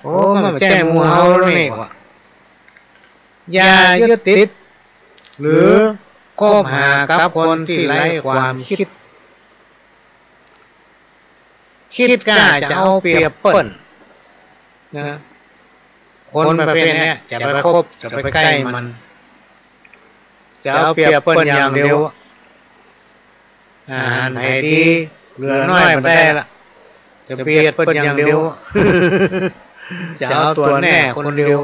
โอ้ มันบ่ใจ้หมู่เฮาแล้วนี่หว่า อย่ายึดติด หรือคบหากับคนตี้ไร้ความคิด คิดก้าจะเอาเปรียบเปิ้นนะ คนประเภทเนี้ย จะไปคบ จะไปใก้มัน จะเอาเปรียบเปิ้นอย่างเดียว อาหารใผดี เหลือน้อยบ่ได้ละ จะเบียดเปิ้นอย่างเดียว จะเอาตั๋วแน่คนเดียว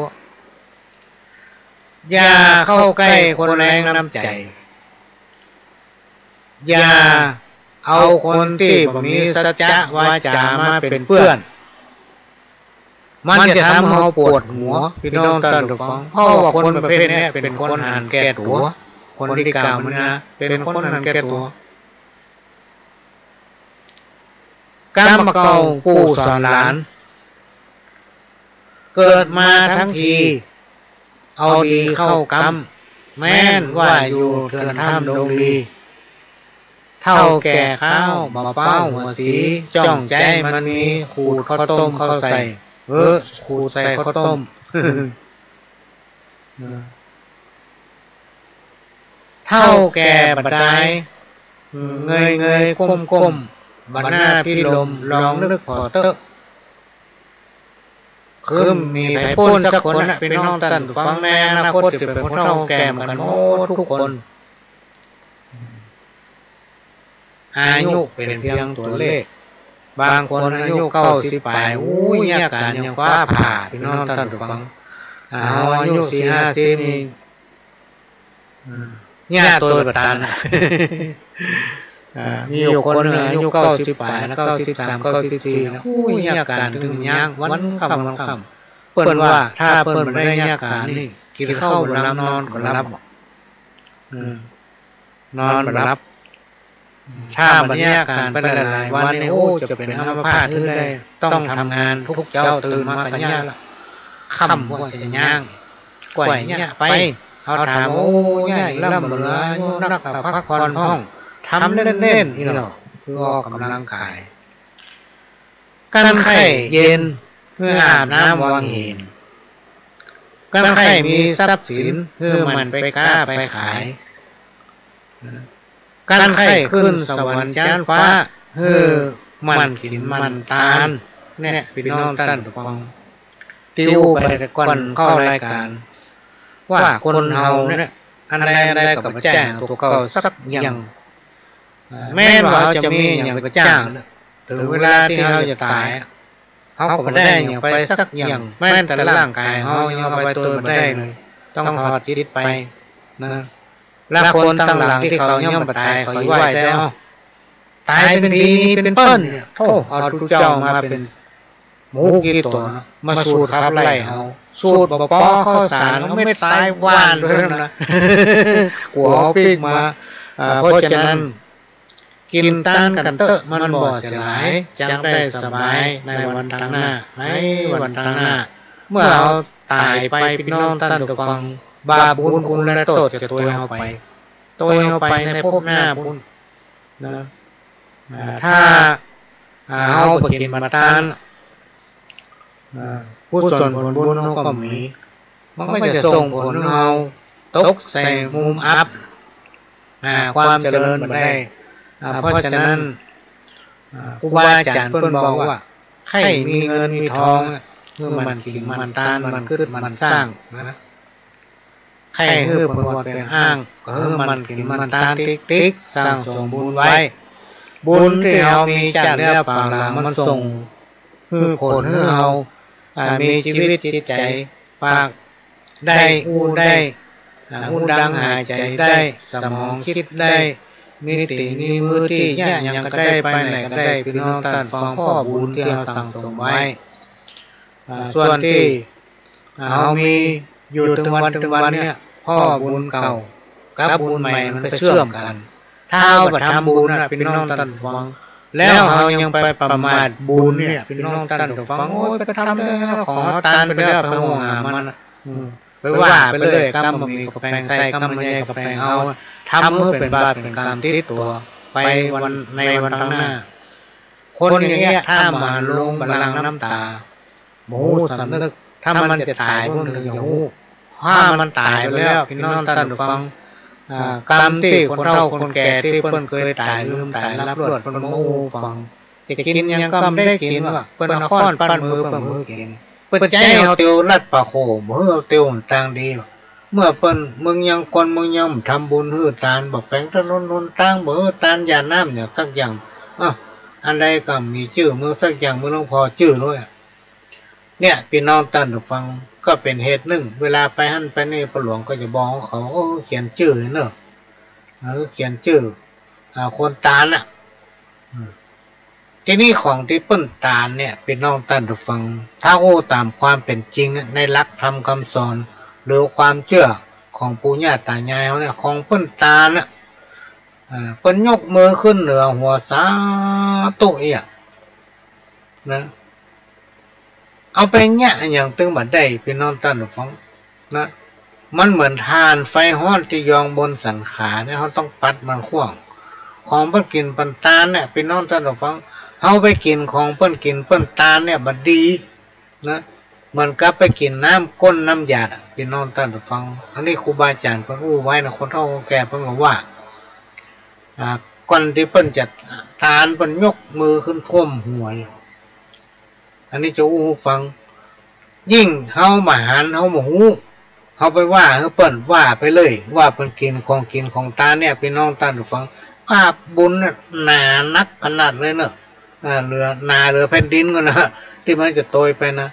อย่าเข้าใก้คนแร้งน้ำใจ๋ อย่าเอาคนตี้บ่มีสัจจะวาจ๋ามาเป๋นเปื้อน มันจะทำหื้อเฮาปวดหัว ปี้น้องต้านผู้ฟัง เพราะว่าคนประเภทเนี้ยเป๋นคนหันแก่ตั๋ว คนตี้กล่าวมานี้นะ เป๋นคนหันแก่ตั๋ว กำบ่าเก่าปู่สอนหลาน เกิดมาตังที เอาดีเข้ากำ แม้นว่าอยู่เถื่อนถ้ำดงลี เฒ่าแก่ข้าวบ่เป๊าหัวสี จ้องใจ๋มันมี ขูดข้าวต้มเข้าใส่ เออ ขูดใส่ข้าวต้ม เฒ่าแก่บ่ดาย เงยเงยก้มก้ม บ่หน้าพิลม ลองนึกผ่อเต๊อะ คือมีใผป๊นสักคนน่ะ ปี้น้องต้านผู้ฟัง ในอนาคตจะเป๋นคนเฒ่าแก่เหมือนกั๋นหมดกู้คน อายุเป๋นเปียงตั๋วเลข บางคนอายุเก้าสิบป๋าย อู้ย เยียะก๋านยังฟ้าผ่า ปี้น้องต้านผู้ฟัง อ่า เฮาอายุสี่ห้าสิบนี่ อืม เยียะตั๋วบ่ตัน อ่า มีอยู่คนนึ่งอายุเก้าสิบป๋ายนะ เก้าสิบสาม เก้าสิบสี่นะ อู้ย เยียะก๋านตึงย่าง วันค่ำวันค่ำ เปิ้นว่าถ้าเปิ้นบ่ได้เยียะก๋านนี่ กิ๋นข้าวบ่หลำ นอนก็บ่หลับ อืม นอนบ่หลับ ถ้าบ่ได้เยียะก๋านไปหลายๆวันนี่ โอ้ จะเป๋นอัมพาตขึ้นได้ ต้องทำงานกู้เจ๊า ตื่นมาก็เยียะละ ค่ำกว่าจะย่าง กว่าเยียะไป เฮาถาม โอ้ เยียะล้ำบ่เหลืออายุนัก พักผ่อนพ่อง ทำเล่นๆ นี่เนาะ คือออกก๋ำลังกาย กั๋นใค่เย็น หื้ออาบน้ำวังเหน กั๋นใค่มีทรัพย์สิน หื้อหมั่นไปก๊าไปขาย กั๋นใค่ขึ้นสวรรค์จานฟ้า หื้อหมั่นกิ๋นหมั่นตาน เนี่ย ปี้น้องต้านผู้ฟัง ตี้อู้ไปก่อนเข้ารายก๋าน ว่าคนเฮาเนี่ย อันใดอันใดก็บ่แจ้งตั๋วเก่าสักอย่าง แม้นว่าเฮาจะมีอะหยังก็จ้าง เถิงเวลาตี้เฮาจะต๋าย เฮาก็บ่ได้อะหยังไปสักอย่าง แม้นแต่ร่างก๋ายเฮายังเอาไปตวยบ่ได้เลย ต้องถอดจิตไปนะ และคนตังหลังตี้เขายังบ่ต๋าย เขาไหว้ได้ เอ้า ต๋ายเป๋นผีเป๋นเปิ้นเนี่ย โธ่ เอาตุ๊เจ้ามาเป๋น หมูกี่ตั๋วมาสูดขับไล่เฮา สูดบ่ปอข้าวสาร เอาเม็ดทรายหว่านไปนั่นนะ กั๋วเฮาปิ๊กมา อ่า เพราะฉะนั้น กิ๋นตานกั๋นเต๊อะ มันบ่เสียหาย จักได้สบายในวันตังหน้า ในวันตังหน้า เมื่อเฮาต๋ายไป ปี้น้องต้านผู้ฟัง บาปบุญคุณและโต้ษจะตวยเฮาไป ตวยเฮาไปในภพหน้าปู๊นนะ อ่า ถ้า อ่า เฮาบ่กิ๋นบ่ตาน อ่า กุศลผลบุญเฮาก็มี มันก็จะส่งผลหื้อเฮาตกใส่มุมอับ อ่า ความเจริญบ่ได้ อ่า เพราะฉะนั้น อ่า ครูบาอาจ๋ารย์เปิ้นบอกว่า ใค่มีเงินมีทองอะ หื้อหมั่นกิ๋นหมั่นตาน หมั่นกึ๊ดหมั่นสร้างนะ ใค่หื้อเปิ้นว่าเป๋นอ้าง ก็หื้อหมั่นกิ๋นหมั่นตานติ๊กๆ สั่งสมบุญไว้ บุญตี้เฮามีจากเดียวปางหลังมันส่งหื้อผลหื้อเฮา อ่า มีจีวิตจิตใจ๋ ปากได้ อู้ได้ อ่า หูดังหายใจ๋ได้ สมองกึ๊ดได้ มีตี๋มีมือตี้เยียะหยังก็ได้ ไปไหนก็ได้ ปี้น้องต้านฟัง เพราะบุญตี้เฮาสั่งสมไว้ อ่า ส่วนตี้ อ่า เฮามีอยู่ตึงวันตึงวันเนี่ย เพราะบุญเก่ากับบุญใหม่มันไปเสื่อมกั๋น ถ้าเฮาบ่ทำบุญนะ ปี้น้องต้านฟัง แล้วเฮายังไปประมาทบุญเนี่ย ปี้น้องต้านฟัง โอ๊ย ไปทำแล้ว ของเฮาตานไปแล้ว ไปห่วงหามันนะ อืม ไปว่าไปเลย กำบ่มีก็แป๋งใส่ กำบ่ใหญ่ก็แป๋งเอา ทำหื้อเป๋นบาปเป๋นกรรมติดตั๋วไปวัน ในวันตังหน้า คนอย่างเงี้ย ถ้าบ่ลงบ่หลั่งน้ำต๋า บ่ฮู้สำนึก ถ้ามันจะต๋ายปู๊นเถิงจะฮู้ ถ้ามันต๋ายไปแล้ว ปี้น้องต้านฟัง อ่า กรรมตี้คนเฒ่าคนแก่ตี้เปิ้นเกยต๋าย ลืมต๋าย ลับลวด เปิ้นบ่ฮู้ฟัง จะกิ๋นหยังก็บ่ได้กิ๋นว่ะ เปิ้นเอาค้อนปันมือเปิ้นบ่หื้อกิ๋น เปิ้นใจ๊เอาเตียวลัดปากโข บ่หื้อเอาเตียวตางดี เมื่อเปิ้น มึงยัง คนมึงยังบ่ทำบุญหื้อตาน บ่แป๋งถนนหนตาง บ่หื้อตานหญ้าน้ำหยังสักอย่าง อ้าว อันใดก็บ่มีจื้อมึงสักอย่าง มึงหลวงพ่อจื้อโลย เนี่ย ปี้น้องต้านผู้ฟัง ก็เป๋นเหตุนึ่ง เวลาไปหั้นไปนี่ ป้อหลวงก็จะบอกเขา โอ้ เขียนจื้อเน่อ เออ เขียนจื้อ อ่า คนตานน่ะ อืม ทีนี้ของตี้เปิ้นตานเนี่ย ปี้น้องต้านผู้ฟัง ถ้าอู้ต๋ามความเป๋นจริงอะ ในหลักธรรมกำสอน หรือความเจื้อของปู่ย่าต๋ายายเฮาเนี่ย ของเปิ้นตานน่ะ อ่า เปิ้นยกมือขึ้นเหนือหัวสาธุเอี้ย นะ เอาไปเยียะหยังตึงบ่ได้ ปี้น้องต้านผู้ฟัง นะ มันเหมือนถ่านไฟฮ้อนตี้ยองบนสันขาเนี่ย เฮาต้องปัดมันขว้าง ของเปิ้นกิ๋นเปิ้นตานเนี่ย ปี้น้องต้านผู้ฟัง เฮาไปกิ๋นของเปิ้นกิ๋นเปิ้นตานเนี่ย บ่ดี นะ เหมือนกับไปกิ๋นน้ำก้นน้ำหยาดอะ ปี้น้องต้านผู้ฟัง อันนี้ครูบาอาจ๋ารย์เปิ้นอู้ไว้นะ คนเฒ่าคนแก่เปิ้นก็ว่า อ่า ก่อนตี้เปิ้นจะตานเปิ้นยกมือขึ้นท่วมหัวอยู่ อันนี้จะอู้หื้อฟัง ยิ่งเฮาบ่หัน เฮาบ่ฮู้ เฮาไปว่าหื้อเปิ้น ว่าไปเลย ว่าเปิ้นกิ๋นของกิ๋นของตานเนี่ย ปี้น้องต้านผู้ฟัง บาปบุญน่ะหนานักขนาดเลยเนาะ อ่า เหลือ หนาเหลือแผ่นดินก่อนนะ ตี้มันจะโตยไปนะ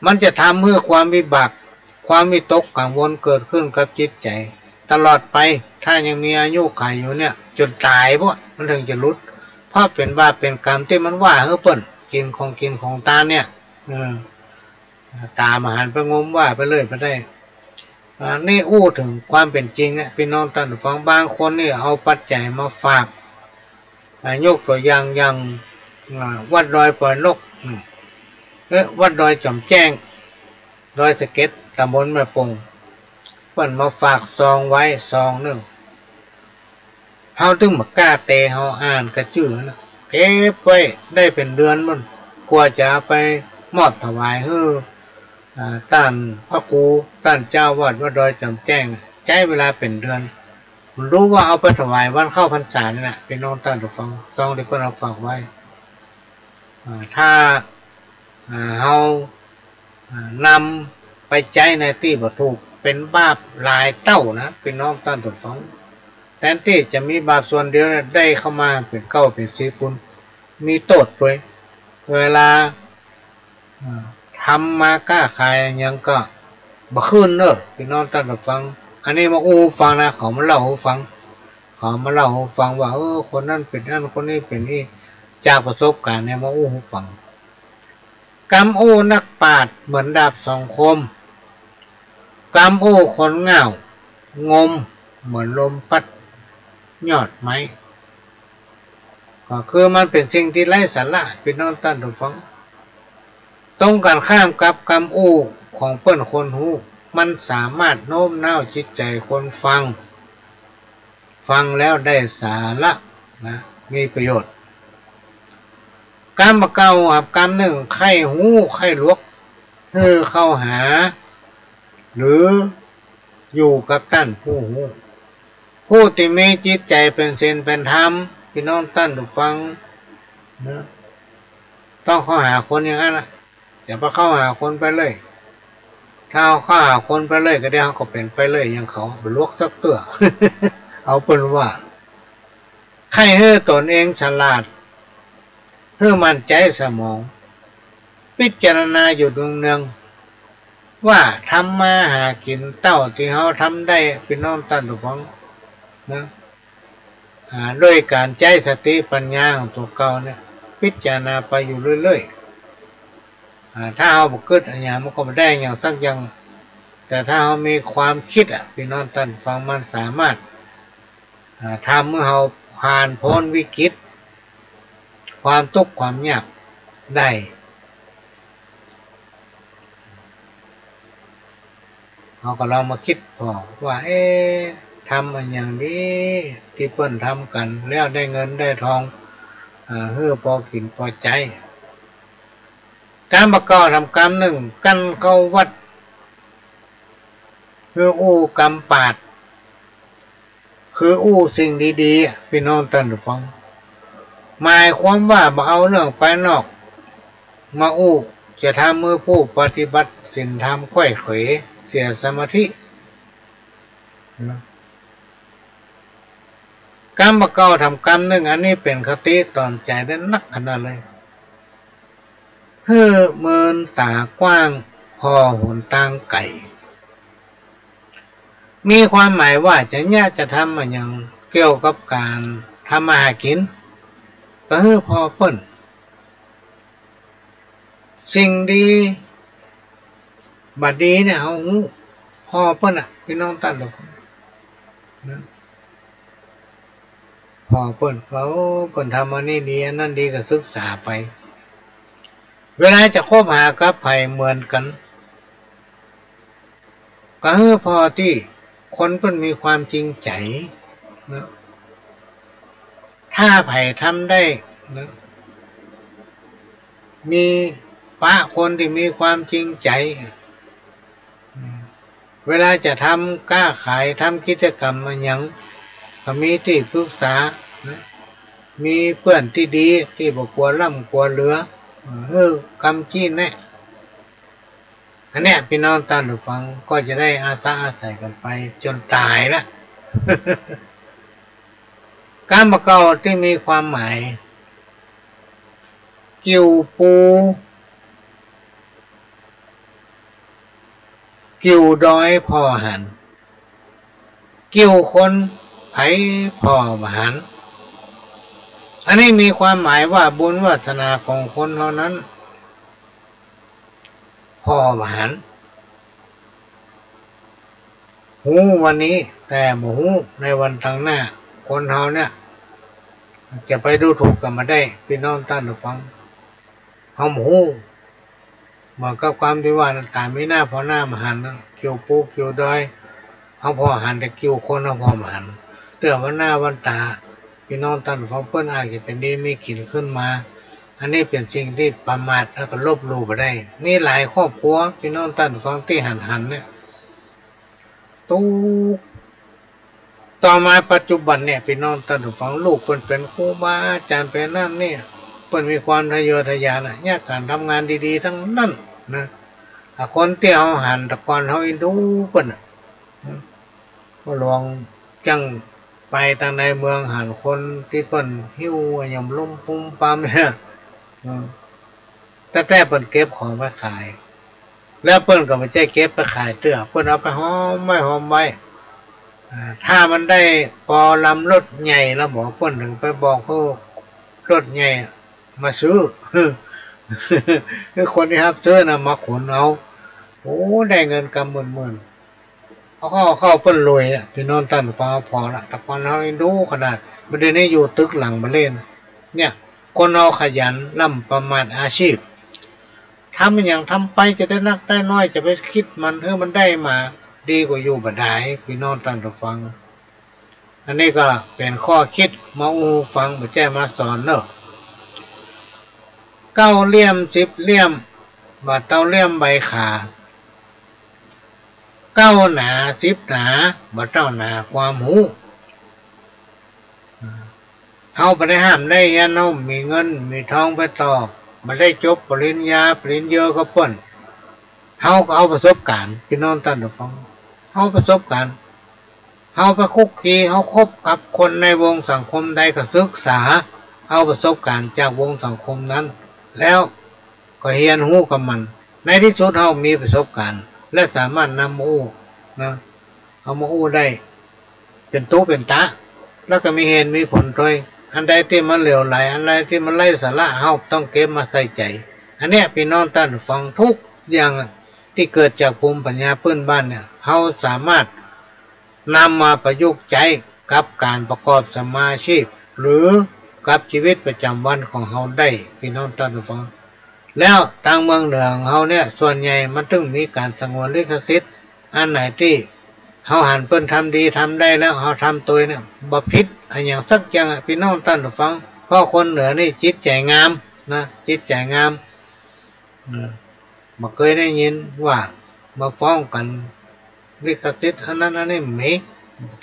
มันจะทำหื้อความวิบาก ความวิตกกังวลเกิดขึ้นกับจิตใจ๋ ตลอดไป ถ้ายังมีอายุขัยอยู่เนี่ย จ๋นต๋ายพุ้น มันเถิงจะหลุด เพราะเป๋นบาปเป๋นกรรมตี้มันว่าหื้อเปิ้นกิ๋นของกิ๋นของตานเนี่ย เออ ต๋ามหันไปงมว่าไปเลยบ่ได้ อ่า นี่อู้เถิงความเป๋นจริงเนี่ย ปี้น้องต้านผู้ฟัง บางคนนี่เอาปัจจัยมาฝาก อ่า ยกตั๋วอย่าง อย่าง อ่า วัดดอยปอยนก อืม เอ๊ะ วัดดอยจ๋อมแจ้ง ดอยสะเก็ด ตำบลแม่ปง เปิ้นมาฝากซองไว้ซองนึ่ง เฮาตึงบ่กล้าแตเฮาอ่านกระจื้อนะ เก็บไว้ได้เป๋นเดือนพุ้น กว่าจะเอาไปมอบถวายหื้อ อ่า ต้านพระครู ต้านเจ้าวัดวัดดอยจ๋อมแจ้ง ใจ๊เวลาเป๋นเดือน บ่ฮู้ว่าเอาไปถวายวันเข้าพรรษานี่แหละ ปี้น้องต้านผู้ฟัง ซองตี้เปิ้นเอาฝากไว้ อ่า ถ้า อ่า เฮา อ่า นำไปใจ๊ในตี้บ่ถูก เป๋นบาปหลายเต้านะ ปี้น้องต้านผู้ฟัง แตนตี้จะมีบาปส่วนเดียวเนี่ย ได้เข้ามาเป๋นเก้าเป๋นสิบปูน มีโต้ษตวย เวลา อ่า ทำมาค้าขายหยังก็บ่คืนเน่อ ปี้น้องต้านผู้ฟัง อันนี้มาอู้หื้อฟังนะ เขามาเล่าหื้อฟัง เขามาเล่าหื้อฟังว่า เออ คนนั้นเป๋นอั้น คนนี้เป๋นอี้ จากประสบการณ์เนี่ยมาอู้หื้อฟัง กำอู้นักปราชญ์เหมือนดาบสองคม กำอู้คนง่าวงมเหมือนลมพัดยอดไม้ ก็คือมันเป๋นสิ่งตี้ไร้สาระ ปี้น้องต้านผู้ฟัง ตรงกันข้ามกับกำอู้ของเปิ้นคนฮู้ มันสามารถโน้มน้าวจิตใจ๋คนฟัง ฟังแล้วได้สาระนะ มีประโยชน์ กำบ่าเก่ากับกำนึ่ง ใค่ฮู้ใค่หลวก หื้อเข้าหา หรืออยู่กับต้านผู้ฮู้ ผู้ตี้มีจิตใจ๋เป๋นศีลเป๋นธรรม ปี้น้องต้านผู้ฟังนะ ต้องเข้าหาคนอย่างนั้นนะ อย่าไปเข้าหาคนไปเลย ถ้าเฮาเข้าหาคนไปเลย ก็เดี๋ยวเฮาก็เป๋นไปเลยอย่างเขา บ่หลวกสักเตื้อ เอาเปิ้นว่า ใค่หื้อตนเองฉลาด หื้อมั่นใจ๋สมอง พิจารณาอยู่เนืองๆ ว่าทำมาหากิ๋นเต้าตี้เฮาทำได้ ปี้น้องต้านผู้ฟังนะ อ่า โดยก๋านใจ๊สติปัญญาของตั๋วเก่าเนี่ย พิจารณาไปอยู่เรื่อยๆ อ่า ถ้าเฮาบ่กึ๊ดอะหยัง มันก็บ่ได้อะหยังสักอย่าง แต่ถ้าเฮามีความกึ๊ดอะ ปี้น้องต้านฟัง มันสามารถ อ่า ทำหื้อเฮาผ่านป๊นวิกฤต ความตุ๊กข์ความยากได้ เฮาก็ลองมากึ๊ดผ่อว่า เอ๊ะ ทำอะหยังดี ตี้เปิ้นทำกั๋นแล้วได้เงินได้ทอง อ่า หื้อปอกิ๋นปอใจ๊ กำบ่าเก่าทำกำนึ่ง กั้นเข้าวัด หื้ออู้กำปราชญ์ คืออู้สิ่งดีๆ อะ ปี้น้องต้านฟัง หมายความว่าบ่เอาเรื่องภายนอกมาอู้ จะทำหื้อผู้ปฏิบัติศีลธรรมไขว้เขวเสียสมาธินะ กำบ่าเก๊าทำกำนึ่ง อันนี้เป๋นคติสอนใจ๋ได้นักขนาดเลย หื้อเมินต๋ากว้าง ผ่อหนตางไก๋ มีความหมายว่าจะเยียะจะทำอะหยังเกี่ยวกับก๋านทำมาหากิ๋น ก็หื้อผ่อเปิ้น สิ่งดีบ่ดีเนี่ยเฮาฮู้ ผ่อเปิ้นน่ะ ปี้น้องต้านนะ ผ่อเปิ้นว่า โอ้ เปิ้นทำอันนี้ดี อันนั้นดี ก็ศึกษาไป เวลาจะคบหากับใผเหมือนกั๋น ก็หื้อผ่อตี้คนเปิ้นมีความจริงใจ๋นะ ถ้าใผทำได้นะ มีปะคนตี้มีความจริงใจ๋ เวลาจะทำก๊าขาย ทำกิจกรรมอะหยัง ก็มีตี้ปรึกษานะ มีเปื้อนตี้ดี ตี้บ่กั๋วล้ำกั๋วเหลือ หื้อกำจี้แนะ อันเนี้ย ปี้น้องต้านผู้ฟัง ก็จะได้อาสาอาศัยกั๋นไปจ๋นต๋ายละ กำบ่าเก๊าตี้มีความหมาย กิ่วปู กิ่วดอยผ่อหัน กิ่วคนใผผ่อบ่หัน อันนี้มีความหมายว่าบุญวาสนาของคนเฮานั้น ผ่อบ่หัน ฮู้วันนี้ แต่บ่ฮู้ในวันตังหน้า คนเฮาเนี่ย จะไปดูถูกกั๋นบ่ได้ ปี้น้องต้านผู้ฟัง เฮาบ่ฮู้ เหมือนกับกำตี้ว่า ต๋ามีหน้าผ่อหน้าบ่หันนะ กิ่วปูกิ่วดอย เฮาผ่อหันแต่กิ่วคน เฮาผ่อบ่หัน เตื้อวันหน้าวันต๋า ปี้น้องต้านผู้ฟัง เปิ้นอาจจะเป๋นดีมีกิ๋นขึ้นมา อันนี้เป๋นสิ่งตี้ประมาทแล้วก็ลบหลู่บ่ได้ มีหลายครอบครัว ปี้น้องต้านผู้ฟัง ตี้หันๆ เนี่ย ตุ๊กข์ ต่อมาปัจจุบันเนี่ย ปี้น้องต้านผู้ฟัง ลูกเปิ้นเป๋นครูบาอาจ๋ารย์ เป๋นนั่นเนี่ย เปิ้นมีความทะเยอทะยานนะ เยียะก๋านทำงานดีๆ ตังนั้นนะ อ่ะ คนตี้เฮาหัน แต่ก่อนเฮาเอ็นดูเปิ้นน่ะ พ่อหลวงจั้งไปตางในเมือง หันคนตี้เปิ้นหิ้วอะหยังล้มปุ้มปั๊มเนี่ย อืม แต๊ๆ เปิ้นเก็บของไปขาย แล้วเปิ้นก็บ่ใจ้เก็บไปขายเตื้อ เปิ้นเอาไปหอมไว้หอมไว้ อ่า ถ้ามันได้ปอลำรถใหญ่แล้วบ่ เปิ้นเถิงไปบอกหื้อรถใหญ่มาซื้อ หื้อคนตี้ฮับซื้อน่ะมาขนเอา โอ้ ได้เงินกำหมื่นๆ เอาเข้า เอาเข้าเปิ้นรวยอะ ปี้น้องต้านผู้ฟัง ผ่อละ แต่ก่อนเฮาเอ็นดูขนาด บ่าเดี่ยวนี้อยู่ตึกหลังบ่าเล่น เนี่ย คนเฮาขยัน ล้ำประมาทอาชีพ ทำอะหยังทำไป จะได้นักได้น้อย จะไปกึ๊ดมัน หื้อมันได้มา ดีกว่าอยู่บ่ดาย ปี้น้องต้านผู้ฟัง อันนี้ก็เป๋นข้อคิดมาอู้ฟัง บ่ใจ้มาสอนเนาะ เก๊าเลี่ยมสิบเลี่ยม บ่เต้าเลี่ยมใบขา เก๊าหนาสิบหนา บ่เต้าหนาความฮู้ เฮาบ่ได้ฮ่ำได้เฮียน เฮามีเงินมีทองไปต่อ บ่ได้จบปริญญาปริญเยอกับเปิ้น เฮาก็เอาประสบก๋ารณ์ ปี้น้องต้านผู้ฟัง เอาประสบก๋ารณ์ เฮาไปคลุกคลี เฮาคบกับคนในวงสังคมใดก็ศึกษา เอาประสบก๋ารณ์จากวงสังคมนั้น แล้วก็เฮียนฮู้กับมัน ในตี้สุดเฮามีประสบก๋ารณ์ และสามารถนำมาอู้นะ เอามาอู้ได้ เป๋นตุ๊เป๋นตา แล้วก็มีเหตุมีผลตวย อันใดตี้มันเหลวไหล อันใดตี้มันไร้สาระ เฮาต้องเก็บมาใส่ใจ๋ อันเนี้ย ปี้น้องต้านผู้ฟัง ทุกอย่างอะ ตี้เกิดจากภูมิปัญญาปื้นบ้านเนี่ย เฮาสามารถนำมาประยุกต์ใจ๊กับก๋านประกอบสัมมาอาชีพ หรือกับจีวิตประจ๋ำวันของเฮาได้ ปี้น้องต้านผู้ฟัง แล้วตางเมืองเหนือของเฮาเนี่ย ส่วนใหญ่มันตึงมีก๋านสงวนลิขสิทธิ์ อันไหนตี้เฮาหันเปิ้นทำดีทำได้แล้ว เฮาทำตวยเนี่ย บ่ผิดอะหยังสักอย่างอะ ปี้น้องต้านผู้ฟัง เพราะคนเหนือนี่จิตใจ๋งามนะ จิตใจ๋งาม เออ บ่เกยได้ยินว่ามาฟ้องกั๋นลิขสิทธิ์อันนั้นอันนี้ บ่มี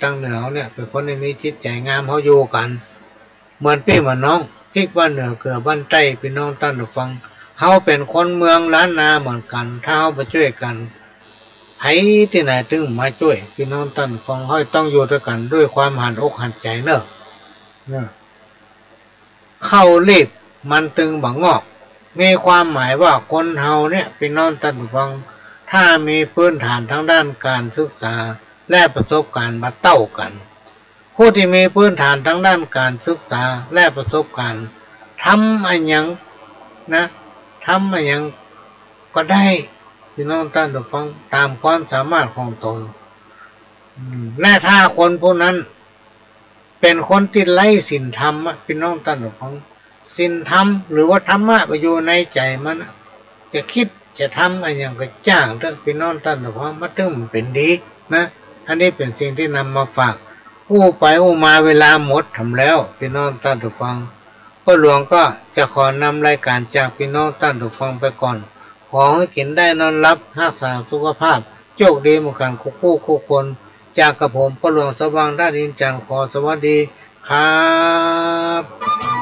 ตางเหนือเฮาเนี่ย เป๋นคนตี้มีจิตใจ๋งาม เฮาอยู่กั๋นเหมือนปี้เหมือนน้อง ติ๊กบ้านเหนือเกือบ้านใต้ ปี้น้องต้านผู้ฟัง เฮาเป๋นคนเมืองล้านนาเหมือนกั๋น ถ้าเฮาบ่จ้วยกั๋น ใผตี้ไหนตึงมาจ้วย ปี้น้องต้านผู้ฟัง เฮาต้องอยู่ตวยกั๋นด้วยความหันอกหันใจ๋เน่อ เน่อ ข้าวลีบมันตึงบ่งอก มีความหมายว่าคนเฮาเนี่ย ปี้น้องต้านผู้ฟัง ถ้ามีพื้นฐานตางด้านก๋านศึกษา และประสบก๋ารณ์บ่เต้ากั๋น ผู้ตี้มีพื้นฐานตางด้านก๋านศึกษา และประสบก๋ารณ์ ทำอะหยังนะ ทำอะหยังก็ได้ ปี้น้องต้านผู้ฟัง ต๋ามความสามารถของต๋น อืม และถ้าคนผู้นั้น เป๋นคนตี้ไร้ศีลธรรมอะ ปี้น้องต้านผู้ฟัง ศีลธรรมหรือว่าธรรมะบ่อยู่ในใจ๋มันอะ จะกึ๊ดจะทำอะหยังก็จ้างเต๊อะ ปี้น้องต้านผู้ฟัง มันตึงบ่เป๋นดีนะ อันนี้เป๋นสิ่งตี้นำมาฝาก อู้ไปอู้มาเวลาหมดถำแล้ว ปี้น้องต้านผู้ฟัง ป้อหลวงก็จะขอนำรายก๋านจากปี้น้องต้านผู้ฟังไปก่อน ขอหื้อกิ๋นได้นอนหลับ ฮักษาสุขภาพ โชคดีหมู่กั๋นกู้คู่กู้คน จากกระผมป้อหลวงสว่าง ธาตุอินทร์จันทร์ ขอสวัสดีครับ